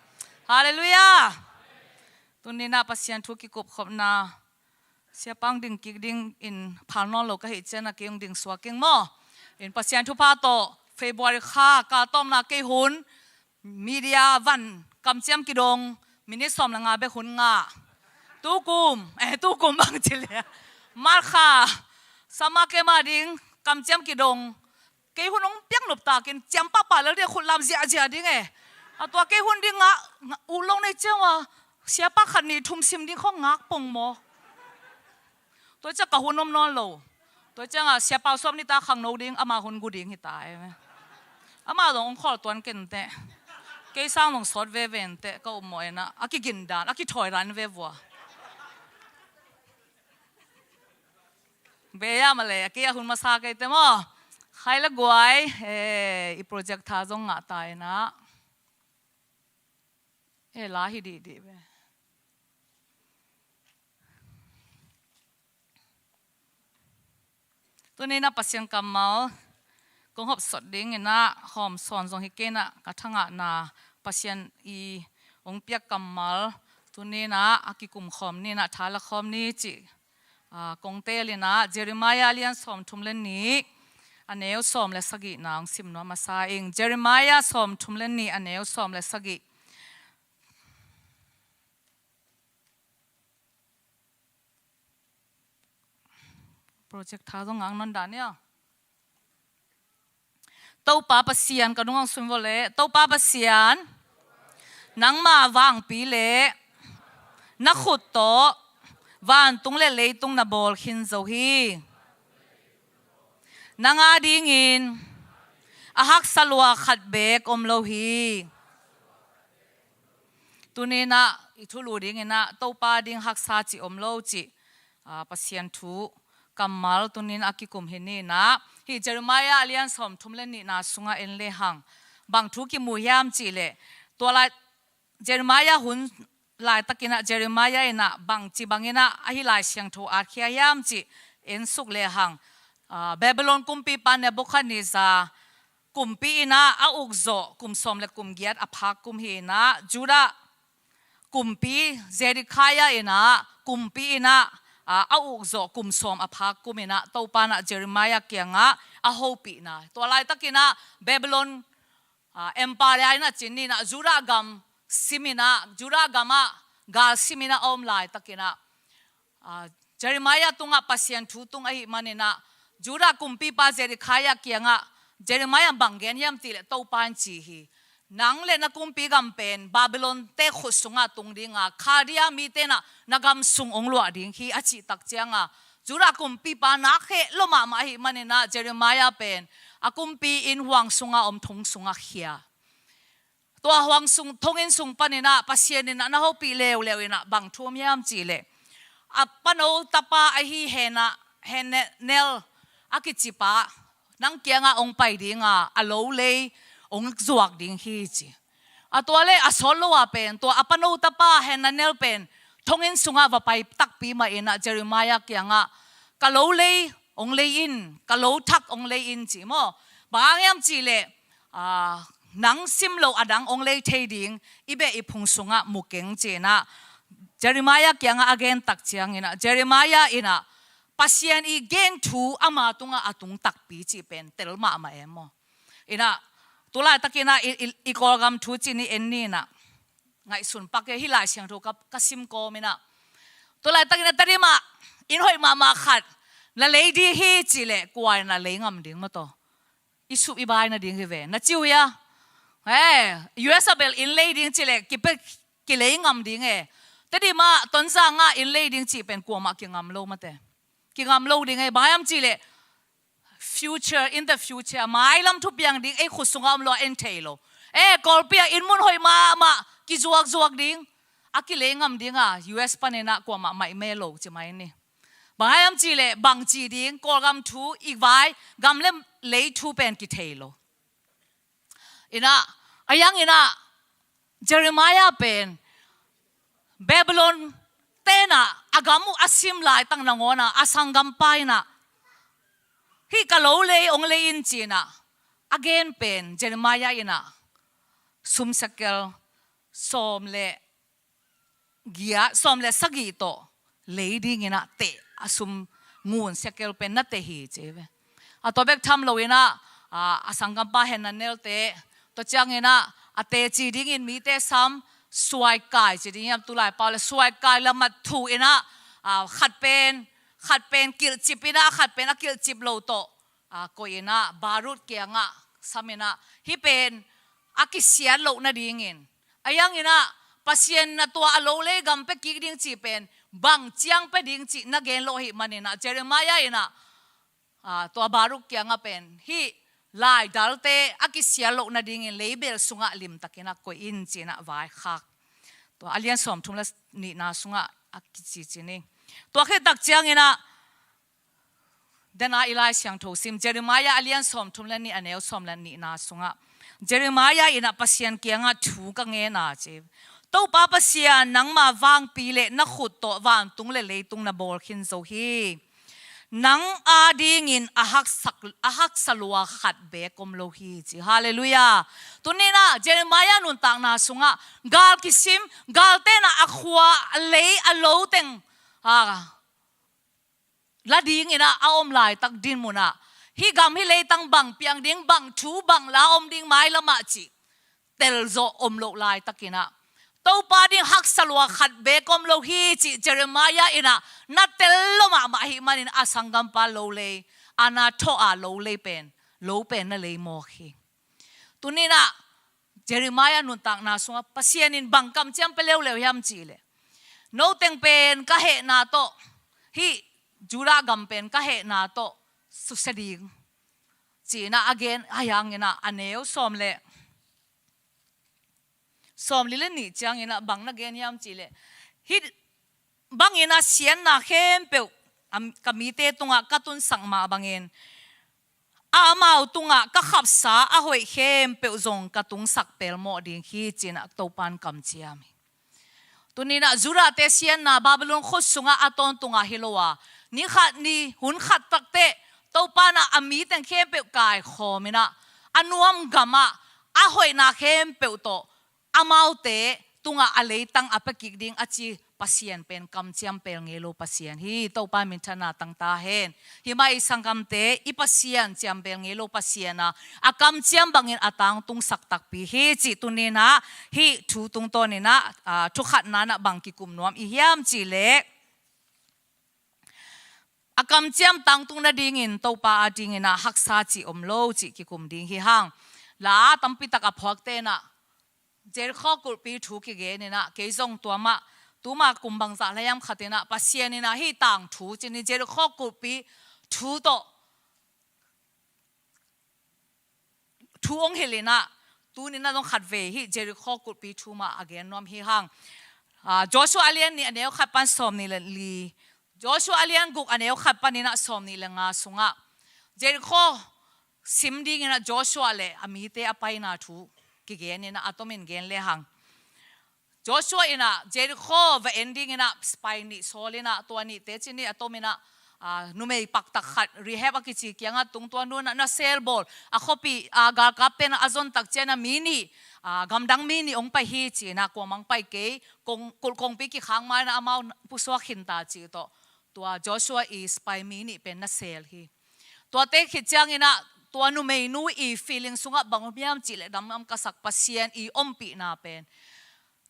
Halleluiah. Tuni na Pasian thu kikupkhopna, siapa hong ding kik ding in phal nawn lo ka hih ciang a kei hong ding suak ing maw. In Pasian thupha tawh February kha kal tawpna kei hun media van kamciam kidong minute sawm le nga bek hun ngah. Tukum, eh, tukum bang ci le, March kha summer camp a ding kamciam kidong. Kei hun hong piak nop takin ciam pahpah lel ding, khut lam ziahziah ding e. A tua kei hun ding ngah, ngah, uh long nei ciang a, siapa khat nih thum sim ding khong ngak pong maw. Tua ciang ka hun om nawn lo. Tua ciang a siapa suap ni ta khangno ding, ama hun gu ding hi ta e. Ama zong hong khawl tuan ken teh. Kei sang zong sawt veve in teh ka um maw e na. A kigin dan, a kithawi dan ve vua. Beya male, a kei a hun masa kei te maw. Khai la guai, eh, i project tha zong ngah ta e na. Eh, la hi dihdih ve. Tuni na Pasian kammal kong hopsot ding in a, hawm sawn zong hi kei na, ka thangahna Pasian i hong piak kammal tuni na a kikum khawm ni na, tha la khawm ni cih a, kong teel in a, Jeremiah a lian sawmthum le nih, a neu sawm le sagihna hong sim nuam masa ing. Jeremiah sawmthum le nih, a neu sawm le sagih. Project tha zong ngak nawn dah ni aw. Topa Pasian, ka nung ang sun vawh le, Topa Pasian, nangma vangpi le na khut tawh vantung le leitung na bawl khin zo hi. Nang a dingin a haksa lua khat beek om lo hi. Tuni na i thulu ding in a, Topa ding haksa cih om lo cih, a, Pasian thu kammal tuni na a kikum hi ni na. Hih Jeremiah a lian sawmthum le nihna sungah en le hang bang thu kimu hiam cih leh, tua lai Jeremiah hun laitakin a, Jeremiah in a bangci bangin a, ahi Lai Siangtho atkhia hiam cih en suk le hang, a, Babylon kumpipa Nebuchadnezzar kumpi in a, a uk zawh kum sawm le kum giat a phak kum hi in a, Judah kumpi Zedekiah in a, kumpi in a, a, a uk zawh kum sawm a phak kum in a, Topa in a Jeremiah kiangah a hopihna. Tua laitakin a Babylon, a, empire in a cin ni in a, Judah gam sim in a, Judah gamah gal sim in a a om laitakin a, a, Jeremiah tungah Pasian thu tung ahih manin a, Judah kumpipa Zedekiah kiangah Jeremiah bang gen hiam cih leh, Topa in ci hi. Nang le na kumpi gam pen Babylon te khut sungah tung ding a, Khaldia mite in a na gam sung hong luah ding hi, a cih tak ciang a, Judah kumpipa nak heh lua mahmah ahih manin a, Jeremiah pen a kumpi inn huang sungah om thong sungah khia. Tua huang sung, thonginn sung panin a Pasian in a na hopih leuleu in a bang thu om hiam cih leh, a pano tapa ahi Hana-, Hananel a kicipa nang kiangah hong pai ding a, a lo lei hong zuak ding hi ci. A tua le a sawt lo a pen, tua a pano tapa Hananel pen thonginn sungah va pai takpi mah in a, Jeremiah kiangah ka lo lei hong lei in, ka lo thak hong lei in ci maw. Bang hang hiam cih leh, a, nang sim lo a dang hong lei thei ding i beh i phung sungah mu keng ci in a, Jeremiah kiangah a gen tak ciangin a, Jeremiah in a Pasian i gen thu ama tungah a tung takpi cih pen tel mahmah e maw. In a, tu laitakin a i, i, i Kawlgam thu cih i en ni in a, ngaihsun pak e, hih Lai Siangtho ka, ka sim kawm in a, tu laitakin a Tedim ah inn hoih mahmah khat na lei ding hi cih leh, kua in a lei ngam ding maw taw. I sup i bai nading hi ve, na ci uh hia? Eh, U S a bel inn lei ding cih leh, kipe, kilei ngam ding e. Tedim ah, Tonzang ah inn lei ding cih pen kuamah kingam lo mate. Kingam lo ding e, bang hiam cih leh, future, in the future, mailam thupiang ding ei khut sungah om lo a en thei lo. Eh, Kawlpi ah inn mun hoih mahmah kizuakzuak ding, a kilei ngam ding a, U S panin a kuamah maih me lo ci mai ni. Bang hiam cih leh, bang ci ding, Kawlgam thu, i vai gam le lei thu pen kithei lo. In a, a yang in a, Jeremiah pen Babylon tenah a gam uh a sim laitak nangawnah a sanggampa inah hih ka lo lei hong lei in cinah a gen pen Jeremiah inah sum sekel sawm le giat, sawm le sagih tawh lei dinginah teh a sum ngun sekel pen na teh hi ci ve. A tua bek tham loinah a, a sanggampa henna nelte tua cianginah a teci dingin mite sam suaikai ci ding hiam, tulai pau le suaikai lamat thu inah a, khat pen khat pen kilhcip inah khat pen a kilhcip lo tawh a, koih inah Baruk kiangah sam inah hih pen a kisiat loh nadingin a hianginah Pasian inah tua a lo lei gam pia kik ding cih pen bang ciang pia ding cih na gen lo ahih maninah Jeremiah inah a, tua Baruk kiangah pen hih laidalte a kisiat loh nadingin leibel sungah limtakinah koih in cinah vaikhak. Tua a lian sawmthum le nihna sungah a kici ci ni. Tua khit tak cianginah dena i Lai Siangtho sim Jeremiah a lian sawmthum le nih a neu sawm le nihna sungah Jeremiah inah Pasian kiangah thu ka ngen a ci. Topa Pasian, nangma vangpi le na khut tawh vantung le leitung na bawl khin zo hi. Nang adingin a haksa, a haksa lua khat beek om lo hi ci. Halleluiah. Tuninah Jeremiah nuntakna sungah gal kisim, gal tenah a khua, a lei, a lo teng a, la dinginah a om laitak dinmunah hih gam hih leitang bang piang ding, bang thu bang la om ding mailamah cih telzawh om loh laitakinah Topa ding haksa lua khat beek om lo hi cih Jeremiah inah na tel lo mahmah ahih manin a sanggampa lo lei a na thawh a lo lei pen, lo pen na lei mawk hi. Tuninah Jeremiah nuntakna sungah Pasian in bang kamciam pia leuleu hiam cihleh, no teng pen ka hehna tawh, hih Judah gam pen ka hehna tawh susia ding cinah a gen a hianginah a neu sawm le sawmli le nih cianginah bang na gen hiam cihleh, hih bangin a siatna khempeuh a, ka mite tungah ka tunsak mah bangin a, amau tungah ka khapsa a hoih khempeuh zong ka tungsak pelmawh ding hi cinah Topan kamciam hi. Tuninah Judahte siatna Babylon khut sungah a tawntungah hi lo a, ni khat ni hun khat takteh Topanah a miteng khempeuh kaikhawminah a nuam gamah a hoihna khempeuh tawh amaute tungah a leitang a pia kik ding a ci Pasian pen kamciam pel ngei lo Pasian hi. Topa minthanna tangta hen. Himah i sanggamte i Pasian ciam pel ngei lo Pasian a, a kamciam bangin a tangtungsak takpi hi cih tuninah hih thu tungtawninah a, thukhatna nah bang kikum nuam i hiam cihleh, a kamciam tangtung nadingin Topa a dinginah haksa cih om lo cih kikum ding hi hang. La tampitak a phuakte nah Jericho kulhpi thu kigeninah kei zong tua mah tuma kum bangzah hlaiam khatinah Pasian inah hih tangthu cini Jericho kulhpi thu tawh thu hong hilhinah tuninah zong khatvei hih Jericho kulhpi thu mah a gen nuam hi hang. A, Joshua a lian nih a neu khat pan sawm nih le li, Joshua a lian guk a neu khat paninah sawm nih le nga sungah Jericho sim dinginah Joshua le a mite a paina thu kigeninah a tomin gen lehang. Joshua inah Jericho va en dinginah sipai nih sawl inah tua nihte cinih a tominah a, numei paktak khat Rahab a kici kiangah tung, tua nu nah na sel bawl a khuapi a, galkapte nah a zon tak cianah mi nih a, gamdang mi nih hong pai hi cinah kuamang pai kei, kong, kulh kongpi kikhak mainah amau pusuak khinta cih tawh tua Joshua i sipai mi nih pen na sel hi. Tuate khit cianginah tua numeinu i feeling sungah bang om hiam cihleh, damdam ka sak Pasian i ompihna pen,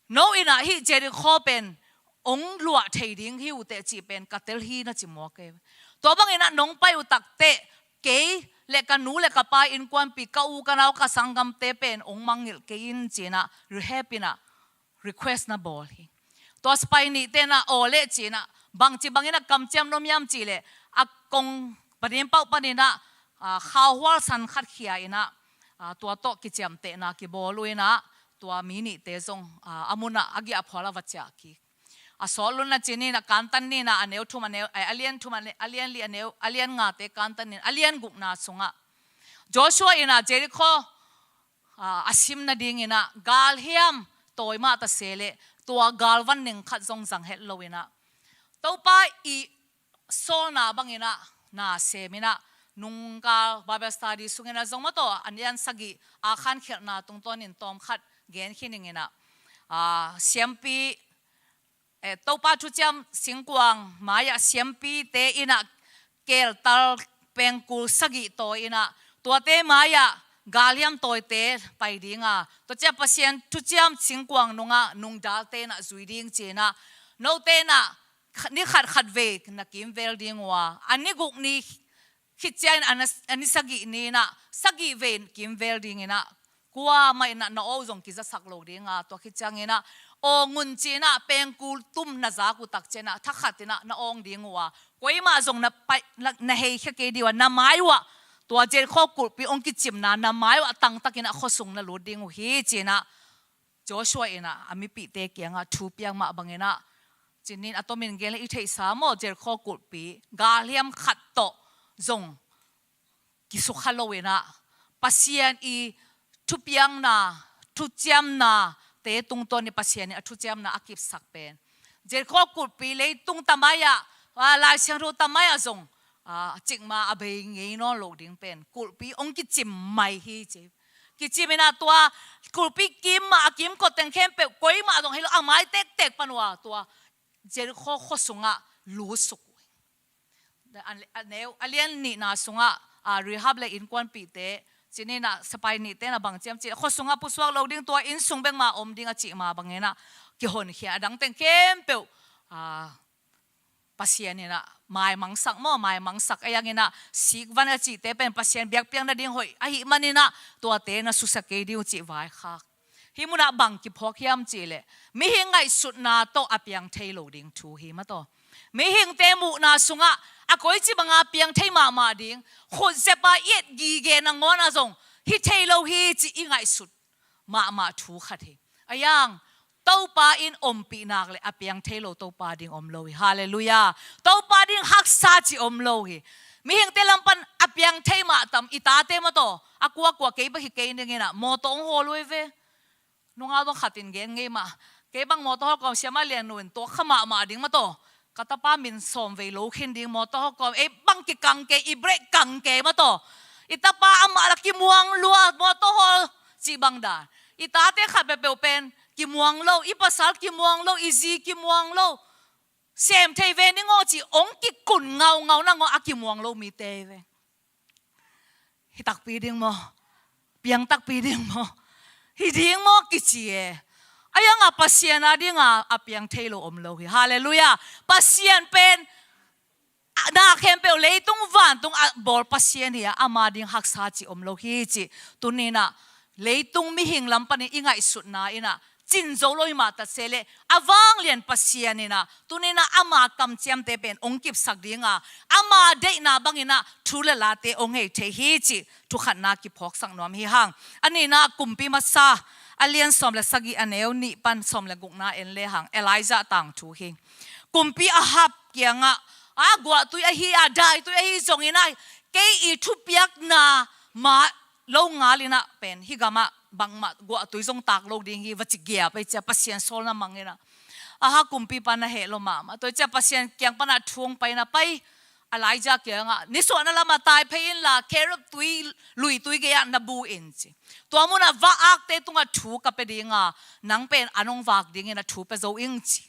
no inah hih Jericho pen hong luah thei ding hi uh teh cih pen ka tel hi na ci mawk e. Tua banginah nong pai uh takteh kei le ka nu le ka pa innkuanpi, ka u ka nau ka sanggamte pen hong mangngilh kei in cinah Rahab inah request na bawl hi. Tua sipai nihte nah aw leh cinah bangci bangin a kamciam nuam hiam cihleh, a kong panin pauh paninah a, khauhual san khat khia inah a, tua tawh kiciamtehna kibawl uh inah tua mi nihte zong a, a munah a giahphual a va ciah kik. A sawt lun na cinin a kantan ninah a neu thum a neu, ai, a lian thum a ne-, a lian li a neu, a lian ngate kantan nin a lian gukna sungah Joshua inah Jericho a, a sim nadinginah galhiam tawi mah ta se leh tua galvan ning khat zong zang het lo inah Topa i sawlna bangin ah, na sem in ah, nungkal Bible study sungin ah zong maw tawh, a lian sagih a khankhialhna tungtawnin tawmkhat gen khin ning in ah, ah, siampi, eh, Topa thuciam singkuang mai-ah siampite in ah keltal pengkul sagih tawi in ah, tuate mai-ah galhiam tawite pai ding a, tua ciang Pasian thuciam singkuang nungah nungdalte in ah zui ding ci in ah, note in ah kha-, ni khat khat vei na kimvel ding uh a, a ni guk ni khit ciangin a na, a ni sagih ni in ah sagih vei kimvel ding in ah, kuamah in ah na aw zong kizasak lo ding a, tua khit ciangin ah aw ngun ci in ah pengkul tum na zak uh tak ciangin ah thakhat in ah na awng ding uh a, koimah zong na pai, na, na heikhia kei ding uh a, na mai uh ah tua Jericho kulhpi hong kicimna na mai uh ah tangtakin ah khuasung na lut ding uh hi ci in ah Joshua in ah a mipihte kiangah thu piak mah bangin ah, ci-in a tomin gen le i theihsa maw, Jericho kulhpi galhiam khat tawh zong kisukha lo in ah, Pasian i thupiakna, thuciamnate tungtawn i Pasian in a thuciamna a kipsak pen, Jericho kulhpi leitung tamai-ah, ah, Lai Siangtho tamai-ah zong, ah, cikmah a bei ngei nawn loh ding pen kulhpi hong kicim mai hi ci. Kicim in ah tua kulhpi kim mah a kimkot teng khempeuh koimah zong hei lo a mai tektek pan uh a, tua Jericho khua sungah lutsuk uh hi. A, a neu, a lian nihna sungah, ah, Rahab le innkuanpihte, ci-in ah sipai nihte in ah bang ci hiam cih leh, khua sungah pusuak lo ding, tua inn sung bek mah om ding a cih mah bangin ah kihonkhia, a dang teng khempeuh, ah, Pasian in ah maimangsak maw, maimangsak, a yang in ah sikvan a cihte pen Pasian biakpiakna ding hoih ahih manin ah tuate na susia kei ding uh cih vaikhak. Hih munah bang kiphawk hiam cih leh, mihing ngaihsutna tawh a piang thei lo ding thu hi maw tawh. Mihingte muhna sungah a koici banga piang thei mahmah ding, khutzep a i et gige nangawn ah zong hi thei lo hi cih i ngaihsut mahmah thu khat hi. A yang, Topa in ompih nak leh a piang thei lo Topa ding om lo hi. Halleluiah. Topa ding haksa cih om lo hi. Mihingte lam pan a piang thei mah tam, i tate maw tawh, a kuakua kei bek hi kei ning in ah mawtaw hong hawl uh hi ve. Nungau bang khat in gen ngei mah, kei bang mawtaw hawl kawm siam a, lian nu in tuak kha mahmah ding maw tawh. Ka tapa min sawm vei lo khin ding mawtaw hawl kawm, ei bang kikang kei, i brake kang kei maw tawh. I tapa amah la kimuang lua mawtaw hawl cih bang dan. I tate khat peuhpeuh pen kimuang lo, i pasal kimuang lo, i zi kimuang lo. Sem thei ve ning aw cih hong kikun ngaungau nangawn a kimuang lo mite hi ve. Hi takpi ding maw? Piang takpi ding maw? Hi ding maw kici e. A yang a Pasian a ding a, a piang thei lo om lo hi. Halleluiah. Pasian pen, a, na khempeuh leitung vantung a bawl Pasian hi a, ama ding haksa cih om lo hi cih. Tuni in ah leitung mihing lam panin i ngaihsutna in ah cin zo lo hi mah ta se leh, a vanglian Pasian in ah tuni in ah ama kamciamte pen hong kipsak ding a, ama deihna bangin ah thu le late hong hei thei hi cih thu khatna kiphawksak nuam hi hang. A nihna, Kumpi Masa a lian sawm le sagih, a neu nih pan sawm le gukna en le hang, Elijah tangthu hi. Kumpi Ahab kiangah, a guahtui ahi a, daitui ahi zongin ah, kei i thupiakna mah lo ngal in ah pen hih gamah bangmah guahtui zong tak lo ding hi, va ci giap ei cia, Pasian sawlna mang in ah. Ahab kumpipa na heh lo mahmah. Tua hi cia Pasian kiang pan ah thu hong pai in ah, pai, Elijah kiangah, nisuahna lamah tai phei inla, Kerit tui, luitui gei-ah na bu in ci. Tua munah va-akte tungah thu ka pia ding a, nang pen an hong vak dingin a thu pia zo ing ci.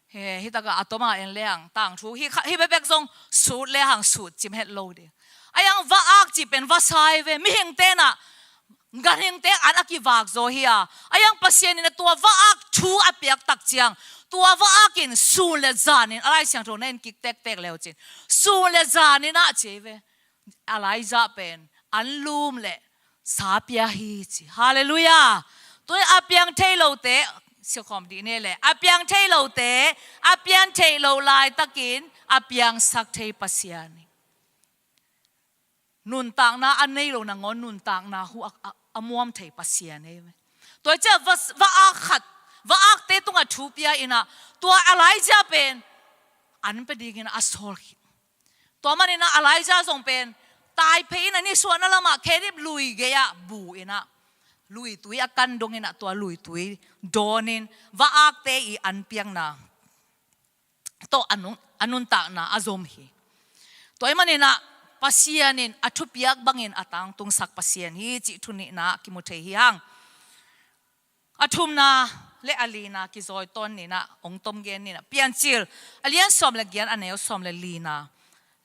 He, hi takah a tawma en le hang, tangthu hi kha, hi bekbek zong sut le hang sut cim het lo ding. A yang va-ak cih pen vasa hi ve, mihingte in ah ganhingte an a kivak zaw hi a. A yang Pasian in ah tua va-ak thu a piak tak ciang, tua va-ak in sun le zan in, a Lai Siangtho na en kik tektek le uh cin, sun le zan in ah ci hi ve. Elijah pen anlum le sa pia hi ci. Halleluiah. Tua a piang thei lote, sikhawm dih ni le, a piang thei lote, a piang thei lo laitakin a piangsak thei Pasian hi. Nuntakna a nei lo nangawn nuntakna huh a, a, a muam thei Pasian hi. Tua hi cia va, va-ak khat, va-akte tungah thu pia in ah, tua Elijah pen an pia dingin a sawl khit. Tua manin ah Elijah zong pen tai phei in ah nisuahna lamah Kerit lui gei-ah bu in ah, luitui a kan dong in ah, tua luitui dawn in va-akte i an piakna tawh a nung, a nuntakna a zom hi. Tua ahih manin ah Pasian in a thupiak bangin a tangtungsak Pasian hi cih thu nihna kimu thei hi hang. A thumna le a lina kizawi tawn ni in ah, hong tom gen ni in ah, Piancil a lian sawm le giat a neu sawm le lina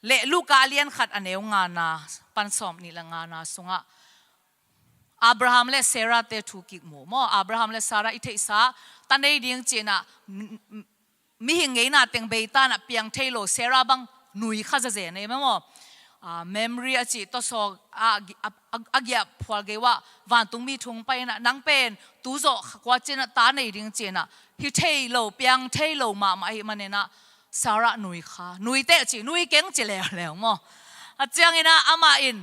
le Luka a lian khat a neu ngana pan sawm nih le ngana sungah Abraham le Sarah te thu kimu maw. Abraham le Sarah i theihsa, ta nei ding ci in ah, m-, m-, mihing ngeina teng bei ta in ah piang thei lo, Sarah bang nui kha zazen ei maw. Ah, memory a cih tawsaw a, a, a, a giah phual gei uah vantungmi thu hong pai in ah, nang pen tu zawh kha kua ciang ah ta nei ding ci in ah, hi thei lo, piang thei lo mahmah ahih manin ah Sarah nui kha, nui teh ci, nui keng ci leuleu maw. A ciangin ah amah in,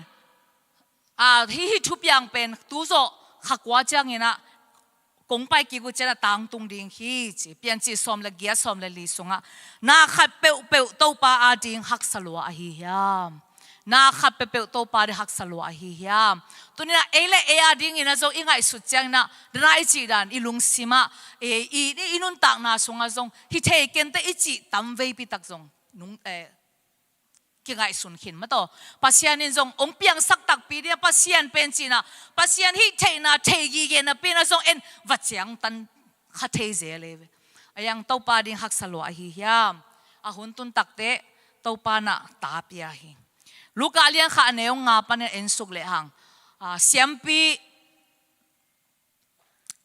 a, hih, hih thupiang pen tu zawh kha kua ciangin ah kong pai kik uh ciang ah tangtung ding hi ci. Piancil sawm le giat sawm le li sungah, na khat peuhpeuh Topa ading haksa lua ahi hiam? Na khat peuhpeuh Topa ading haksa lua ahi hiam? Tuni in ah ei le ei adingin ah zong i ngaihsut ciangin ah, dana i cih dan, i lungsim ah, e, i, i, i nuntakna sungah zong hi thei kenteh i cih tam veipi tak zong nung, eh, kingaihsun khin mataw. Pasian in zong hong piangsak takpi ding a, Pasian pen ci in ah, Pasian hih theihna thei gige napi in ah zong en va ciangtan kha thei zel ei ve. A yang Topa ding haksa lua ahi hiam? A hun tun takteh Topa in ah ta pia hi. Luka a lian khat a neu nga panin en suk lehang, a, siampi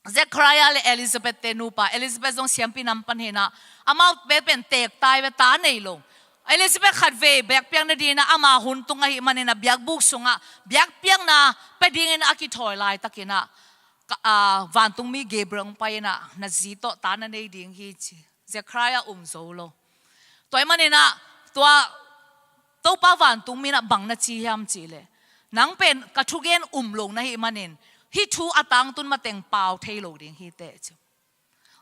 Zechariah le Elizabeth te nupa, Elizabeth zong siampi nam pan hi in ah, amau pen pen teek tai ve, ta nei lo. Elizabeth khatvei biakpiakna ding in ah ama hun tung ahih manin ah biakbuk sungah biakpiakna pia dingin a kithawi laitakin ah, ka, a, vantungmi Gabriel hong pai in ah, na zi tawh ta na nei ding hi ci. Zechariah um zo lo. Tua ahih manin ah tua Topa vantungmi in ah bang na ci hiam cih leh, nang pen ka thugen um lo na hih manin hih thu a tangtun mateng pau thei lo ding hi teh ci.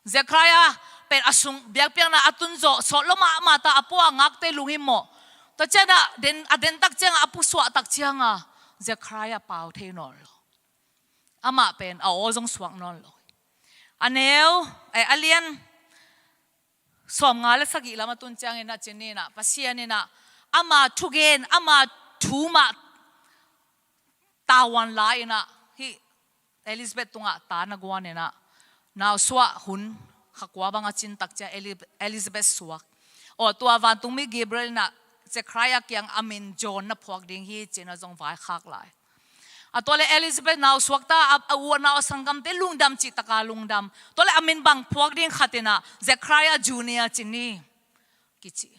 Zechariah pen a sung biakpiakna a tun zawh sawt lo mahmah ta, a pu a ngakte lunghimawh. Tua ciang ah den, a den tak ciang ah, a pu suah tak ciang ah Zechariah pau thei nawn lo. Amah pen a aw zong suak nawn lo. A neu, eh, a lian sawmnga le sagih lam a tun ciangin ah ci ni in ah, Pasian in ah ama thugen, ama thu mah tavuan la in ah, hih Elizabeth tungah ta na guan in ah, nausuah hun kha kua bang a cin tak ciang Eli-, Elizabeth suak. Aw, tua vantungmi Gabriel in ah Zechariah kiang a min John na phuak ding hi ci in ah zong vaikhak lai. A tua le Elizabeth nausuak ta, a, a u a nau a sanggamte lungdam cih tak a lungdam. Tua le a min bang phuak ding khat in ah Zechariah Junior ci ni, kici.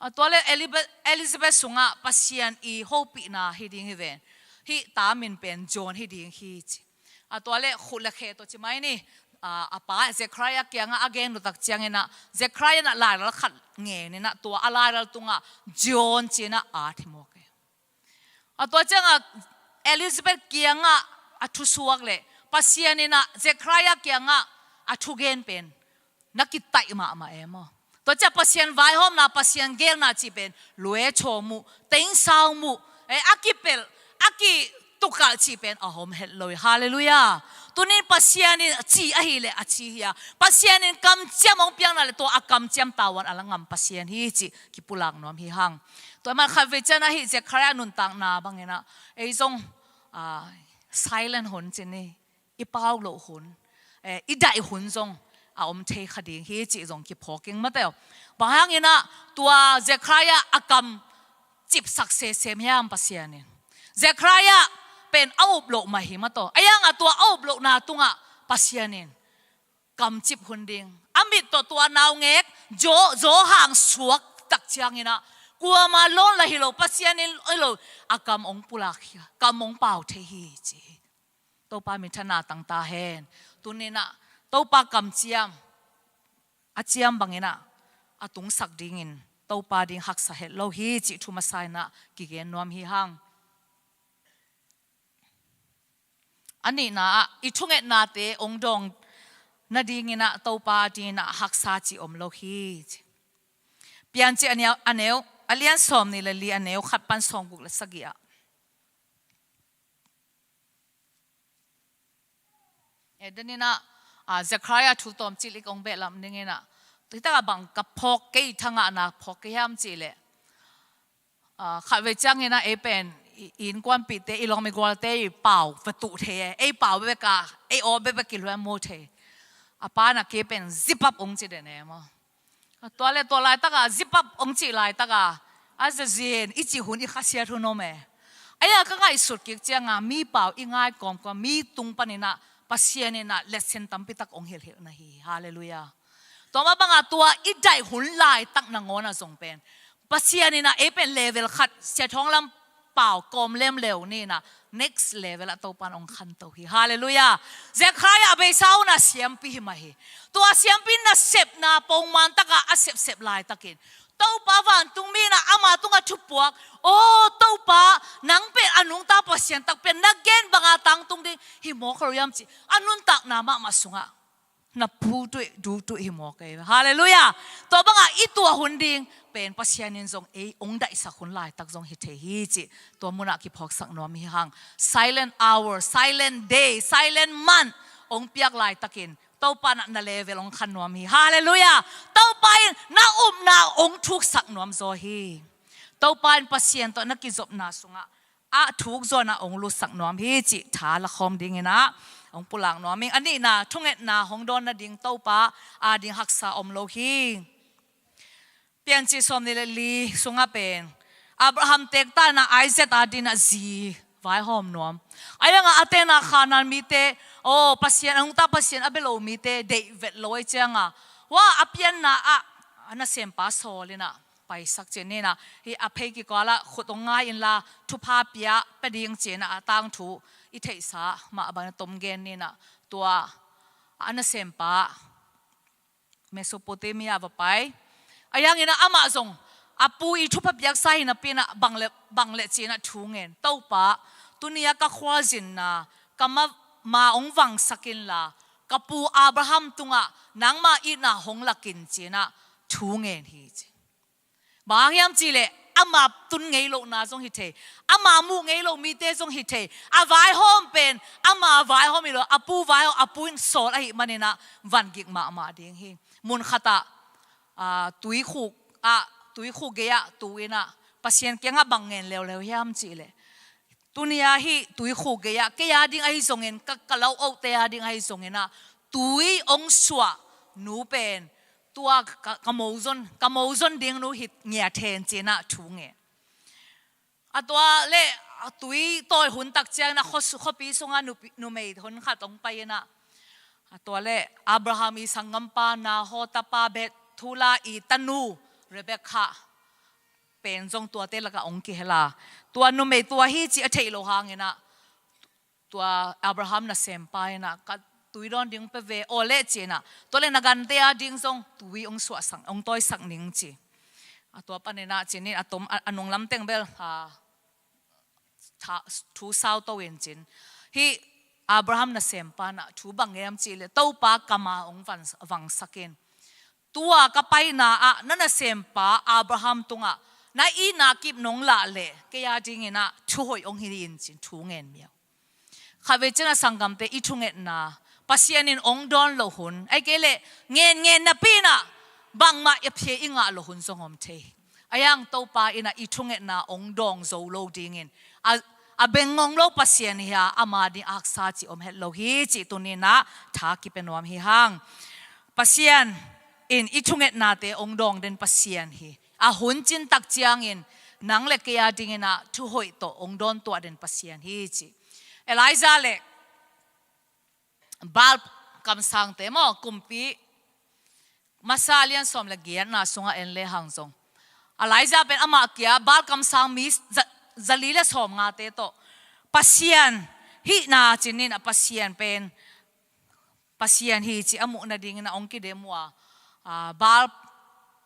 A tua le Elibe-, Elizabeth sungah Pasian i hopihna hi ding hi ven. Hih ta min pen John hi ding hi ci. A tua le khut le khe tawh ci mai ni, a, a pa Zechariah kiangah a gen lua tak ciangin ah, Zechariah in ah lairal khat ngen in ah, tua a lairal tungah John ci in ah at hi mawk e. A tua ciangah Elizabeth kiangah a thusuak le Pasian in ah Zechariah kiangah a thugen pen na kitaih mahmah e maw. Tua ciang Pasian vaihawmna, Pasian geelna cih pen luechaw muh, tengsau muh, eh, a kipelh, a kitukalh cih pen a hom het lo hi. Halleluiah. Tuni Pasian in a ci ahih leh a ci hi a, Pasian in kamciam hong piakna le tua a kamciam tavuan a la ngam Pasian hi cih kipulak nuam hi hang. Tua ahih man khatvei ciang ah hih Zechariah nuntakna bangin ah ei zong, ah, silent hun ci ni, i pau loh hun, eh, i daih hun zong a om thei kha ding hi cih zong kiphawk ing mate aw. Bang hangin ah tua Zechariah a kam cipsak sesem hiam Pasian in? Zechariah pen a up loh mah hi mataw. A yang ah tua a up lohna tungah Pasian in kamcip hun ding. A mit tawh tua naungek Johan suak tak ciangin ah, kuamah lawn la hi lo, Pasian in hi lo, a kam hong pulak hi a, kam hong pau thei hi ci hi. Topa minthanna tang ta hen. Tuni in ah Topa kamciam, a ciam bangin ah a tungsak dingin Topa ding haksa het lo hi cih thu masa in ah kigen nuam hi hang. A nihna ah i thungetnate hong dawng nadingin ah Topa dingin ah haksa cih om lo hi. Piancil a neu, a neu, a lian sawmnih le li, a neu khat pan sawmguk le sagih ah. Eh, den in ah, ah, Zechariah thu tawmcik lik hong behlap ning in ah, Tua hi takah bang ka phawk, kei thangahna phawk kei hiam cih leh, ah, khatvei ciangin ah ei pen i, i innkuanpihte, i lawm i gualte i pau va tuh thei e. Ei pau bekbek a, ei aw bekbek kilhuan mu thei. A pa in ah kei pen zip up ong ci den e maw. Tua leh tua laitakah zip up ong cih laitakah a zazin i cih hun, i khasiat hun om e. Ahi a ka ngaihsut kik ciangah mi pau i ngai kawmkawm, mi tung panin ah Pasian in ah lesson tampi tak ong hilhhilh na hi. Halleluiah. Tua mah bangah tua i daih hun laitak nangawn ah zong pen Pasian in ah ei pen level khat, Sia Thawng Lam pau kawm lemleu ni in ah next level ah Topa in ong khanto hi. Halleluiah. Zechariah a beisa hun ah siampi hi mah hi. Tua siampi nasepna pongman takah a sepsep laitakin Topa vantungmi in ah ama tungah thupuak, "Aw Topa, nang pen a nungta Pasian takpi a, na gen banga tangtung ding hi mawk lo hiam?" ci a nuntakna mahmah sungah na putuih dutuih hi mawk ei. Halleluiah. Tua bangah i tuah hun ding pen Pasian in zong ei ong daihsak hun laitak zong hi thei hi cih tua munah kiphawksak nuam hi hang. Silent hour, silent day, silent month ong piak laitakin Topa in ah na level ong khan nuam hi. Halleluiah. Topa in na upna ong thuksak nuam zaw hi. Topa in Pasian tawh na kizopna sungah a thuk zaw in ah ong lutsak nuam hi cih tha lakhawm dingin ah ong pulak nuam ing. A nihna, thungetna hong dawn nading Topa ading haksa om lo hi. Piancil sawmnih le li sungah pen Abraham teekta in ah Isaac adingin ah zi vaihawm nuam. Ahi hangah a tenna Khanaan mite, aw, Pasian, a nungta Pasian a bia lo mite deih vet lo ahih ciangah, hua a pianna ah a nasempa sawl in ah paisak cin in ah, hih a phei kikual ah khut ong ngai inla thupha pia, pia ding cin ah a tangthu i theihsa mah bangin a tom gen in ah, tua a nasempa Mesopotamia va pai. Ahi hangin ah amah zong a pu i thupha piaksa hi napi in ah bang le, bang le cin ah thu ngen, "Topa, tuni a ka khualzinna ka ma, ma ong vangsak inla ka pu Abraham tungah nangma itna hong lak in," cin ah thu ngen hi ci. Bang hang hiam cih leh ama tun ngei lohna zong hi thei, ama muh ngei lo mite zong hi thei. A vaihawm pen ama vaihawm hi lo, a pu vaihawm, a pu in sawl ahih manin ah vangik mahmah ding hi. Mun khatah, ah, tuikhuk ah, tuikhuk gei-ah tu in ah Pasian kiangah bang ngen leuleu hiam cih leh, "Tuni a hih tuikhuk gei-ah kei ading ahi zongin, ka, ka lo-ohte ading ahi zongin ah tui ong suah nu pen tua ka, ka mozon, ka mozon ding nu hi ngiat hen," cin ah thu ngen. A tua leh a tui tawi hun tak ciangin ah khuasu-, khuapi sungah nupi, numei hun khat ong pai in ah, a tua leh Abraham i sanggampa Nahor tapa Bethuel i tanu Rebekah pen zong tuate lakah ong kihel a, tua numei tua hi cih a theih loh hangin ah tua Abraham nasempa in ah, "Ka tui dawn ding pia ve aw leh," cin ah, "Tua leh na gante ading zong tui ong suahsak, ong tawisak ning," ci. A tua panin ah cin in a tom, a, a nunglam teng bel, a, tha, thu sauto in cin. Hih Abraham nasempa in ah thu bang ngen hiam cih leh, "Topa, ka ma ong vang, vangsak in. Tua ka paina ah na nasempa Abraham tungah na itna kip nong lah leh kei adingin ah thuhoih ong hi in," cin thu ngen miau. Khatvei ciangah sanggamte, i thungetna Pasian in ong dawn loh hun, ahih kei leh ngenngen napi in ah bangmah a phia i ngah loh hun zong om thei. Ahi hang Topa in ah i thungetna ong dawng zo lo dingin a, a bengngong lo Pasian hi a, ama ding a haksa cih om het lo hi cih tuni in ah tha kipia nuam hi hang. Pasian in i thungetnate ong dawng den Pasian hi. A hun cin tak ciangin nang le kei adingin ah thuhoih tawh ong dawn tuah den Pasian hi ci. Elijah le Baal kamsangte maw, kumpi masa lian sawm le giatna sungah en lehang zong, Elijah pen amah kia Baal kamsang mi za, zali le sawmngate tawh Pasian hihna cin in ah Pasian pen Pasian hi cih a muh nadingin ah ong kidem uh a, a, Baal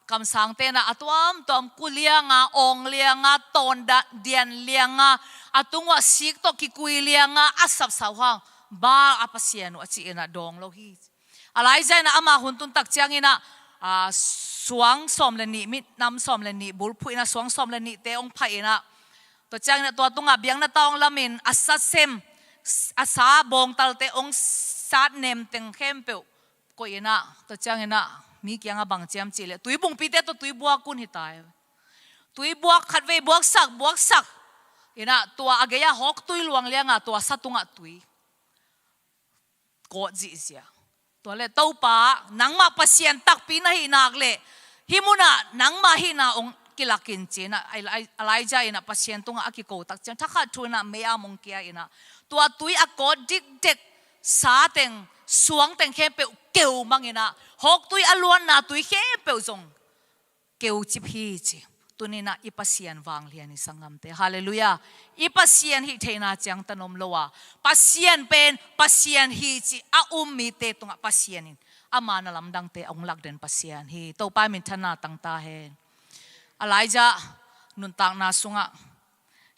kamsangte in ah a tuamtuam ku lianga, awng lianga, tawn da, dian lianga, a tung uah sik tawh kikui lianga a sapsa uh hang Baal a pasian uh a ci in ah dawng lo hi. Elijah in ah ama hun tun tak ciangin ah, a, suang sawm le nih, minam sawm le nih bulphuh in ah suang sawm le nihte ong phaih in ah, tua ciangin ah tua tungah biakna tawntung lamin a sa sem, a sa bawngtalte ong sat nem teng khempeuh Koih in ah, tua ciangin ah, mi kiangah bang ci hiam cih leh, tuibungpite tawh tui buak un hi ta hi. Tui buak, khatvei buaksak, buaksak in ah, tua a gei-ah hawktui luang liangah tua sa tungah tui kawt zihziah. Tua leh, "Topa, nangmah Pasian takpi na hih nak leh, hih munah nangmah hihna hong kilak in," ci-in ah, Eli-, Elijah in ah Pasian tungah a kiko tak ciang, thakhat thu in ah mei-am hong kia in ah, tua tui a kawt dikdek, sa teng, suang teng khempeuh keu mang in ah, hawktui a luanna tui khempeuh zong keu cip hi ci. Tuni in ah i Pasian vanglian hi, sanggamte. Halleluiah. I Pasian hih theihna ciangtan om lo a, Pasian pen Pasian hi cih a um mite tungah Pasian in ama na lamdangte a hong lakden Pasian hi. Topa minthanna tang ta hen. Elijah nuntakna sungah,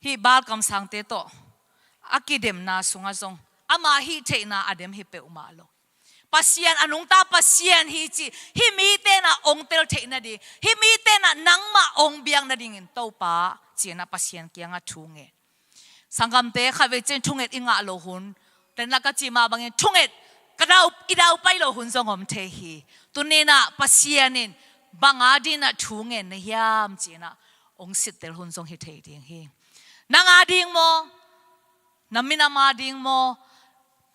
hih Baal kamsangte tawh a kidemna sungah zong ama hih theihna a dem hi peuhmah lo. Pasian a nungta Pasian hi cih hih mite in ah hong tel theih nading, hih mite in ah nangmah hong biak nadingin, "Topa," ci-in ah Pasian kiangah thu ngen. Sanggamte, khatvei ciang thunget i ngah loh hun, den la ka cih mah bangin thunget ka dau, i dau pai loh hun zong om thei hi. Tuni in ah Pasian in bang a dingin ah thu ngen na hiam ci-in ah hong sittel hun zong hi thei ding hi. Nang a ding maw? Na minam a ding maw?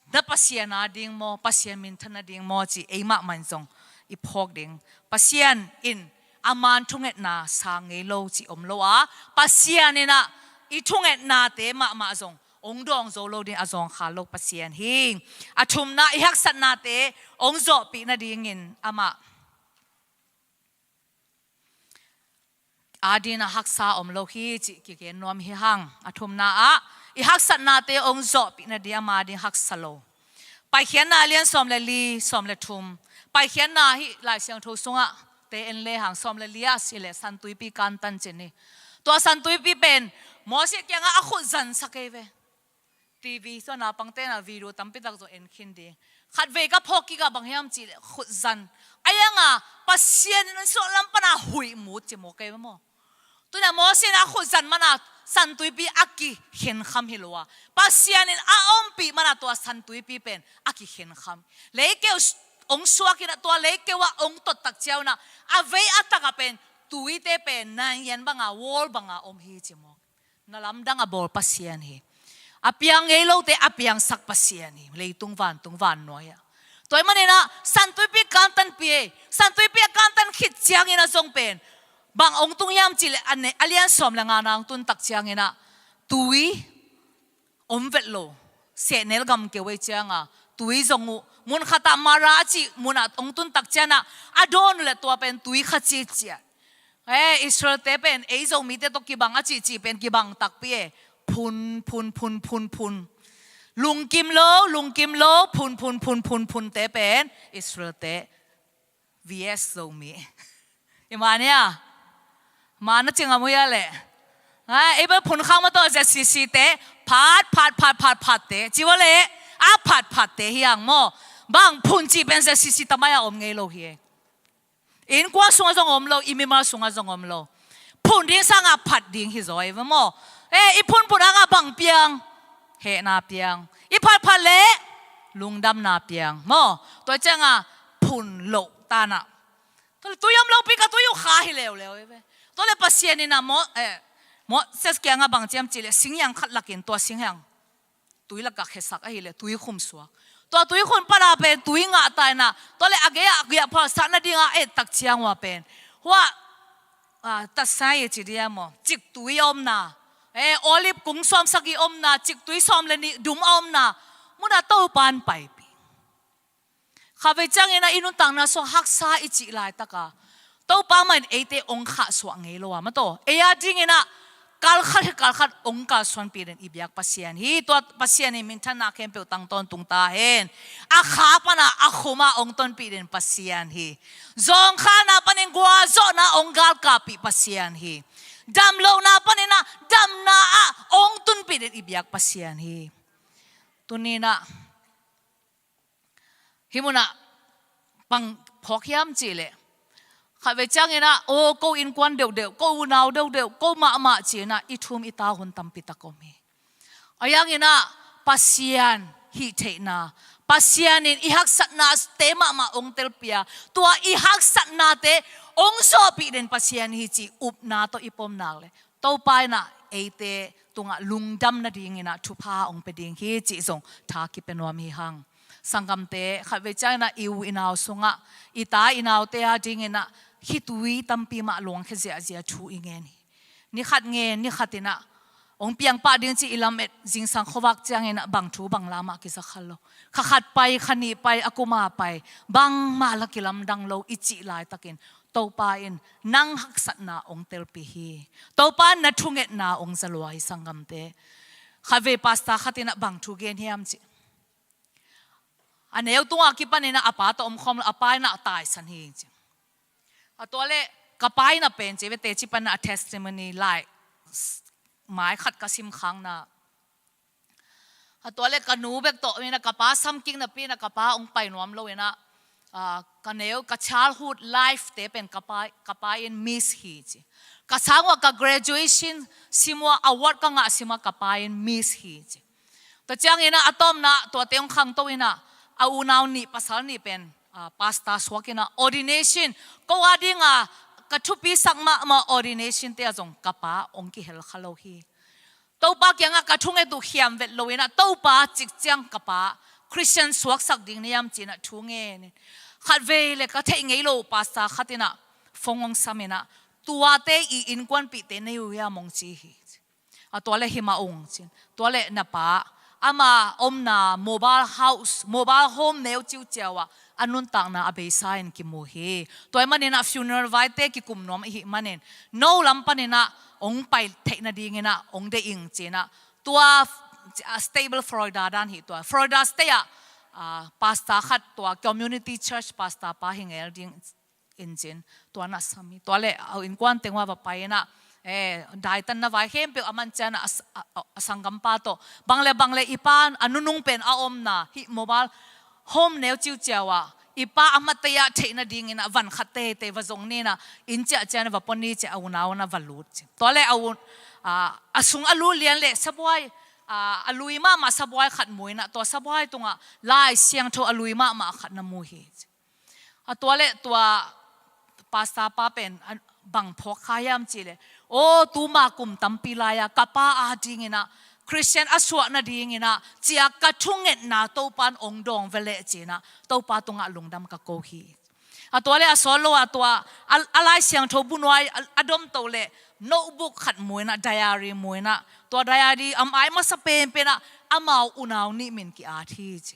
Na Pasian a ding maw? Pasian minthan a ding maw cih ei mahmah in zong i phawk ding. Pasian in a man thungetna sang ngei lo cih om lo a, Pasian in ah i thungetnate mahmah zong hong dawng zo lo ding, a zawngkhal lo Pasian hi. A thumna, i haksatnate hong zawhpih nadingin amah a dingin ah haksa om lo hi cih kigen nuam hi hang. A thumna ah, i haksatnate hong zawhpih nading ama ding haksa lo. Paikhiatna a lian sawm le li, sawm le thum. Paikhiatna hih Lai Siangtho sungah te en le hang, sawm le li ah si leh Santuipi kantan ci-in hi. Tua Santuipi pen Moses kiangah a khut zansak ei ve. TV sungah naupangte in ah video tampi tak zong en khin ding. Khatvei ka phawk kik ah bang hiam cih leh khut zan. Ahi hangah Pasian in an suahlam pan a huih mut ci mawk ei ve maw. Tuni a Moses in a khut zan man a Santuipi a kikhenkham hi lo a, Pasian in a ompih man a tua Santuipi pen a kikhenkham. Leikeu s-, hong suak in ah, tua leikeu ah hong tot tak ciang un ah, a vei a tak ah pen tuite pen naian bang a, wall bang a om hi ci mawk. Na lamdang a bawl Pasian hi. A piang ngei lote a piangsak Pasian hi. Leitung vantung vannuai ah. Tua ahih manin ah Santuipi kantanpih ei. Santuipi a kantan khit ciangin ah zong pen bang hong tung hiam cih leh a ne-, a lian sawm le ngana hong tun tak ciangin ah tui om vet lo. Sehnel gam keu ei ciang a, tui zong uh, mun khat ah Marah a cih mun ah hong tun tak ciang ah, a dawn uh leh tua pen tui kha citciat. Eh, Israel-te pen ei Zomite tawh kibang a cihcih pen kibang takpi e. Phun, phun, phun, phun, phun. Lungkim lo, lungkim lo, phun, phun, phun, phun, phunte pen Israel-te V S Zomi. I mah nia. Mah na cing a mu hia leh. Ha, ei bel phun khang mah tawh Z C C-te phat, phat, phat, phat, phatte. Ci ua leh, a phat, phatte hi hang maw. Bang phun cih pen Z C C tamai a om ngei lo hi e. Innkuan sungah zong om lo, i mimal sungah zong om lo. Phun ding sangah phat ding hi zaw ei ve maw. Eh, i phunphun hangah bang piang? Hehna piang. I phatphat leh lungdamna piang maw. Tua ciangah phun loh tanah. Tua leh tui om lopi ka tui uh kha hi leuleu ei ve. Tua leh Pasian in ah Mo-, eh, Moses kiangah bang ci hiam cih leh singhiang khat lakin tua singhiang tui lakah khesak ahih leh tui khum suak. Tua tui khum pan a pen tui ngah ta in ah, tua leh a gei ah giahphalsak nading a et tak ciang ua pen, hua, ah, tatsai ci ding a maw, ciktui a omna, eh, olive kung sawmsagih omna, ciktui sawm le nih dum a omna mun ah Topa in paipih. Khatvei ciangin ah i nuntakna sungah haksa i cih laitak a, Topa mah in eite hong khahsuah ngei lo a, maw taw. Ei a dingin ah kalkhat hi kalkhat hong kalsuanpih den i biak Pasian hi. Tua Pasian in minthanna khempeuh tang tawntung ta hen. A kha pan a, a khum ah hong tonpih den Pasian hi. Zawngkhalna panin gualzawhna hong galkapih Pasian hi. Damlohna panin ah damna ah hong tunpih den i biak Pasian hi. Tuni in ah hih mun ah bang phawk hiam cih leh, khatvei ciangin ah, "O, ko innkuan deuhdeuh, ko unau deuhdeuh, ko mahmah," ci-in ah i thum i tau hun tampi tak om hi. Ahi hangin ah Pasian hih theihna, Pasian in i haksatnate mahmah hong telpih a, tua i haksatnate hong zawhpih den Pasian hi cih upna tawh i pom nak leh, Topa in ah eite tungah lungdam nadingin ah thupha hong pia ding hi cih zong tha kipia nuam hi hang. Sanggamte, khatvei ciangin ah i u i nau sungah, i ta i naute a dingin ah khitui tampi mah luangkhia ziahziah thu i ngen hi. Ni khat ngen, ni khat in ah hong piang pah ding cih i lamet, zingsang khuavak ciangin ah bang thu bang la mah kiza kha lo. Kha khat pai, kha nih pai, a kum a pai, bangmah la kilamdang lo i cih laitakin Topa in nang haksatna hong telpih hi. Topa in na thungetna hong za lua hi, sanggamte. Khatvei pastor khat in ah bang thu gen hiam cih, a neu tungah kipanin ah a pa tawh omkhawm lo, a pa in ah taisan hi ci. A tua leh ka pa in ah pen ci, vete ci pan ah a testimony lai s-, mai khat ka sim khakna. A tua leh ka nu bek tawh in ah ka pa samkik napi in ah ka pa hong pai nuam lo in ah, ah, ka neu, ka childhood life te pen ka pa, ka pa in miss hi ci. Ka sang uah ka graduation sim uah award ka ngah sim uah ka pa in miss hi ci. Tua ciangin ah a tawpna tuate hong khangto in ah, a unau nih, pasal nih pen, ah, pastor suak in ah ordination, ko a ding a ka thupisak mahmah ordination te ah zong ka pa hong kihel kha lo hi. Topa kiangah ka thunget uh khiam vet lo in ah, Topa cik ciang ka pa Christian suaksak ding na hiam ci in ah thu ngen in, khatvei leh ka theih ngei lo pastor khat in ah phone hong sam in ah, tuate i innkuanpihte na hi uh hiam hong ci hi. A tua leh hi mah ung ci in. Tua leh na pa, ama omna mobile house, mobile home neu ciuciau ah a nuntakna a beisa in kimu hi. Tua ahih manin ah funeral vaite kikum nuam ahih manin, no lam panin ah hong pai theih nadingin ah hong deih ing ci in ah, tua, ah, stable Florida dan hi tua. Florida State ah, ah, pastor khat, tua community church pastor pa hi ngel ding in ci in, tua na sam hi. Tua leh a innkuan teng uah va pai in ah, eh, daitanna vai khempeuh a man ciang ah, a s-, a, a, a sanggampa tawh, bang leh bang leh i pa a nunung pen a omna hih mobile home neu ciuciau ah i pa a matei ah theih nadingin ah van khat teitei va zong ni in ah, inn ciah ciang va pua ni ci a, unau in ah va lut ci. Tua leh a un, ah, a sung a lut lian leh sabuai, ah, a lui mahmah sabuai khat mu in ah, tua sabuai tungah Lai Siangtho a lui mahmah khat na mu hi ci. A tua leh tua pastor pa pen, a, bang phawk kha hiam cih leh, aw, tuma kum tampi lai-a ka pa a dingin ah Christian a suah nadingin ah ci-a ka thungetna Topa in hong dawng ve leh ci in ah Topa tungah lungdam ka ko hi. A tua leh a sawt lo ah tua a, a Lai Siangtho bunuai a, a domto leh notebook khat mu in ah, diary mu in ah, tua diary a mai masa penpen ah amau unau nih min ki-at hi ci.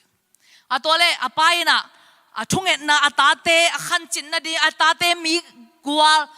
A tua leh a pa in ah a thungetna, a tate a khancin nading, a tate mi gual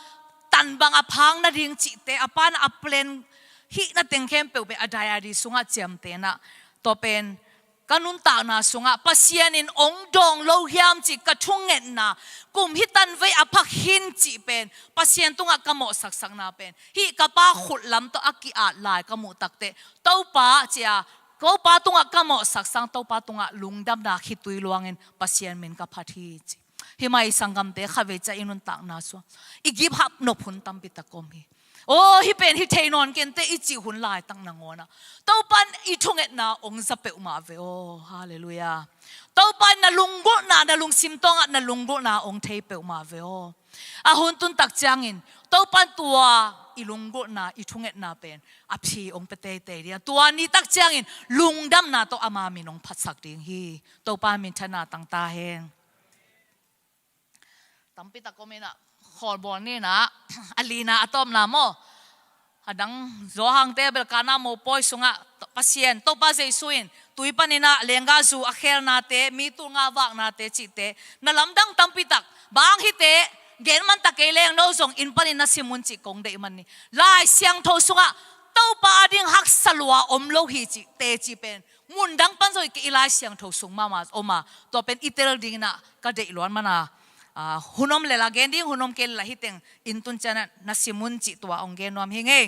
tan bang a phang nading cihte a pa in ah a plan hihna teng khempeuh pen a diary sungah ciamteh in ah, tua pen ka nuntakna sungah Pasian in hong dawng lo hiam cih ka thungetna, kum hi tan vei a phak hi in cih pen Pasian tungah ka mawhsaksakna pen hih ka pa khut lam tawh a ki-at lai ka muh takteh, Topa ci-a, Topa tungah ka mawhsak sang, Topa tungah lungdamna khitui luangin Pasian min ka phat hi ci. Hi mah i sanggamte, khatvei ciang i nuntakna sungah i give up nop hun tampi tak om hi. Aw, hih pen hi thei nawn kei inteh i cih hun laitak nangawn ah Topa in i thungetna hong za peuhmah ve aw. Halleluiah. Topa in na lunggulhna, na lungsim tawngah na lunggulhna hong thei peuhmah ve aw. A hun tun tak ciangin Topa in tua i lunggulhna, i thungetna pen a phi hong pia teitei ding a, tua ni tak ciangin lungdamna tawh ama min hong phatsak ding hi. Topa minthanna tang ta hen. Tampi tak om in ah, khawlbawl ni in ah, a lina a tawpna maw? A dang zaw hangte bel Kana mopawi sungah Pasian, Topa Jesu in tui panin ah lenggahzu a khelnate, mi tul nga vaknate cihte, na lamdang tampi tak, bang hite, gen man ta kei leng no zong inn panin na sim un cih kong deih man ni. Lai Siangtho sungah Topa a ding haksa lua om lo hi cih teci pen mun dang pan zong i Lai Siangtho sung mahmah om a, tua pen i tel dingin ah ka deih luat man a, ah, hun om lel a gen ding, hun om kei lel a hih teng inn tun ciangin ah na sim un cih tua hong gen nuam hi ing ei.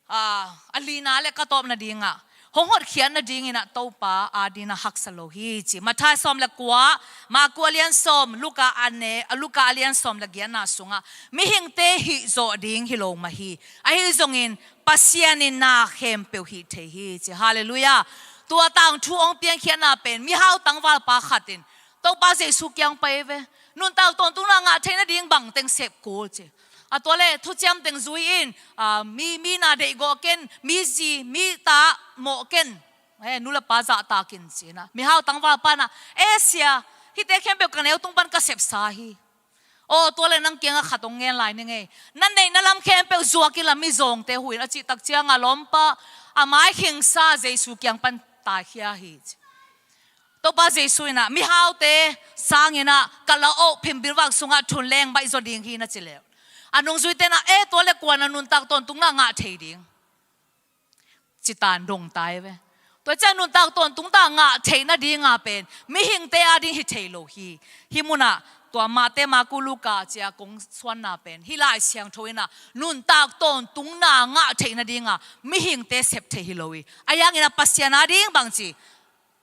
Ah, a lina leh ka tawp nadingah, hong hotkhiat nadingin ah Topa a dingin ah haksa lo hi ci. Matthai sawm leh kua, Marku a lian sawm, Luka a ne, Luka a lian sawm leh giatna sungah mihingte hih zawh ding hi lo mah hi. Ahi zongin Pasian in na khempeuh hih thei hi ci. Halleluiah. Tua tangthu hong piankhiatna pen mihau tangvalpa khat in Topa Jesu kiang pai ve. Nuntak tawntungna ngah theih nading bang teng sep kul ci. A tua le thuciam teng zui in, a, mi, mi na deih gawh ken, mi zi, mi ta mawh ken. Eh, nu le pa zahtak in ci-in ah mihau tangvalpa in ah, "Eh, sia, hihte khempeuh ka neu tung pan ka sepsa hi. Aw, tua le nang kiangah khat hong ngen lai ning ei. Na neih na lam khempeuh zuak inla mizawngte huh in," a cih tak ciangah lawmpa a mai khingsa Jesu kiang pan taikhia hi ci. Topa Jesu in ah, "Mihaute sangin ah ka la-oh phim bilvak sungah thun leng baih zaw ding hi," na ci leh, a nungzuite in ah, "Eh, tua le kua'n ah nuntak tawntungna ngah thei ding?" ci-in dong tai ve. Tua ciang nuntak tawntungna ngah theih nadinga pen mihingte ading hi thei lo hi. Hih munah tua Mate, Marku, Luka ci-a kong suanna pen hih Lai Siangtho in ah nuntak tawntungna ngah theih nadinga mihingte sep thei hi lo hi. Ahi hangin ah Pasian ading bangci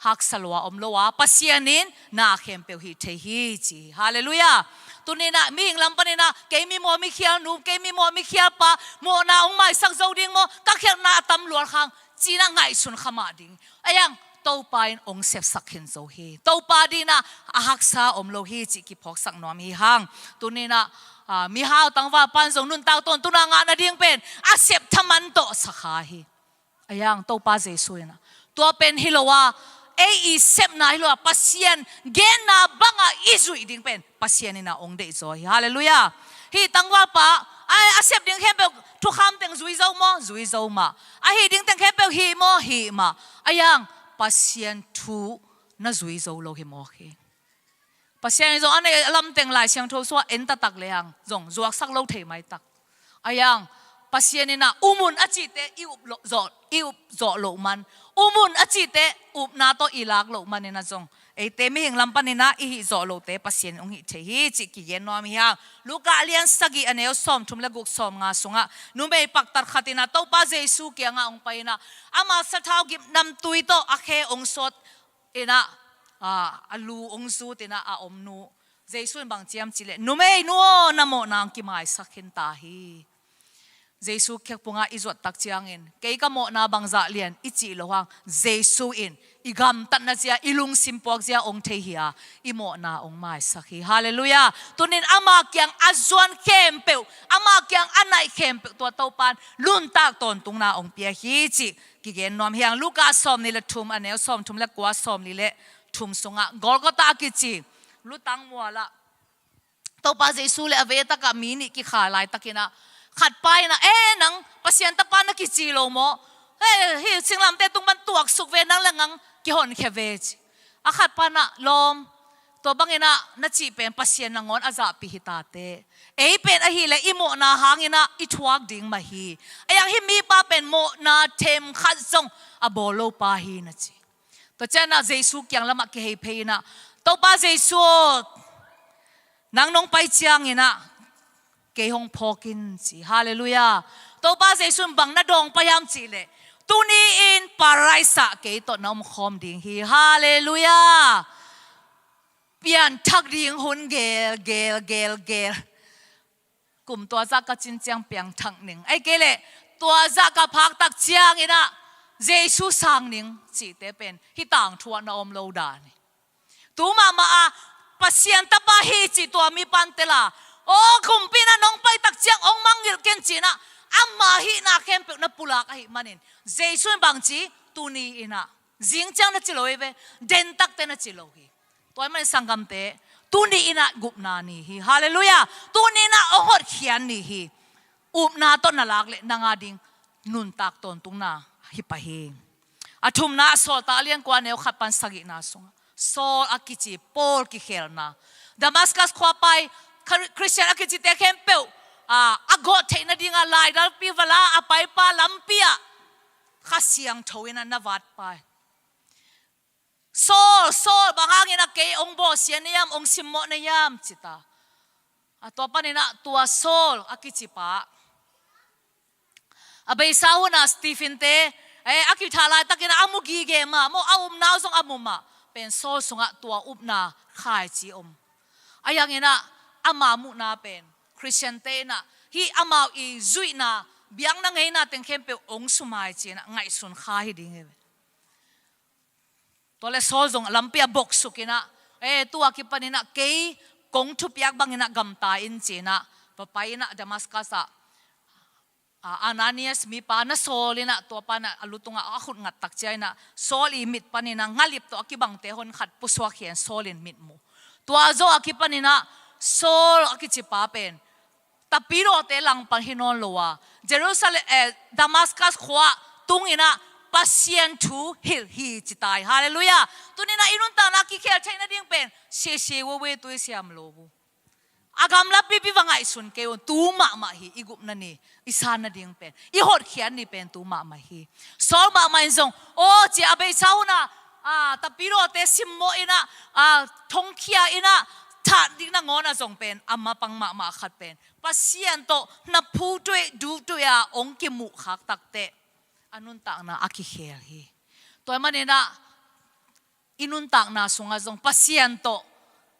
haksa lua om lo a, Pasian in na khempeuh hih thei hi ci hi. Halleluiah. Tuni in ah mihing lam panin ah, "Kei mimaw mikhial nu, kei mimaw mikhial pa, mawhna hong maisak zo ding maw, ka khialhna a tam lual khang," ci-in ah ngaihsun kha mah ding. Ahi hang Topa in hong sepsak khin zo hi. Topa ading in ah a haksa om lo hi cih kiphawksak nuam hi hang. Tuni in ah, a, mihau tangvalpa in zong nuntak tawntungna ngah nading pen a sep thaman tawh sa kha hi. Ahi hang Topa Jesu in ah, "Tua pen hi lo a, ei i sepna hi lo a, Pasian genna bangah i zuih ding pen Pasian in ah hong deih zaw hi." Halleluiah. Hih tangvalpa, ai, a sep ding khempeuh thukham teng zui zo maw? Zui zo mah. A hih ding teng khempeuh hih maw? Hih mah. Ahi hang Pasian thu na zui zo lo hi mawk hi. Pasian in zong a neih a lam teng Lai Siangtho sungah en taktak le hang zong zuaksak lo thei maitak. Ahi hang Pasian in ah um un a cihte i up lo, zawh, i up zawh loh man, um un a cihte upna tawh i lak loh man in ah zong eite mihing lam panin ah i hih zawh lohte Pasian in hong hih thei hi cih kigen nuam hi hang. Luka a lian sagih, a neu sawmthum le guk, sawmnga sungah numei paktat khat in ah Topa Jesu kiangah hong pai in ah, ama sathau gimnamtui tawh a khe hong sawt in ah, a, a lu hong zut in ah a om nu Jesu in bang ci hiam cih leh, "Numei nu aw, na mawhna hong kimaisak khin ta hi." Jesu khekpungah i zuat tak ciangin, "Kei ka mawhna bangzah lian," i cih loh hang, Jesu in i gamtatna zia, i lungsim puak zia hong thei hi a, i mawhna hong maisak hi. Halleluiah. Tuni in ama kiang a zuan khempeuh, ama kiang a naih khempeuh tua Topa in nuntak tawntungna hong pia hi cih kigen nuam hi hang. Luka sawmnih le thum, a neu sawmthum le kua, sawmli le thum sungah Golgotha a kici lutang mualah Topa Jesu le a veitakah mi nih kikhai laitakin ah khatpa in ah, "Eh, nang Pasian Tapa na kici lo maw? Eh, hih singlamteh tung pan tuaksuk ve, nang le nang kihonkhia ve," ci. A khatpa in ah, "Lawm, tua bangin ah na cih pen Pasian nangawn a zahpih hi ta teh. Ei pen ahih leh i mawhna hangin ah i thuak ding mah hi. Ahi hang hih mipa pen mawhna themkhat zong a bawl lo pa hi," na ci. Tua ciangin ah Jesu kiang lamah kihei phei in ah, "Topa Jesu aw, nang nong pai ciangin ah kei hong phawk in," ci. Halleluiah. Topa Jesu in bang na dawng pai hiam cih leh, "Tuni in Paradise ah kei tawh na omkhawm ding hi." Halleluiah. Pianthak ding hun gel, gel, gel, gel. Kum tua zah ka cin ciang piangthak ning, ahih kei leh tua zah ka phak tak ciangin ah Jesu sang ning cihte pen hih tangthu ah na om lo dan hi. Tu mahmah a Pasian Tapa hi cih tua mipa in tel a, "Aw, kumpi in ah nong pai tak ciang hong mangngilh ken," ci-in ah ama hihna khempeuh na pulak ahih manin, Jesu in bang ci, "Tuni in ah, zing ciang na ci lo hi ve, den tak teh na ci lo hi." Tua ahih manin sanggamte, tuni in ah gupna ni hi. Halleluiah. Tuni in ah hong hotkhiat ni hi. Upna tawh na lak leh nang ading nuntak tawntungna hi pah hi. A thumna, Sawltak a lian kua, a neu khat pan sagihna sungah Saul a kici Paul kikhelna. Damascus khua pai, Khri-, Khristian a kicite khempeuh, a, a gawh theih nadingah laidalpi va la a paipa lampi ah Kha Siangtho in ah na vat pai. "Saul, Saul, bang hangin ah kei hong bawlsia na hiam, hong simmawh na hiam?" ci ta. A tua panin ah tua Saul a kici pa, a beisa hun ah Stephen te, eh, a kithah laitakin ah a mu gige mah, maw, a upna uh zong a mu mah. Pen Saul sungah tua upna khaici om. Ahi hangin ah ama muhna pen Khristiante in ah hih amau i zuihna, biakna ngeina teng khempeuh hong sumai ci-in ah ngaihsun kha hi ding hi ve. Tua le Saul zong lampi ah boksuk in ah, eh, tua kipan in ah kei kong thupiak bang in ah gamta in ci in ah, va pai in ah Damascus ah, ah, Ananias mipa na sawl in ah, tua pa in ah a lu tungah a khut ngat tak cia in ah, Saul i mit pan in ah ngalip tawh a kibangte honkhat pusuak hi in Saul in mit mu. Tua zawh a kipan in ah Saul a kici pa pen tapidawte langpang hi nawn lo a, Jerusalem, eh, Damascus khua tung in ah Pasian thu hilh hi ci ta hi. Halleluiah. Tuni in ah i nuntakna kikhel theihna ding pen sese wewei tui siam lo bu. A gamla pipi va ngaihsun kei un, tu mahmah hi i gupna ni, i sanna ding pen, i hotkhiat ni pen tu mahmah hi. Saul mahmah in zong, aw, cia a beisa hun ah, ah, tapidawte simmawh in ah, ah, thongkhia in ah, that ding nangawn ah zong pen, a mapang mahmah khat pen Pasian tawh na phu tuih, duh tuih a ong kimuh khak takteh a nuntakna a kikhel hi. Tua ahih manin ah i nuntakna sungah zong Pasian tawh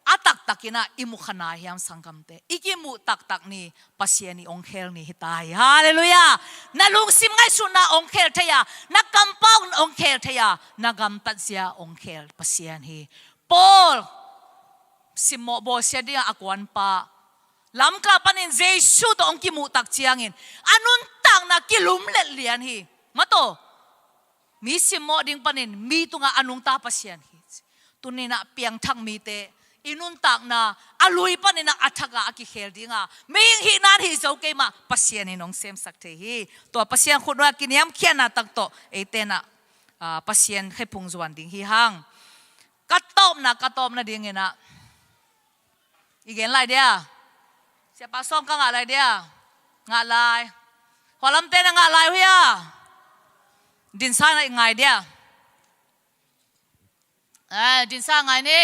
a taktak in ah i mu kha nai hiam sanggamte? I kimuh taktak ni Pasian i ong khel ni hi ta hi. Halleluiah. Na lungsim ngaihsutna ong khel thei a, na kampau ong khel thei a, na gamtat zia ong khel Pasian hi. Paul simmawh bawlsia dingah a kuanpa Lamkal panin Jesu tawh ong kimuh tak ciangin a nuntakna kilumlet lian hi. Mataw, mi simmawh ding panin mi tungah a nungta Pasian hi. Tuni in ah piangthak mite i nuntakna a lui panin ah a thak ah a kikhel ding a, mihing hihna in hi zo kei mah, Pasian in ong semsak thei hi. Tua Pasian khut nuai ah kiniamkhiatna tak tawh eite in ah, ah, Pasian khephung zuan ding hi hang. Ka tawpna, ka tawpna ding in ah i gen lai dia? Siapa sawm ka ngah lai dia? Ngah lai. Hua lamte na ngah lai uh hia? Dinsa in ah i ngai dia? Eh, dinsa ngai ni.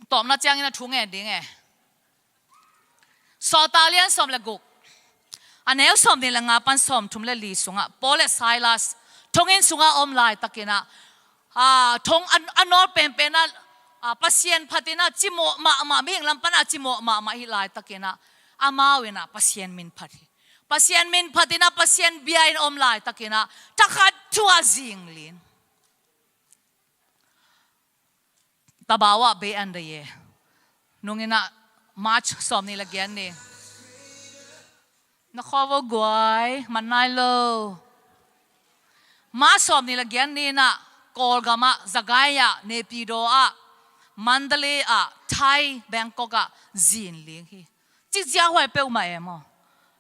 Tawpna ciangin a thu ngen ding e. Sawltak lian sawm le guk, a neu sawmnih le nga pan sawmthum le li sungah Paul le Silas thonginn sungah a om laitakin ah, ah, thong a, a nawl penpen ah, ah, Pasian phat in ah cimawh mahmah, mihing lam pan ah cimawh mahmah hi laitakin ah, amau in ah Pasian min phat hi. Pasian min phat in ah Pasian bia in om laitakin ah thakhat thu ah zinglin. Tabau ah bei an dei e. Nung in ah March sawmnih le giat ni. Na khawl vo guai, man nai lo. March sawmnih le giat ni in ah Kawlgam ah, Zagaia, Naypyidaw ah, Mandalay ah, Thai, Bangkok ah zinling hi. Cikciakhuai peuhmah e maw.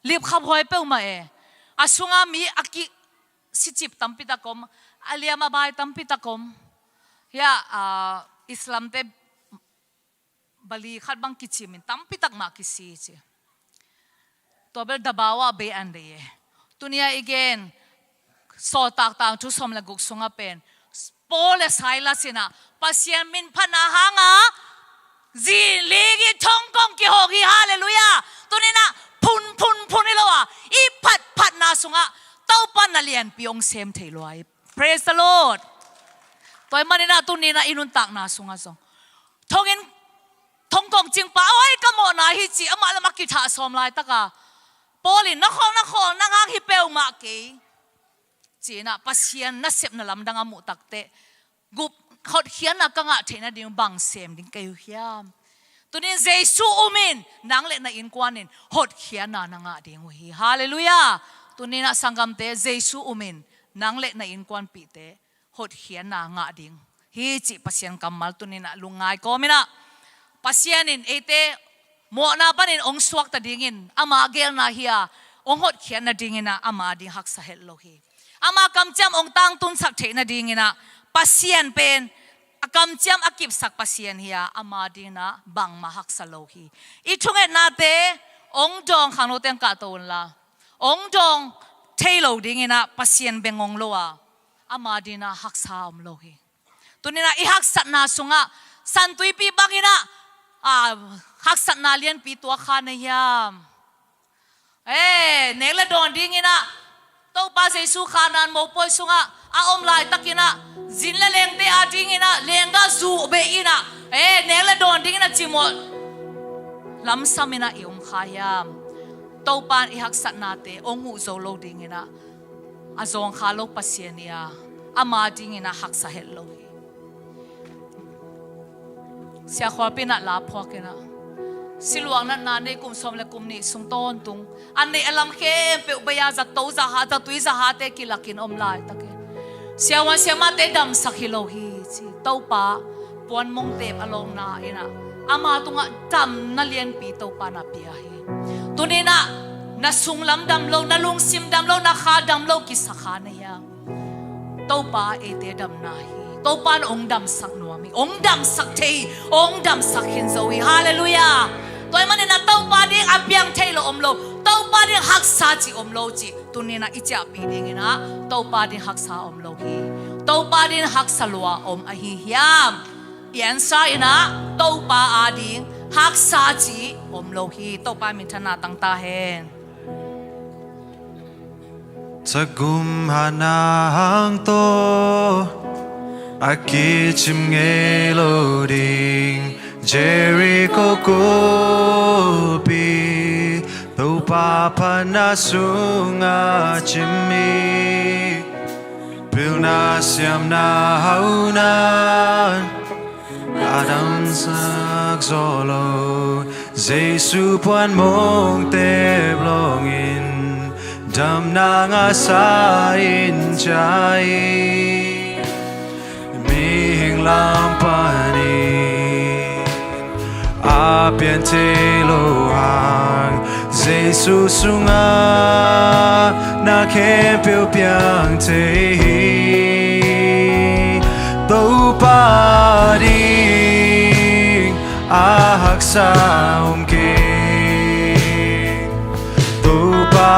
Lipkhaphuai peuhmah e. A sungah mi a kisicip tampi tak om, a liam a bai tampi tak om. Hia, ah, Islamte bali khat bang kicimin tampi tak mah kisi ci. Tua bel Davao ah bei an dei e. Tuni a i gen Sawltak Tangthu sawm le guk sungah pen Paul le Silas in ah Pasian min phatna hangah zinling i thongkong kihawk hi. Halleluiah. Tuni in ah phun phun phun hi lo a, i phatphatna sungah Topa na lianpi hong sem thei lua hi. Praise the Lord. Tua ahih manin ah tuni in ah i nuntakna sungah zong thonginn, thongkong cingpa, oi, ka mawhna hi ci, amah lam a kithah sawm laitaka Paul in na khawl, na khawl, nang hang hi peuhmah kei ci in ah Pasian nasepna lamdang a muh takteh gup, hotkhiatna ka ngah theihna ding bang sem ding kei uh hiam? Tuni in Jesu um in, nang le na innkuan in hotkhiatna na ngah ding uh hi. Halleluiah. Tuni in ah sanggamte, Jesu um in, nang le na innkuanpihte hotkhiatna ngah ding hi cih Pasian kammal tuni in ah lungngai kawm in ah, Pasian in eite mawhna panin hong suakta dingin ama geelna hi a, hong hotkhiatna dingin ah ama ding haksa het lo hi. Ama kamciam hong tangtunsak theihna dingin ah Pasian pen a kamciam a kipsak Pasian hi a, ama dingin ah bangmah haksa lo hi. I thungetnate hong dawng khangno teng kahto unla, hong dawng thei lo dingin ah Pasian beng hong lo a, ama dingin ah haksa om lo hi. Tuni in ah i haksatna sungah San Tuipi bangin ah, ah, haksatna lianpi tuak kha na hiam? Eh, nek le dawn dingin ah Topa Jesu Kha Nan mopawi sungah a om laitakin ah zin le lengte a dingin ah lenggah zuh beh in ah, eh, nek le dawn dingin ah cimawh lamsam in ah i om kha hiam? Topa in i haksatnate hong huh zo lo dingin ah a zawngkhal lo Pasian hi a, ama dingin a haksa het lo hi. Sia Khualpi in a la phuak in a, siluang natna nei kum sawm le kum nih sung tawntung a neih a lam khempeuh bei-a zato zaha, zatui zahate kilakin om laitakin siavuan siamahte damsak hi lo hi ci. Topa puanmong tep a lawngna in a, ama tungah damna lianpi Topa in a pia hi. Tuni in a, na sunglam dam lo, na lungsim dam lo, na kha dam lo kisa kha na hiam? Topa eite damna hi. Topa in hong damsak nuam hi, hong damsak thei hi, hong damsak khin zo hi. Halleluiah. Tua ahih manin a Topa ding a piang thei lo om lo, Topa ding haksa cih om lo cih tuni in a i ciahpih dingin a, Topa ding haksa om lo hi. Topa ding haksa lua om ahi hiam? I answer in a, Topa ading haksa cih om lo hi. Topa minthanna tang ta hen. Cagum hatna hang tawh a kicim ngei lo ding Jericho kulpi, Topa phatna sungah cim hi. Pilna siamna hauhna a damsak zawh lo, Jesu puanmong tep lawngin damna ngahsa in ciah hi. Mihing lam panin a piang thei lo hang Jesu sungah na khempeuh piang thei hi. Topa ding a haksa om kei, Topa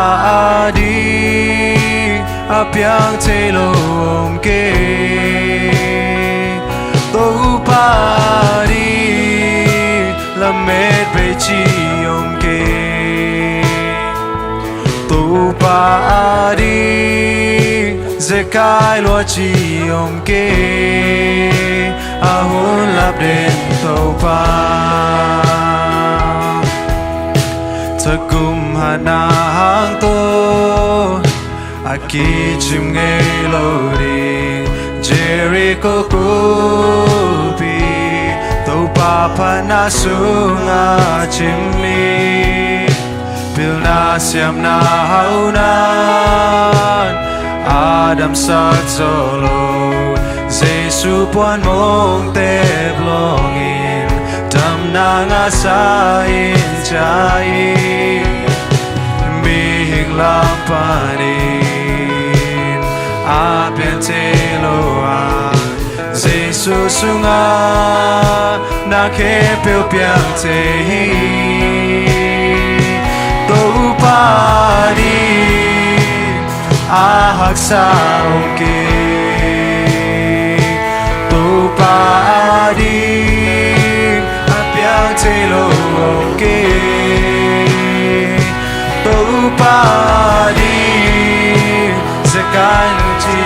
ading a piang thei lo om kei, Topa ding lamet bei ci om kei, Topa ading zekai lua ci om kei, a hun lap den Topa. Cagum hatna hang tawh a kicim ngei lo ding Jericho kulpi, Topa phatna sungah cim hi. Pilna siamna hauhna a damsak zawh lo, Jesu puanmong tep lawngin damna ngahsa in ciah hi. Mihing lam panin a piang thei lo a, Jesu sungah na khempeuh piang thei hi. Topa ding a haksa om kei, Topa ding a piang thei lo om kei, Topa ding zekai lua ci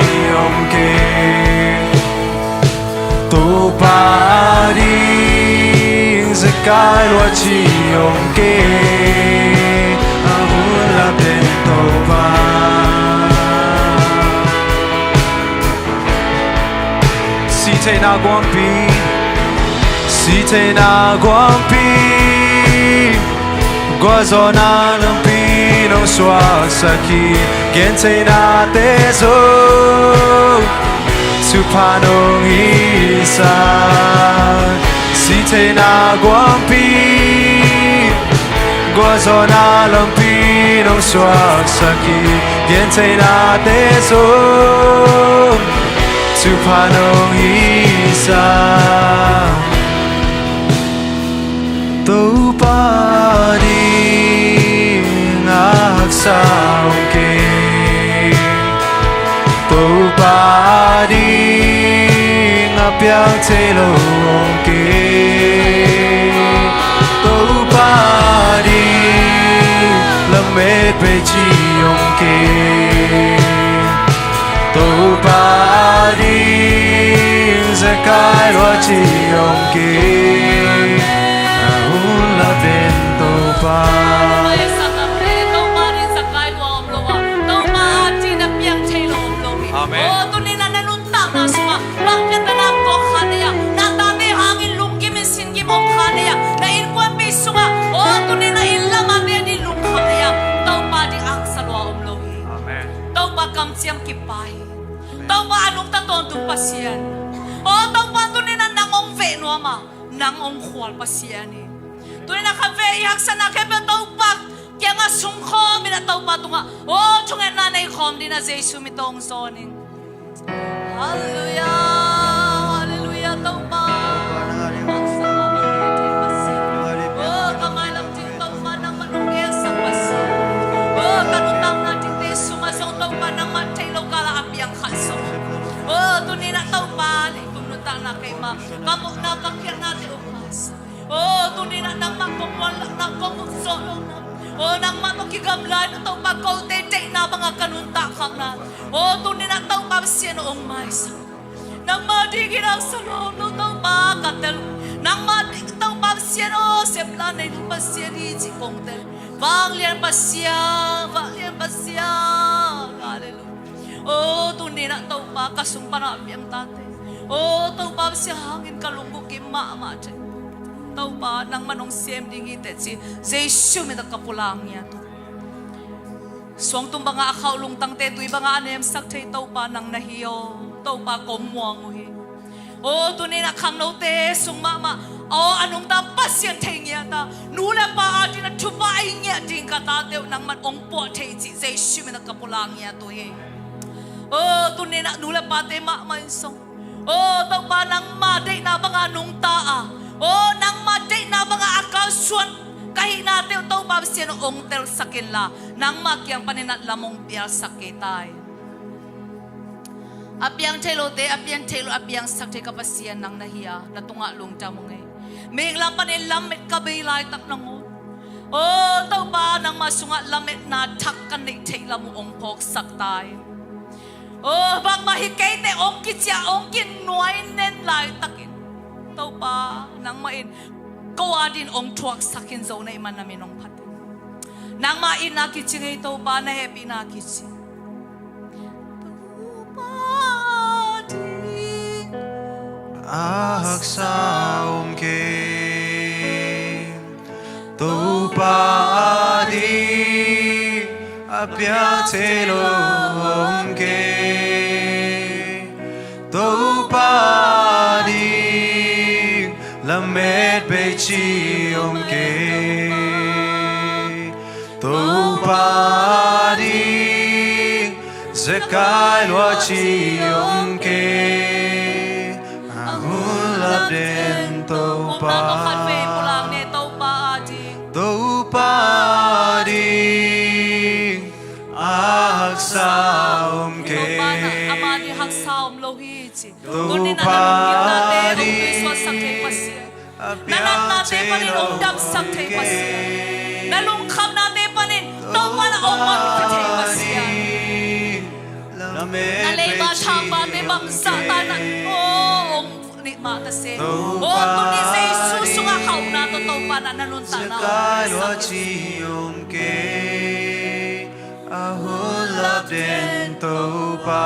om kei, Topa ding zekai lua ci om kei, a hun lap den Topa. Sihtheihna guangpi, sihtheihna guangpi, gualzawhna lampi nong suaksak hi. Gentheihnate zong thupha nong hisak. Sihtheihna guangpi, gualzawhna lampi nong suaksak hi. Gentheihnate zong thupha nong hisak. Topa ding a haksa om kei, Topa ding a piang thei lo om kei, Topa ding lamet bei ci om kei, Topa ding zekai lua ci om kei, a hun lap den Topa. Topa ding zekai lua om lo a, Topa ding a piang thei lo om lo hi. Amen. Oh, tuni na na nun kamciam kipia hi. Topa, a nungta tawntung Pasian. O Topa, tuni-in ah nang hong veh nuam a, nang hong khual Pasian hi. Tuni-in ah khatvei i haksatna khempeuh Topa kiangah sungkhawm in ah Topa tungah, o, thungetna nei khawm dingin ah Jesu min tawh hong zawn ing. Halleluiah, halleluiah, Topa. O, ka mailam ding Topa, nangmah hong gelsak Pasian. O, ka nuntakna dingte sungah zong Topa, nangmah thei lo kal ah a piang khat zong. O, tuni-in ah Topa, leitung nuntakna keimah ka mawhna, ka khialhnate hong maisak. O, tuni-in ah nangmah kong muanlohna, kong muanzawhlohna. O, nangmah tawh kigamla in ah Topa, kote deihna bangah ka nuntak khakna. O, tuni-in ah Topa Pasian aw, hong maisak. Nangmah dingin haksa lawm lo Topa ka tel. Nangmah ding Topa Pasian aw, sepna nei lo Pasian hi cih kong tel. Vanglian Pasian, vanglian Pasian. Halleluiah. O, tuni-in ah Topa, ka sung pan a piang tate, o Topa Pasian, hangin ka lungbukim mahmah thei. Topa, nangmah hong sem ding hi teh ci Jesu min tawh ka pulak ngiat uh. Suangtum bangah a khauh lungtangte tui bangah a nemsak thei Topa nang na hi aw. Topa, kong muang uh hi. O, tuni-in ah khangnote sung mahmah, o, a nungta Pasian thei ngiat a, nu le pa adingin ah thupha ei ngiat ding ka tate uh nangmah hong puah thei cih Jesu min tawh ka pulak ngiat uh hi. O, tuni-in ah nu le pate mahmah in zong, o Topa, nangmah deihna bangah nungta a, o, nangmah deihna bangah a kalsuan ka hihnate uh Topa Pasian aw, hong telsak inla, nangmah kiang panin ah lam hong pialsak kei ta in. A piang thei lote a piang thei lo, a piangsak thei ka Pasian nang na hi a, na tungah lungdam ung ei. Mihing lam panin lamet ka bei laitak nangawn, o Topa, nangmah sungah lametna thak ka neih theih lam uh hong phawksak ta in. O, bangmah hi kei teh hong kici a, hong kinuai nen laitakin, Topa, nangmah in ko adingin hong thuaksak khin zo na hih man na min hong phat in. Nangmah itna kici ngei Topa, na hehpihna kici. Topa ding a haksa om kei, Topa ding a piang thei lo om kei, Topa ding lamet bei ci om kei, Topa ding zekai lua ci om kei, a hun lap den Topa. Upna tawh khatvei pulak ni, Topa ding. Topa ding a haksa om kei. Topa na, amah ding haksa om lo hi ci. Tuni-in ah na lungkimnate hong tuisuahsak thei Pasian, na natnate panin hong damsak thei Pasian, na lungkhamnate panin Topa na hong honkhia thei Pasian, na leiba thangpate bangzah ta in ah, o, hong nih mah ta se. O, tuni Jesu sungah khauhna tawh Topa na, na nuntakna hong honkhia thei Pasian. A hun lap den Topa.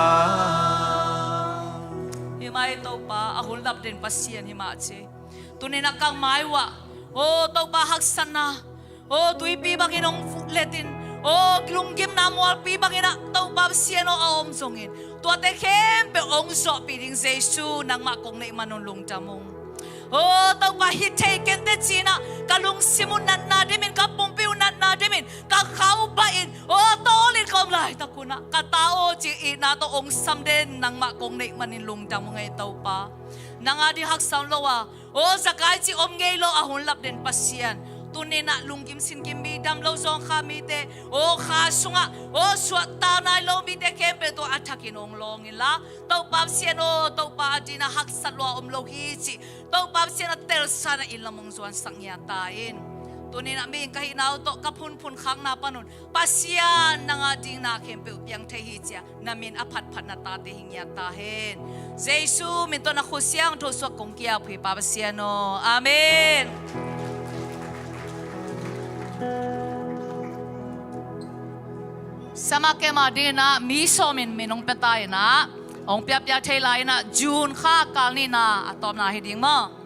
Hi mah hi Topa, a hun lap den Pasian hi mah ci. Tuni-in ah ka mai uh ah, o Topa, haksatna, o tuipi bangin hong letin, o lunggimna mualpi bangin ah Topa Pasian aw a om zongin, tuate khempeuh hong zawhpih ding Jesu nangmah kong neih man un lungdam ung. O Topa, hi thei kei ning ci-in ah ka lungsim uh natna dimin, ka pumpi uh natna dimin, ka kha uh baih in, o tawl in ka om laitak un ah, ka ta aw ci itna tawh hong sam den nangmah kong neih manin lungdam ung ei Topa. Nang ading haksa om lo a, o zekai cih om ngei lo a hun lap den Pasian, tuni-in ah lunggim singgim mi, dam lo zawngkhal mite, o kha sungah, o suahtak nai lo mite khempeuh tungah a thakin hong lawng inla, Topa Pasian aw, Topa adingin ah haksat lua om lo hi cih Topa Pasian a telsa-in ah inn lam hong zuansak ngiat ta in. Tuni-in ah mihing ka hihna uh tawh ka phunphun khakna pan un Pasian nang adingin ah khempeuh piang thei hi ci-a na min a phatphatna tate hi ngiat ta hen. Jesu min tawh na khut siangtho suak kong ki-ap uh hi Pa Pasian aw. Amen. Summer camp adingin ah mi sawmin min hong pia ta in ah, hong piapia thei lai in ah, June kha kal nihna a tawpna hi ding maw?